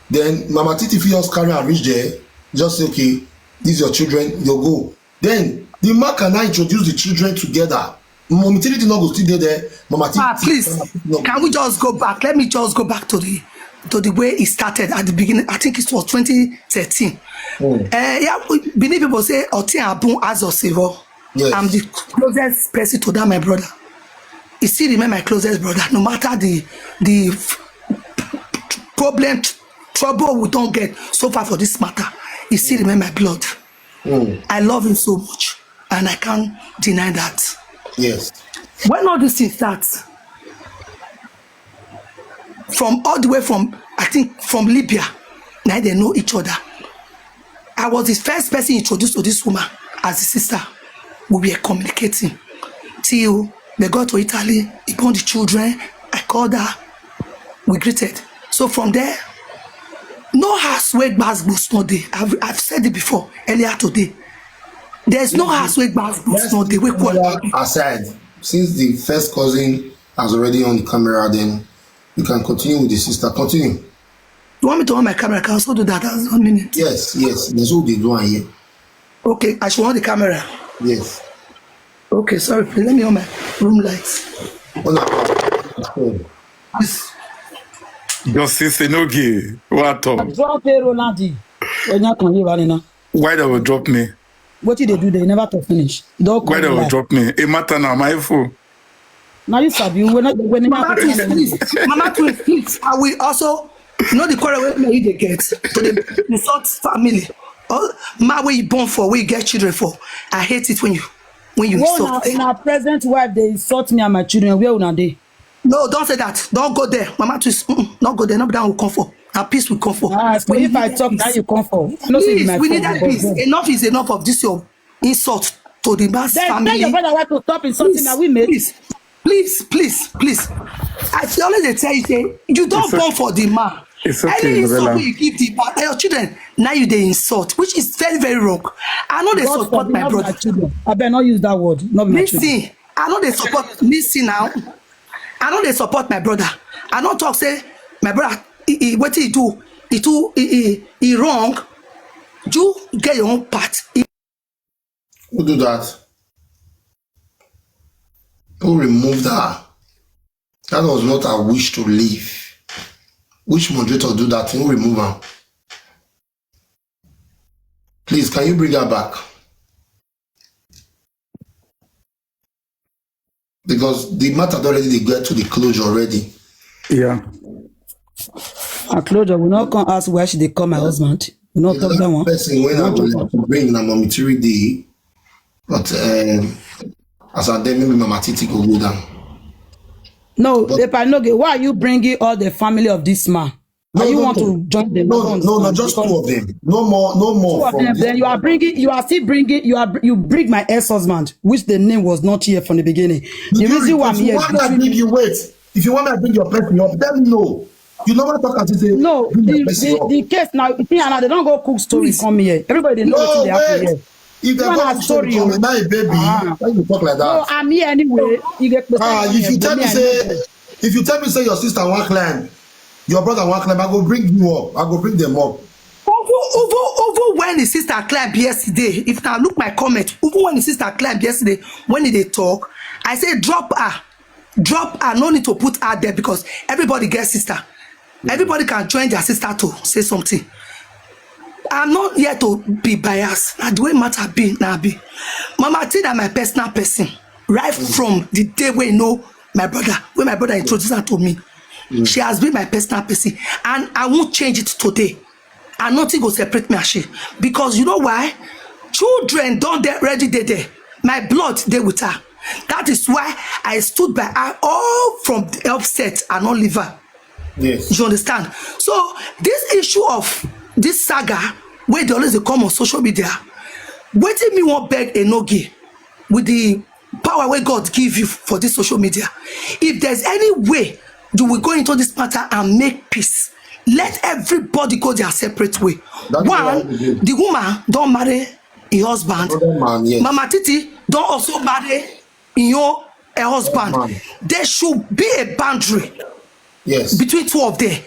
Then Mama Titi fit just carry and reach there. Just say, okay, these your children, you go. Then the man can now introduce the children together. Mommy Titi not go still dey there. Mama Titi. Ah, please, Mama Titi no go. Can we just go back? Let me just go back to the to the way it started at the beginning. I think it was twenty thirteen. Uh, yeah, we- Benin people say Otin Abun Azosevo. Yes. I'm the closest person to that, my brother. He still remain my closest brother, no matter the the f- problem, tr- trouble we don't get so far for this matter. He still remain my blood. I love him so much, and I can't deny that. Yes. When all these things start, from all the way from, I think, from Libya, now they know each other. I was the first person introduced to this woman as a sister. We were communicating till they got to Italy. He born the children. I called her. We greeted. So from there, no house where gbas gbos no dey. I've, I've said it before, earlier today. There's no house where gbas gbos no dey. We call Aside, since the first cousin has already on the camera, then you can continue with the sister. Continue. You want me to on my camera? I can also do that. That's one minute. Yes, yes. That's what they do on here. Okay, I should on the camera. Yes. Okay, sorry, please let me on my room lights. On our Please. Justice Enoge, what up? Drop a Ronaldi. Onye kan yi bani na. Why they will drop me? Wetin dey do there? You never talk finish. You don Why come they will live. Drop me? A matter now, my phone. Now you sabi. We not we never Mama twins, please. Mama twins, please. I will also, you know, the quarrel wey me you dey get to the insult family. Oh, ma, where you born for, where you get children for. I hate it when you when you Go na insult. na present wife dey insult me and my children. Where una dey? No, don't say that. Don't go there. Mama twins, mm-mm, not go there. Not that will come for. Now peace will come for. Ah, so We if I need talk, peace. Now you come for. I know say Please, my we need friend that go peace. go. Enough is enough of this your insult to the man's Then tell family. Your brother wife to stop insulting. Please, Now we make. Please, please, please, please. I dey always dey tell you say you don't It's a- born for the man. It's okay, Any insult Isabella. Wey you give the man, na your children, now you dey insult, which is very, very wrong. I know they God support forbid, my not my brother. Children. I better not use that word. Not my children. Listen, I know they support. Listen now. I know they support my brother. I don't talk say my brother he, he, what he do, he do he, he, he wrong. You get your own part. He Who do that? Who removed her? That was not her wish to leave. Which moderator do that thing? Who remove her? Please, can you bring her back? Because the matter don already dey get to the closure already. Yeah. And Claudia, we not come ask why she dey call my husband. We not talk that one. Person when I Not will talk like to bring na Mommy three D, but um, as I then maybe Mama Titi go go down. No, if I no get, why are you bringing all the family of this man? No, Are you no, want no. To join the No, ones no, no, now? just Because two of them. No more, no more. Two of From them. this Then you are bringing, you are still bringing, you are br- you bring my ex-husband, which the name was not here from the beginning. The If you- reason why I'm if you here is want me, I between bring you wait. If you want me, I bring your person up. Let me know. You know what talk as you say. No, Bring your the, person the, up. The case now, you think another don't go cook story Please. Come here. Everybody they know No, what you happen here. If they One go are cook story, story, come oh. in, now, baby, Ah. why you talk like No, that? I'm here anyway. You get Ah, if you tell me say, if you tell me say your sister want climb, Your brother wan climb, I go bring you up. I go bring them up. Even, even, even when the sister climb yesterday, if I look my comment, even when the sister climb yesterday, when they talk, I say drop her, drop her. No need to put her there because everybody gets sister. Everybody can join their sister to say something. I'm not here to be biased. Na the way matter be, na be. Mama T na my personal person. Right from the day we know my brother, when my brother introduced her to me, she has been my personal person. And I won't change it today. And nothing go separate me and she. Because you know why? Children don't dey ready dey there. My blood dey with her. That is why I stood by her all from the upset and not leave her. Yes. You understand? So this issue of this saga, where they always dey come on social media, wetin me wan beg Enogie with the power wey God give you for this social media. If there's any way you will go into this matter and make peace, let everybody go their separate way. That's what I One, will do. The woman don marry her husband. Other man, yes. Mama Titi don also marry her own her husband. Man. There should be a boundary Yes. between two of them.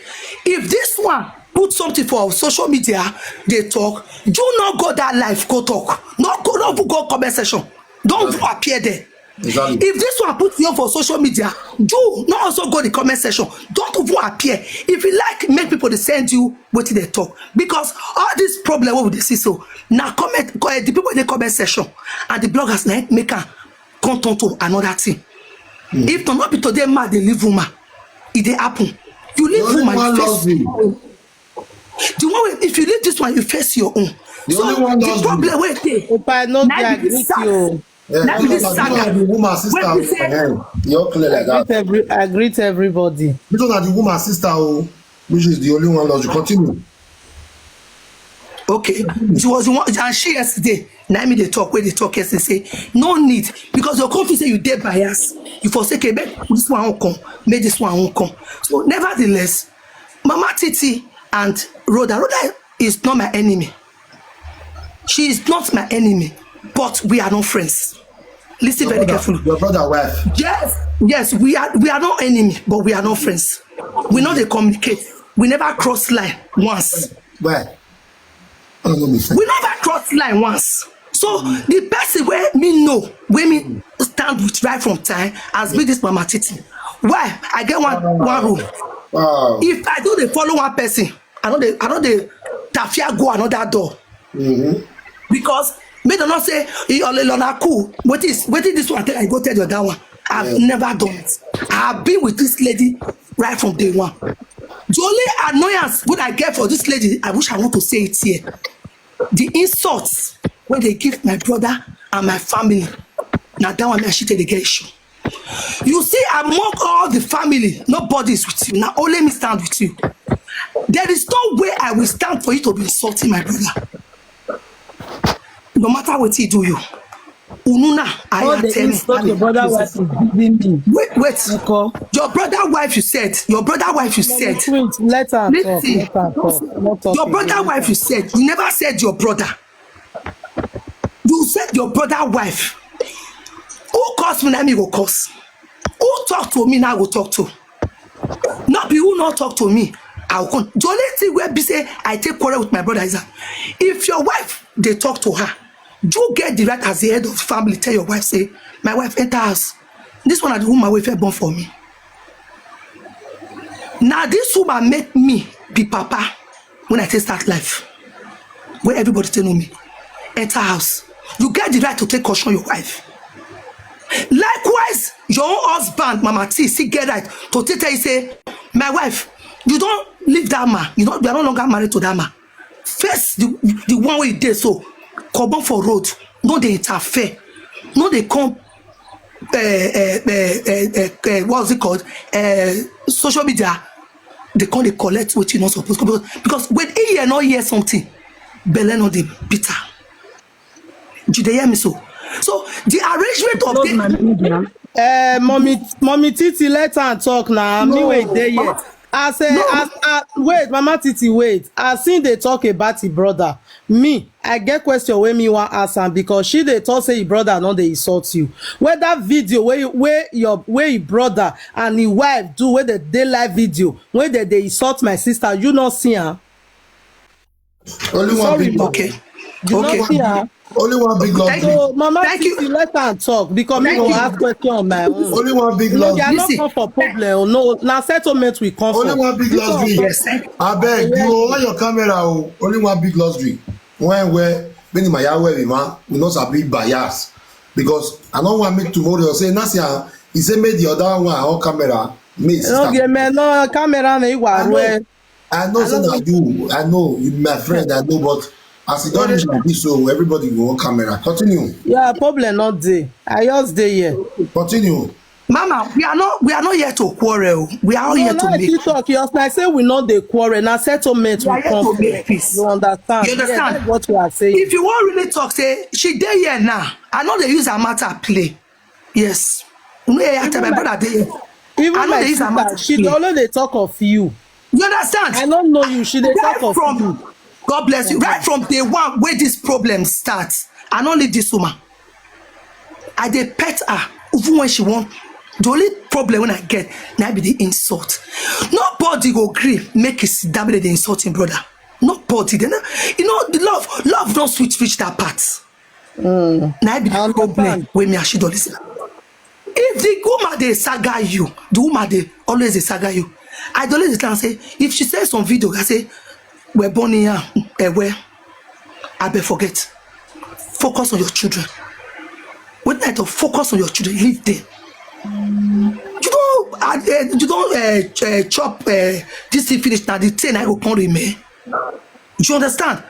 If this one put something for social media, they talk, do not go that live, go talk. Not go, not go comment section. Don't even appear there. Exactly. If this one put you for social media, do not also go the comment section. Don't even appear. If you like, make people dey send you wetin they talk. Because all this problem wey we dey see so, na comment, eh, the people in the comment section and the bloggers na make am come turn to another thing. If not, not be today man dey leave woman, e dey happen. You leave The only woman, one you loves face you. The one wey, if you leave this one, you face your own. The So only one the loves problem you. wey dey, Opa, no na be be this agree saga. you. Yeah, Na be this na saga. the woman sister. When we say Eh, you clear like I greet that. every, I greet everybody. This one na the woman sister, oh, which is the only one loves you. Continue. Okay, she was the one, and she yesterday. Na me dey talk, wey dey talk yesterday say no need, because you come feel say you dey bias. You for say, okay, make this one won't come, make this one won't come. So nevertheless, Mama Titi and Rhoda, Rhoda is not my enemy. She is not my enemy, but we are not friends. Listen very carefully. Your brother wife. Yes, yes, we are, we are not enemy, but we are not friends. We know they communicate. We never cross line once. Where? I don't know me. We never cross line once. So the person where me know, where me stand with right from time, has been this Mama Titi. Why? I get one one rule. Wow. If I don't dey follow one person, I don't dey, I don't dey tafia go another door. Because me do not say, "Eh, Olelona cool." What is, what is this one? I go tell you that one. I've never done it. I've been with this lady right from day one. The only annoyance what I get for this lady, I wish I want to say it here. The insults when they give my brother and my family. Now that one, I should take the girl issue. You see, among all the family, nobody is with you. Now only me stand with you. There is no way I will stand for you to be insulting my brother. No matter what he do you. Ununa, I All am the telling insult your brother wife is giving me. Wait, wait. Nko. Your brother wife, you said. Your brother wife, you said. Wait, let her talk. Listen. Let her talk. Not talk Your brother again. Wife, you said. You never said your brother. You said your brother wife. Who calls me, now me go cause. Who talk to me, now go talk to. Not be who not talk to me. I will come. The only thing where be say I take quarrel with my brother is that if your wife, they talk to her, you get the right as the head of the family, tell your wife, say, "My wife, enter house. This one are the woman wey fit born for me." Now this woman make me be papa when I take start life. Where everybody tell know me, enter house. You get the right to take caution your wife. Likewise, your own husband, Mama T, still get right to take tell you say, "My wife, you don't leave that man. You don't, you are no longer married to that man." First, the, the one way there, so come on for road. No, they interfere. No, they come. Uh, uh, uh, uh, uh, uh, what's it called? Uh, social media. They come, they collect what you not supposed to, because, because when he hear not hear something, belle not the bitter. Do they hear me so? So the arrangement of Close the my media. Eh, mommy, mommy Titi, let her talk now. Me wait there yet. As a, as, as, wait, Mama Titi, wait. As im dey talk about im brother, me, I get question wey me wan ask am, because she dey talk say im brother no dey insult you. Whether video wey, wey your, wey im brother and im wife do, wey dem dey live video, wey dem dey insult my sister, you no see am? Only one Sorry, big ma. Okay. You no Okay. see am? Only one big Thank laundry. you. So, Mama Thank you. Titi, let am talk, because me Thank go you. Ask question on my own. Only one big No, they are laundry. not Listen. Come for problem. No, na settlement we come Only for. One big This one laundry. for Yes, thank you. Abeg, Yeah. you on your camera o. Only one big laundry. When where many my yah where man, we not sabi bias, because I don't want make tomorrow say Nasia. He say make the other one on camera. Me sister. Okay, man, no, camera me, you I are know. Well. I know I say know. Na you. I know you, my friend. I know, but as you don't like this, so everybody go on camera. Continue. Yeah, problem not there. I just dey here. Continue. Mama, we are not we are not here to quarrel. We are all No, here to now make. You talk, you like say we not dey quarrel. Now settlement We we are here come to for. make peace. You understand? You understand? Yeah, that's what you are saying. If you want really talk, say she dey here now. I know they use her matter play. Yes. No, yeah, yeah, tell my my- brother dey here. Even I know my they use her sister, matter she play. Dey always dey talk of you. You understand? I don't know you. She dey Right talk of from you. God bless you. Right from day one, where this problem starts, I don't leave this woman. I dey pet her even when she want. The only problem when I get, na be the insult. Nobody go gree make e sit down make dem dey insult im brother. Nobody. They no, you know, the love, love don sweet reach that part. Na be I the problem understand. Wey me and she don listen. If the woman dey saga you, the woman dey always dey saga you. I dey always dey tell am say if she send some video, I say, "We're born here, eh, well, I beg forget. Focus on your children." When I talk, focus on your children, leave them. You don't, uh, uh, you don't uh, uh, chop uh, this thing finish now. The thing I go come remain. You understand?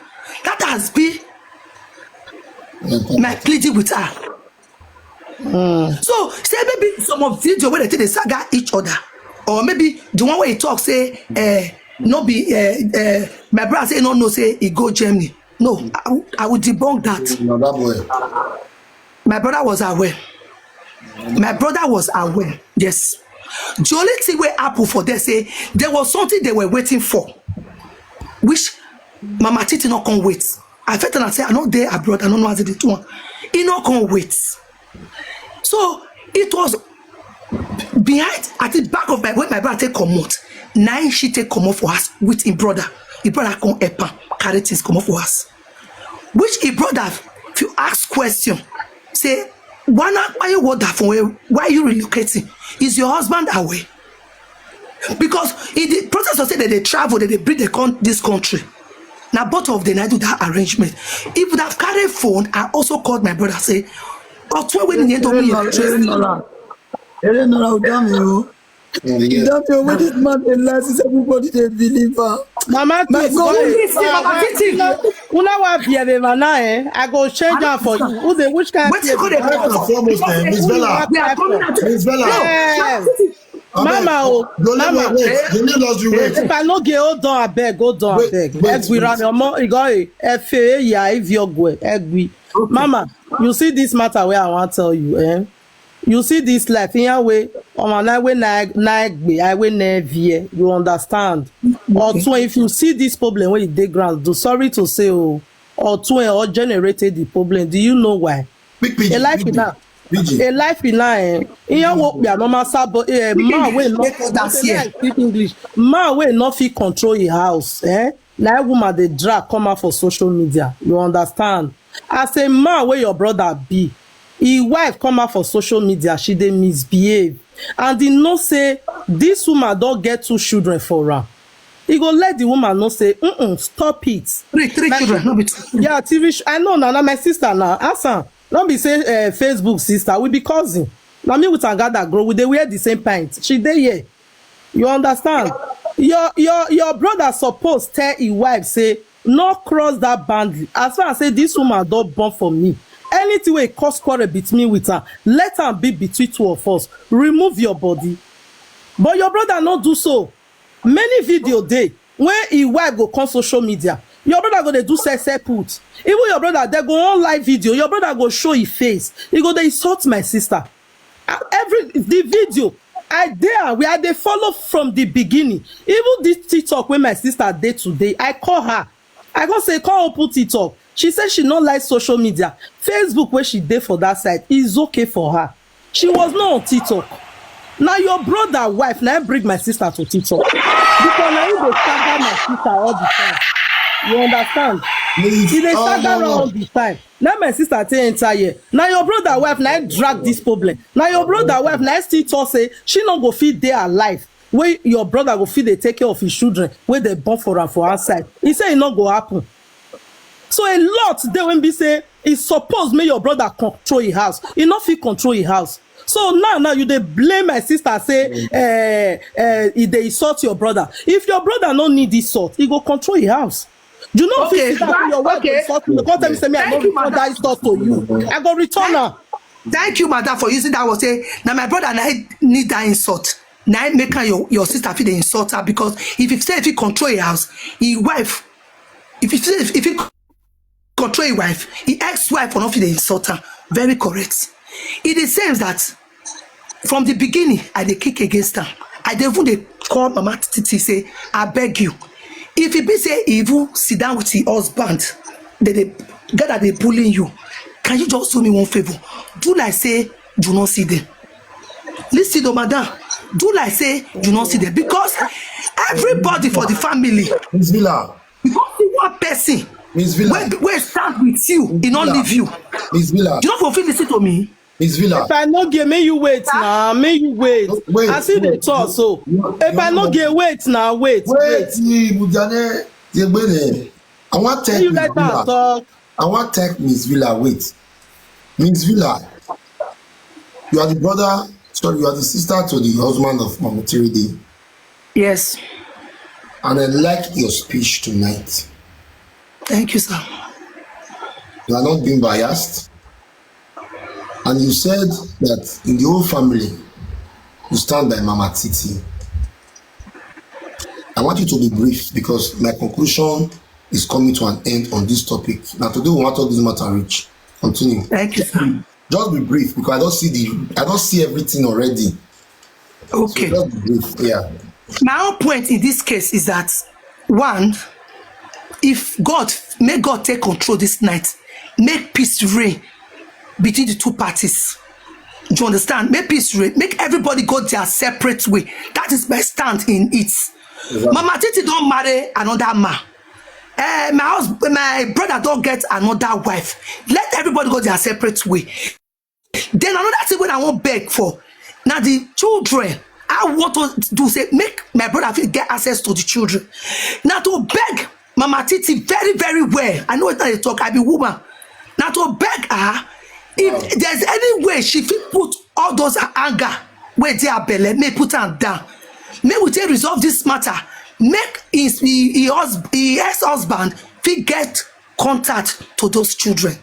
That has been my pleading with her. So say maybe some of video where they take they saga each other, or maybe the one where he talk say, uh, no be uh, uh, my brother say no no say he go Germany. No, I, will- I will debunk that. Another boy. My brother was aware. My brother was aware. Yes. The only thing wey happen for there say there was something they were waiting for, which Mama Titi not come wait. I felt and I say I not there abroad. I don't know as they do one. He not come wait. So it was behind at the back of my when my brother take comot. Now she take comot for us with him brother. Him brother come help am carry things comot for us. Which him brother, if you ask question, say, "Why not? Why you water for where? Why you relocating? Is your husband away?" Because in the process of say that they travel, that they bring the con- this country. Now both of them I do that arrangement. If would have carried phone, I also called my brother say, "Otwe when you don't Erenora, Erenora, Erenora, Udami, you. Udami, when this man dey lie, since everybody dey believe her. Mama, My please, God. go Listen, Mama Titi. Una wa be a man now, eh? I go change am for you. Who dey which kind Wetin go dey First and foremost, eh, Miss Bella. We are coming out. Miss Bella. Yes. Abeg, Mama, oh, the only mama. One, wait, the only laundry, wait. If I no get, hold on, abeg, hold on, Wait, abeg. wait, Egwi wait. Rami, omo, e go, eh, F A A, yeah, if you go, Egwi. Mama, you see this matter where I want to tell you, eh? You see this life, in your way, on my way, na na egbe, I will never, you understand? Or so if you see this problem where you dey ground, do sorry to say, oh, or to or generated the problem. Do you know why? Big pidgin, A life big in now. pidgin. A life in now, eh? In your work, we are normal sabo, eh, man, we not Make us dance here. Speak English. Man, we not fit control your house, eh? Now woman they drag come out for social media. You understand? As a man where your brother be, his wife come out for social media, she dey misbehave. And he know say this woman don't get two children for her. He go let the woman know say, mm-mm, stop it. Three, three My- children, no be two. Yeah, T V. Sh- I know now. Now my sister now. Asan, don't be say uh, Facebook sister. We be cousin. Now me with Angada grow. We dey wear the same pants. She dey here. You understand? Your your your brother suppose tell his wife say no cross that boundary. As far as say this woman don't born for me, anything wey cause quarrel between me with her, let am be between two of us. Remove your body. But your brother no do so. Many video dey when his wife go come social media. Your brother go dey do sese put. Even your brother they go on live video. Your brother go show his face. He go dey insult my sister. Ah, every the video, I dey aware, I dey follow from the beginning. Even this TikTok wey my sister dey today, I call her. I go say, "Come open TikTok." She say she no like social media. Facebook wey she dey for that side is okay for her. She was not on TikTok. Na your brother wife na him bring my sister to TikTok. Because na him dey stagger my sister all the time. You understand? He dey stagger her all the time. Na my sister take enter here. Na your brother wife na him drag this problem. Na your brother wife na him still talk say she no go fit dey alive wey your brother go fit dey take care of his children wey dey born for am for outside. He say e no go happen. So a lot dey wey be say e suppose make your brother control him house. E no fit control him house. So now, now you dey blame my sister say eh, eh, e dey insult your brother. If your brother no need insult, e go control him house. You know, okay, fit sit down, your wife go insult me. You come tell me say me I no return that insult to you. I go return am. Thank you, madam, for using that word. Say, "Now my brother, I need that insult." Now make her your, your sister feel the insult her because if you say if he control your house, his wife, if you say if he control your wife, his ex-wife will not feel the insult her. Very correct. It is same that from the beginning, I dey kick against am. I dey even dey call Mama Titi say, "I beg you." If e be say e even sit down with him husband, they dey gather dey bullying you. Can you just do me one favor? Do like say you no see them. Listen to madam. Do like say you no see them because everybody for the family. Miss Villa. Because you one person. Miss Villa. Wey wey stand with you, e no leave you. Miss Villa. You no go fit listen to me. Miss Villa. If I no get, may you wait now. May you wait. Wait, I see the wait. Talk so. If I no get, wait now. Wait. Wait, wait. Mujane, Yegbene. I want to tell you, let her talk. I want to tell Miss Villa. Wait, Miss Villa. You are the brother. Sorry, you are the sister to the husband of Mama Tiride. Yes. And I like your speech tonight. Thank you, sir. You are not being biased. And you said that in the whole family, you stand by Mama Titi. I want you to be brief because my conclusion is coming to an end on this topic. Now today we want to talk this matter rich. Continue. Thank you, sir. Just be brief because I don't see the I don't see everything already. Okay. So just be brief. Yeah. My own point in this case is that one, if God make God take control this night, make peace reign between the two parties. Do you understand? Make peace reign. Make everybody go their separate way. That is my stand in it. Exactly. Mama Titi don't marry another man. Eh, my husband, my brother don't get another wife. Let everybody go their separate way. Then another thing when I won't beg for, now the children, I want to do say make my brother fit get access to the children. Now to beg Mama Titi very, very well. I know what I talk. I be woman. Now to beg her if there's any way she fit put all those anger where they are belle, may put her down. May we take resolve this matter. Make his, his, his, husb- his ex-husband fit get contact to those children.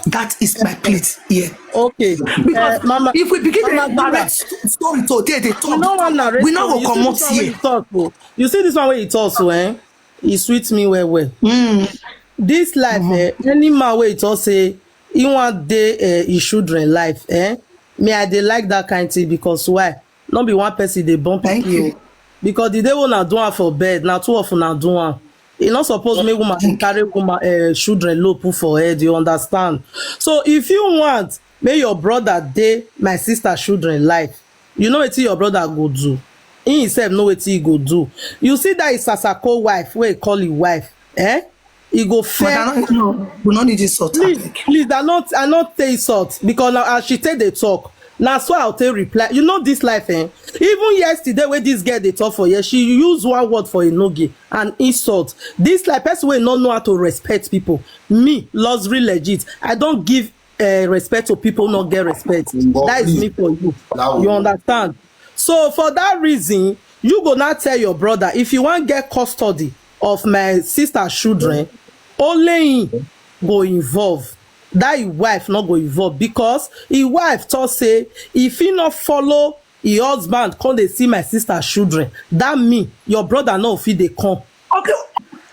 That is my plea here. Okay. Because uh, Mama, if we begin Mama to narrate story today, they talk. We no wan narrate. We no go comot here. Talk, oh. You see this one where he talks, so, eh? He sweets me well, well. Mm. This life, mm-hmm. Eh, any man where he talk say he want day uh, his children life, eh? Me, I dey like that kind thing because why? Not be one person they bump you. Because the day when I do am for bed, now two of una do am. E not suppose make woman carry woman uh, children low put for head. You understand? So if you want, may your brother day my sister children life. You know what your brother go do. He himself know what he go do. You see that is Sasako wife, where he call his wife, eh? He go fair. No, we no need insult. Please, please, I not, I not take insult because now as she take the talk, now so I'll take reply. You know this life, eh? Even yesterday, where this girl they talk for here, she used one word for enoge, an insult. This like person will not know how to respect people. Me, luxury legit. I don't give uh, respect to people who not get respect. That is me for you. You understand? So for that reason, you go now tell your brother if you want get custody of my sister children, only him go involve. That his wife not go involve because his wife thought say if he not follow his husband come they see my sister children, that me your brother no fit they come. Okay.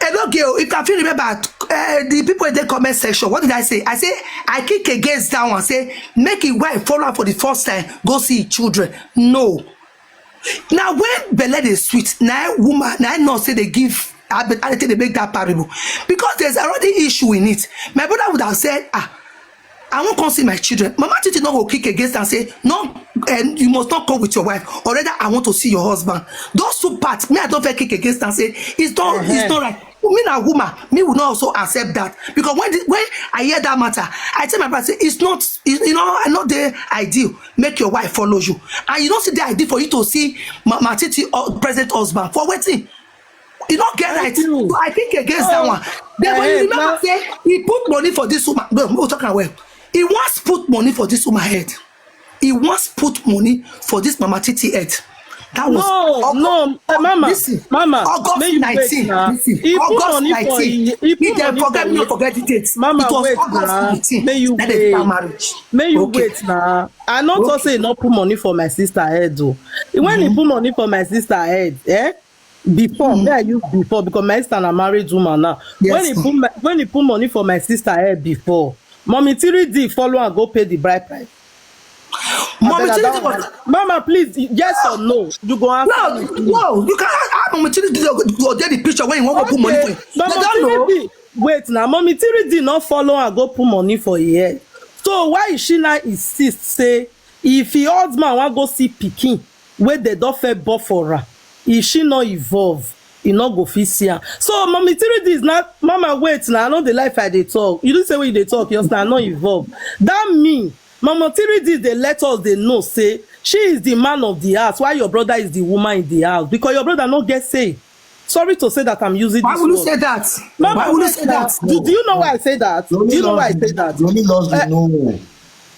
Hello, girl. If I feel remember, uh, uh, the people in the comment section, what did I say? I say I kick against that one. Say make his wife follow am for the first time, go see his children. No. Now when belle dey sweet, na woman, na I know say they give. I bet I think they make that parable because there's already issue in it. My brother would have said, ah, I won't come see my children. Mama Titi no go kick against and say, no, and you must not come with your wife. Or rather, I want to see your husband. Those two parts, me, I don't feel kick against and say, it's not, it's not right. Me na woman, me will not also accept that because when the, when I hear that matter, I tell my brother say it's not, you know, I know the ideal. Make your wife follow you, and you don't see the idea for you to see Mama Titi or present husband for waiting. You don't get right. So I think against that one. Then when you remember say he put money for this woman, no, we'll talk well. He wants put money for this woman head. He wants put money for this Mama Titi head. That was No, August, no, uh, Mama, listen, Mama, August may you wait nineteen. Now. Listen, He put August money for nineteen. he, he put If they money forget for me, he. forget the date. Mama, It was wait August now. nineteen. May you That they wait. Marriage. May you Okay. Wait now. I not Okay. Say he not put money for my sister head though. When he put money for my sister head, eh? Before, me and you before because my sister na married woman now. When Yes, he ma'am. put my, when he put money for my sister head before, Mommy Tiri D follow and go pay the bride price. Mommy Abeg, I Tiri don't D was want- Mama, please, yes or no? You go answer No, me, please. No, you can't. How Mama Tiri D go, go get the picture when you want to put money for Okay, it? but They Mommy don't know. Tiri D, wait now, Mommy Tiri D not follow and go put money for here. So why is she now insist say if he old man want go see pikin where they don't fair bought for her, if she not evolve, he not go fit see her. So Mommy Tiri D is not, Mama, wait now. I know the life I dey talk. You do say when they talk, you're not evolve. That mean Mama Tiri D they let us they know say she is the man of the house. Why your brother is the woman in the house? Because your brother not get say. Sorry to say that I'm using Why this will you word. Say that? Mama, Why will you wait say now. That? Do, do you know why I say that? Do you know why I say that? Only lost Eh, the no.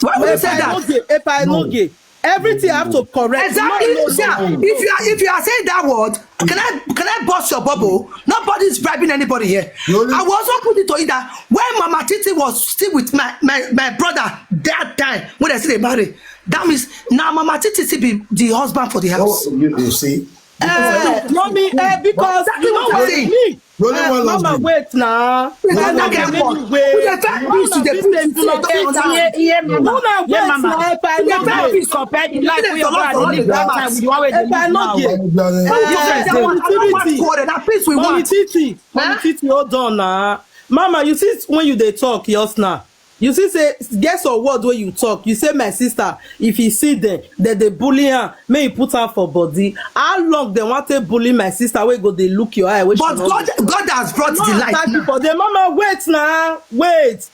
Why will you If say I that? no gay, if I no gay, everything I have to correct. Exactly. No, no, Yeah. no, no. If you are if you are saying that word, can I can I bust your bubble? Nobody's bribing anybody here. You only- I will also put it to you that when Mama Titi was still with my my, my brother that time when they still dey marry, that means now Mama Titi still be the husband for the house. Oh, you, you see, Eh, Mommy, eh, because Exactly you know what I'm what saying. Me. You only Eh, one lost Mama, me. Wait now. Because Mama, that girl Make was- me wait. Who dey tell you to dey put Don't things understand. Yeah, yeah, mama. Una wait now. If I You dey no tell wait, me to compare the life dey wey your follow brother for dey live the that mama. time with the one wey dey If I live no now. get- Everybody- If you say that one, I don't want quarrel. Na peace we Mommy want. Titi, Mommy Huh? Titi, hold on now. Mama, you see when you dey talk, yours now. You see say, guess what word wey you talk? You say my sister, if he see them, then they bully her, may he put her for body. How long they want to bully my sister? We go they look your eye. Wey she But no God, dey- God has brought No the light attack now. People. The mama, wait now, wait.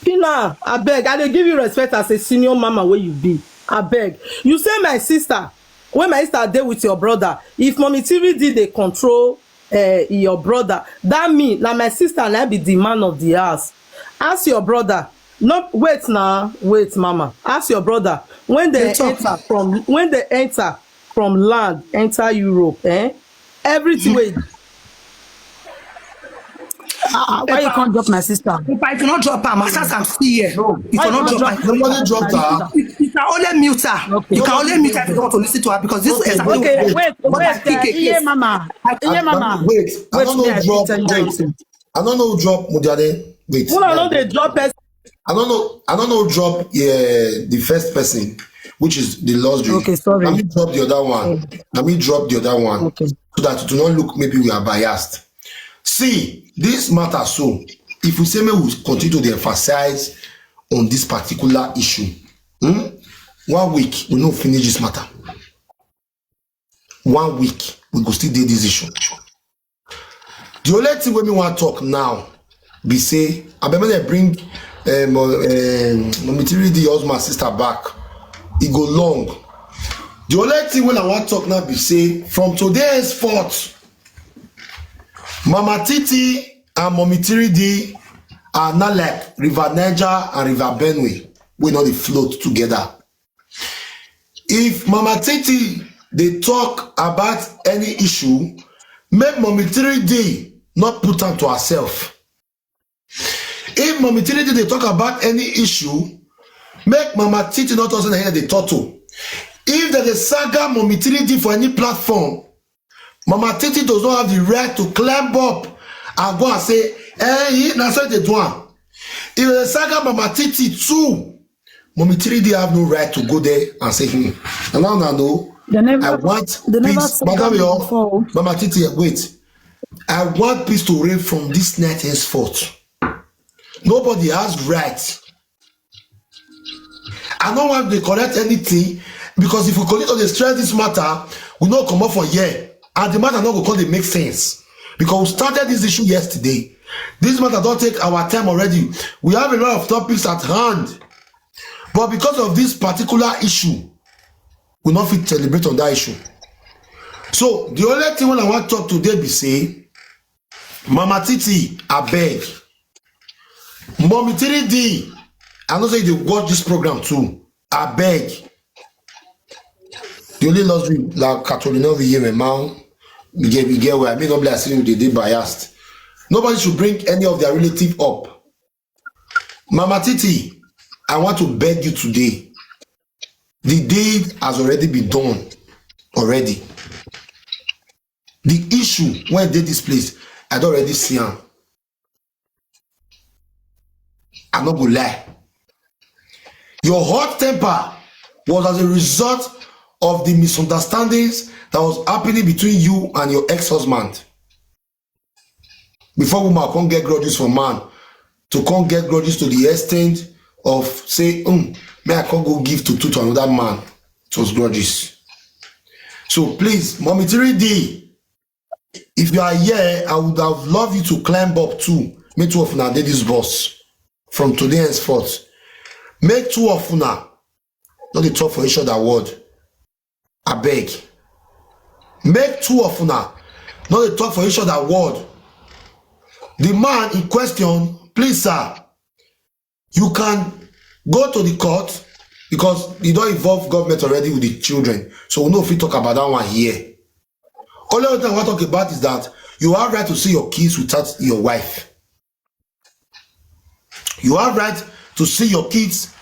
Pina, I beg, I dey give you respect as a senior mama wey you be. I beg. You say my sister, when my sister dey with your brother, if Mommy Tiri D dey control uh, your brother, that mean na my sister na be the man of the house. Ask your brother. No, wait now, wait, mama. Ask your brother when they They talk. Enter from when they enter from land, enter Europe, eh? Everything wey Ah, ah, why you can't drop my sister? If I cannot drop her, my sister, I'm still here. No. If I not drop her, Nobody dropped her. you, you can only mute her. You can only mute her if you want to listen to her because this is exactly Okay, what wait, what wait, I kick uh, yeah, it. mama. I, Yeah, I, mama. Wait, I Wait, don't know me, I drop. tell you Wait, something. I don't know drop Mujade. Wait. Una no dey drop person. I don't know. I don't know drop uh, the first person, which is the luxury. Okay, sorry. Let me drop the other one. Let me drop the other one. Okay. So that to not look maybe we are biased. See this matter. So if we say may we continue to emphasize on this particular issue, hmm? One week we no finish this matter. One week we go still dey this issue. The only thing wey me wan talk now be say abeg make dem bring um, um, Mommy Tiri D husband sister back. E go long. The only thing wey I wan talk now be say from today henceforth, Mama Titi and Mommy Tiri D are not like River Niger and River Benue wey no dey float together. If Mama Titi dey talk about any issue, make Mommy Tiri D not put am to herself. If Mommy Tiri D dey talk about any issue, make Mama Titi not also here dey talk to. If dem dey saga Mommy Tiri D for any platform, Mama Titi does not have the right to climb up and go and say, Eh, na so they do am. If they saga Mama Titi too, Mommy three D have no right to go there and say, hmm. And now, now, no. They never, I want they never peace. saga Madam, me your, before. Mama Titi, wait. I want peace to reign from this night henceforth. Nobody has right. I don't want to correct anything, because if we continue to stress this matter, we not come up for here. And the matter not go come dey make sense. Because we started this issue yesterday. This matter don't take our time already. We have a lot of topics at hand. But because of this particular issue, we not fit celebrate on that issue. So the only thing when I want to talk today be say, Mama Titi, I beg. Mommy three D, I know say you dey watch this program too. I beg. The only lost we like Catherine of the year, man. We get, we get where I mean, not like say they dey biased. Nobody should bring any of their relative up. Mama Titi, I want to beg you today. The deed has already been done already. The issue when dey this place, I don't already see am. I no go lie. Your hot temper was as a result of the misunderstandings that was happening between you and your ex-husband. Before woman come get grudges for man, to come get grudges to the extent of say, um, may I come go give to, to, to another man. It was grudges. So please, Mommy three D, if you are here, I would have loved you to climb up too. Make two of una dey this bus from today henceforth. Make two of una not dey talk for each other word. I beg. Make two of una not dey talk for each other word. The man in question, please, sir, you can go to the court because you don't involve government already with the children. So we no fit talk about that one here. Only thing I want to talk about is that you have right to see your kids without your wife. You have right to see your kids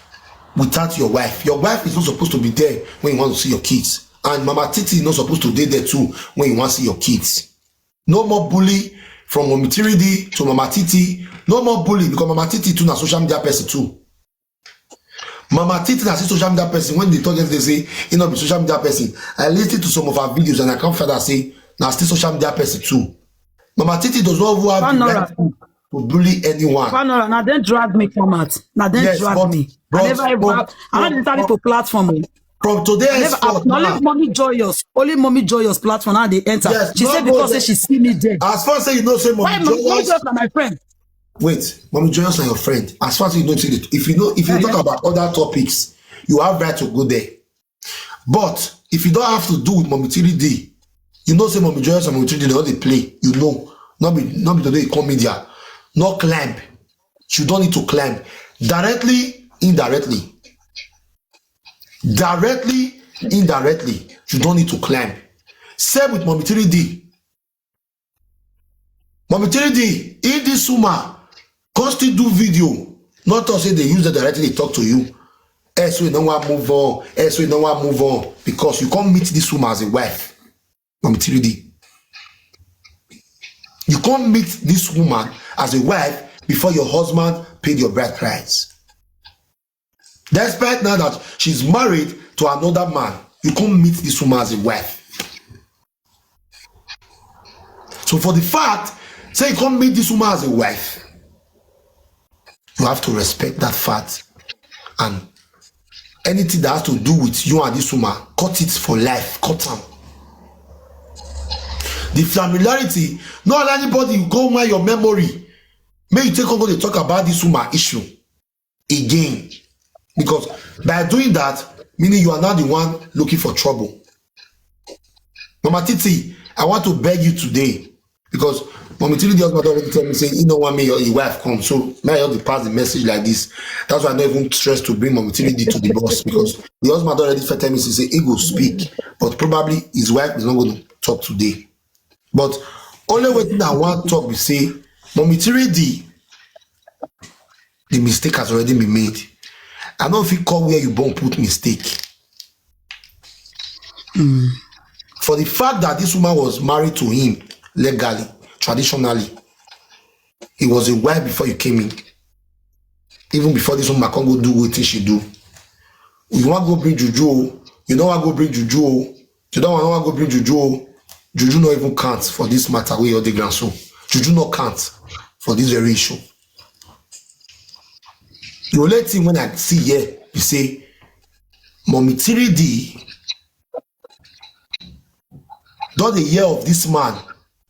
without your wife. Your wife is not supposed to be there when you want to see your kids. And Mama Titi is not supposed to be there too when you want to see your kids. No more bully from Mommy three D to Mama Titi. No more bully, because Mama Titi too na social media person too. Mama Titi na still social media person. When they talk yesterday, say he not be social media person. I listened to some of her videos and I can't further say na still social media person too. Mama Titi does not even have the Panora. Right to, to bully anyone. Panora, now then drag me come out. Now then Yes, drag but, me. but I never even from, have, I don't from, enter from, for platform. Oh. From today I never have, henceforth only now, Mommy Joyous. Only Mommy Joyous platform now they enter. Yes, She no said go because there. Say she see me there. As far as say you know, say Why Mommy Mommy Joyous Joyous, na my friend? Wait, Mommy Joyous na your friend. As far as you know, say that if you know, if you Uh-huh. talk about other topics, you have right to go there. But if you don't have to do with Mommy three D, you know say Mommy Joyous and Mommy three D, they all dey play. You know, not be, not be today you come media, not climb. You don't need to climb directly, indirectly. Directly, indirectly, you don't need to climb. Same with Mommy three D. Mommy three D, if this woman come still do video, not to say they use the directly talk to you. Else we no want move on. Else we no want move on because you can't meet this woman as a wife. Mommy three D. You can't meet this woman as a wife before your husband paid your bride price. Despite now that she's married to another man, you can't meet this woman as a wife. So for the fact, say you can't meet this woman as a wife, you have to respect that fact. And anything that has to do with you and this woman, cut it for life, cut am. The familiarity, not let anybody go on your memory. May you take on go dey talk about this woman issue again. Because by doing that, meaning you are now the one looking for trouble. Mama Titi, I want to beg you today, because Mommy Titi, the husband, already tell me say he no want me your, your wife come. So may I just pass the message like this. That's why I don't even stress to bring Mommy Titi to the boss, because the husband already tell me say he go speak, but probably his wife is not going to talk today. But only thing I want talk be say, Mommy three D, the mistake has already been made. I don't feel call where you born put mistake. For the fact that this woman was married to him legally, traditionally, It was a while before you came in. Even before this woman come go do wetin she do. You wan go bring juju o. You no wan go bring juju o. You don wan go bring juju o. Juju no even count for this matter wey you dey ground so. Juju no count for this very issue. The only thing when I see here be say Mommy three D don dey hear of this man,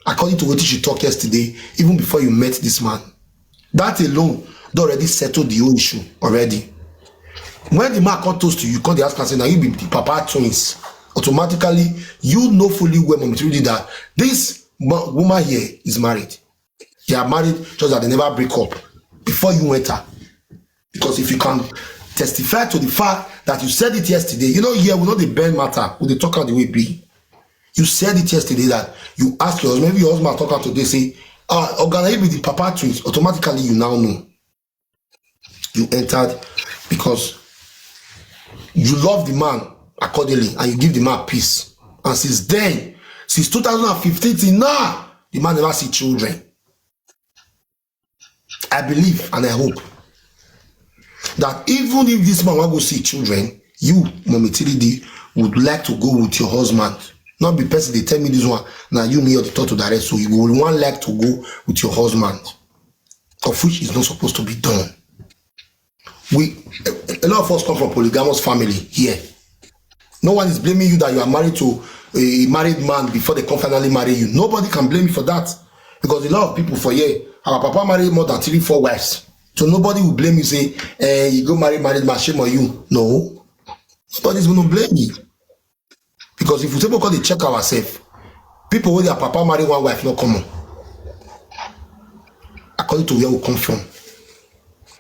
according to wetin she talk yesterday, even before you met this man. That alone don already settle the whole issue already. When the man come toast to you, come dey ask am say na you be the papa twins, automatically you know fully well, Mommy three D, that this ma- woman here is married. They are married, just that they never break up before you enter. Because if you can testify to the fact that you said it yesterday, you know, here we know the bend matter, we dey talk am the way e be. You said it yesterday that you ask your husband, maybe your husband talk am today, say, ah, Oga, na you be the papa twins, automatically you now know. You entered because you love the man accordingly and you give the man peace. And since then, since two thousand fifteen till now, the man never see children. I believe and I hope that even if this man wan go see children, you, Mommy three D, would like to go with your husband. Not be person dey tell me this one, na you me or the thought to direct, so you go wan like to go with your husband, of which is not supposed to be done. We, a, a lot of us come from polygamous family here. No one is blaming you that you are married to a married man before they come finally marry you. Nobody can blame you for that. Because a lot of people for here, our papa married more than three, four wives. So nobody will blame you, say, eh, you go marry married man, shame on you. No. Nobody's gonna blame you. Because if we take come dey check ourselves, people wey their papa marry one wife no common. According to where we come from.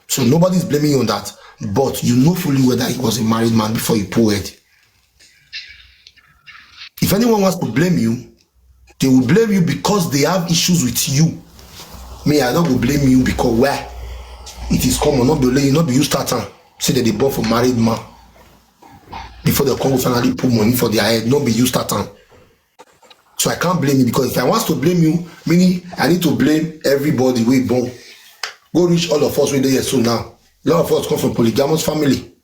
So nobody's blaming you on that. But you know fully well that he was a married man before he pulled. If anyone wants to blame you, they will blame you because they have issues with you. Me, I no go blame you because where it is common, not be only you, not be you start am. Say that they born for married man before they come finally put money for their head, not be you start am. So I can't blame you, because if I want to blame you, meaning I need to blame everybody wey born. Go reach all of us wey dey here so now. A lot of us come from polygamous family.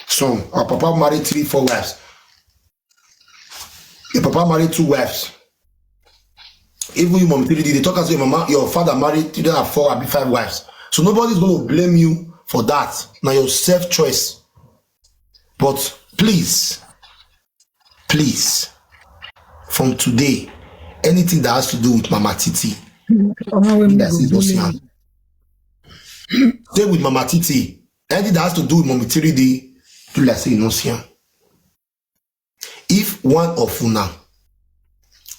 Some, our papa married three, four wives. Your papa married two wives. Even you, Mommy three D, they talk and say, mama, your father married three and four, abi five wives. So nobody's gonna blame you for that. Na your self choice. But please, please, from today, anything that has to do with Mama Titi, Omo wey me that's go it, no blame see am. you. Stay with Mama Titi. Anything that has to do with Mommy three D, do like say you no see am. If one of una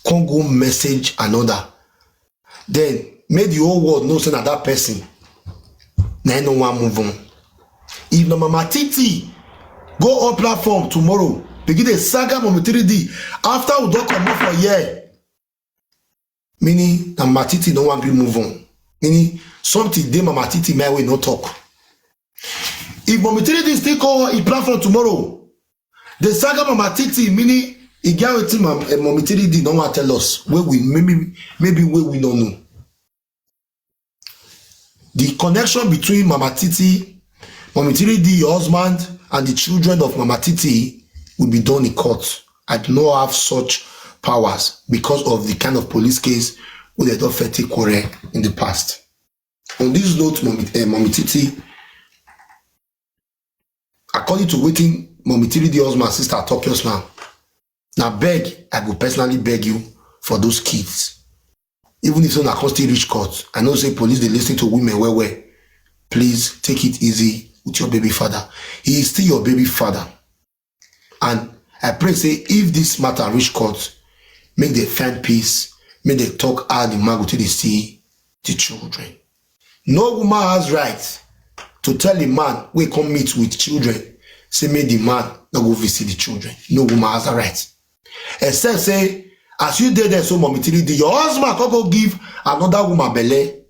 come go message another, then make the whole world know say na that person na him no wan move on. If na Mama Titi go on platform tomorrow, begin dey saga Mommy three D after we don comot for here, meaning na Mama Titi no wan gree move on, meaning something dey Mama Titi mind wey no talk. If Mommy three D still call e platform tomorrow, dey saga Mama Titi, meaning e get wetin Mam- eh, Mommy three D no wan tell us, wey we maybe, maybe wey we no know. The connection between Mama Titi, Mommy three D, your husband, and the children of Mama Titi will be done in court. I do not have such powers because of the kind of police case wey dem don first take quarrel in the past. On this note, Mommy, eh, Mommy Titi, according to wetin Mommy three D husband sister talk just now, na beg I go personally beg you for those kids. Even if una come still reach court, I know say police dey listen to women well well. Please take it easy with your baby father. He is still your baby father. And I pray say if this matter reach court, make dem find peace, make dem talk how the man go take dey see the children. No woman has right to tell a man wey come meet with children say make the man no go visit the children. No woman has that right. Except say, as you dey there so, Mommy three D, your husband come go give another woman belle.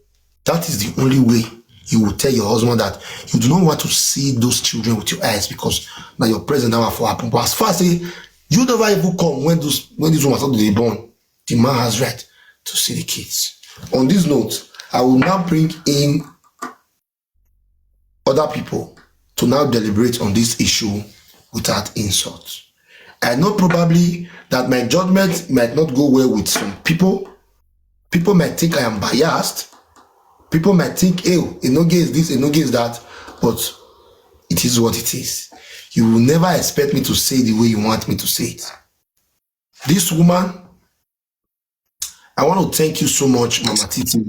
That is the only way you will tell your husband that you do not want to see those children with your eyes, because na your presence that one for happen. But as far as say you never even come when those, when this woman start to dey born, the man has right to see the kids. On this note, I will now bring in other people to now deliberate on this issue without insult. I know probably that my judgment might not go well with some people. People might think I am biased. People might think, "Hey, Enoge is this, Enoge is that," but it is what it is. You will never expect me to say the way you want me to say it. This woman, I want to thank you so much, Mama Titi,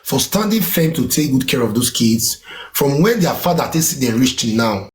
for standing firm to take good care of those kids from when their father takes them reach till now.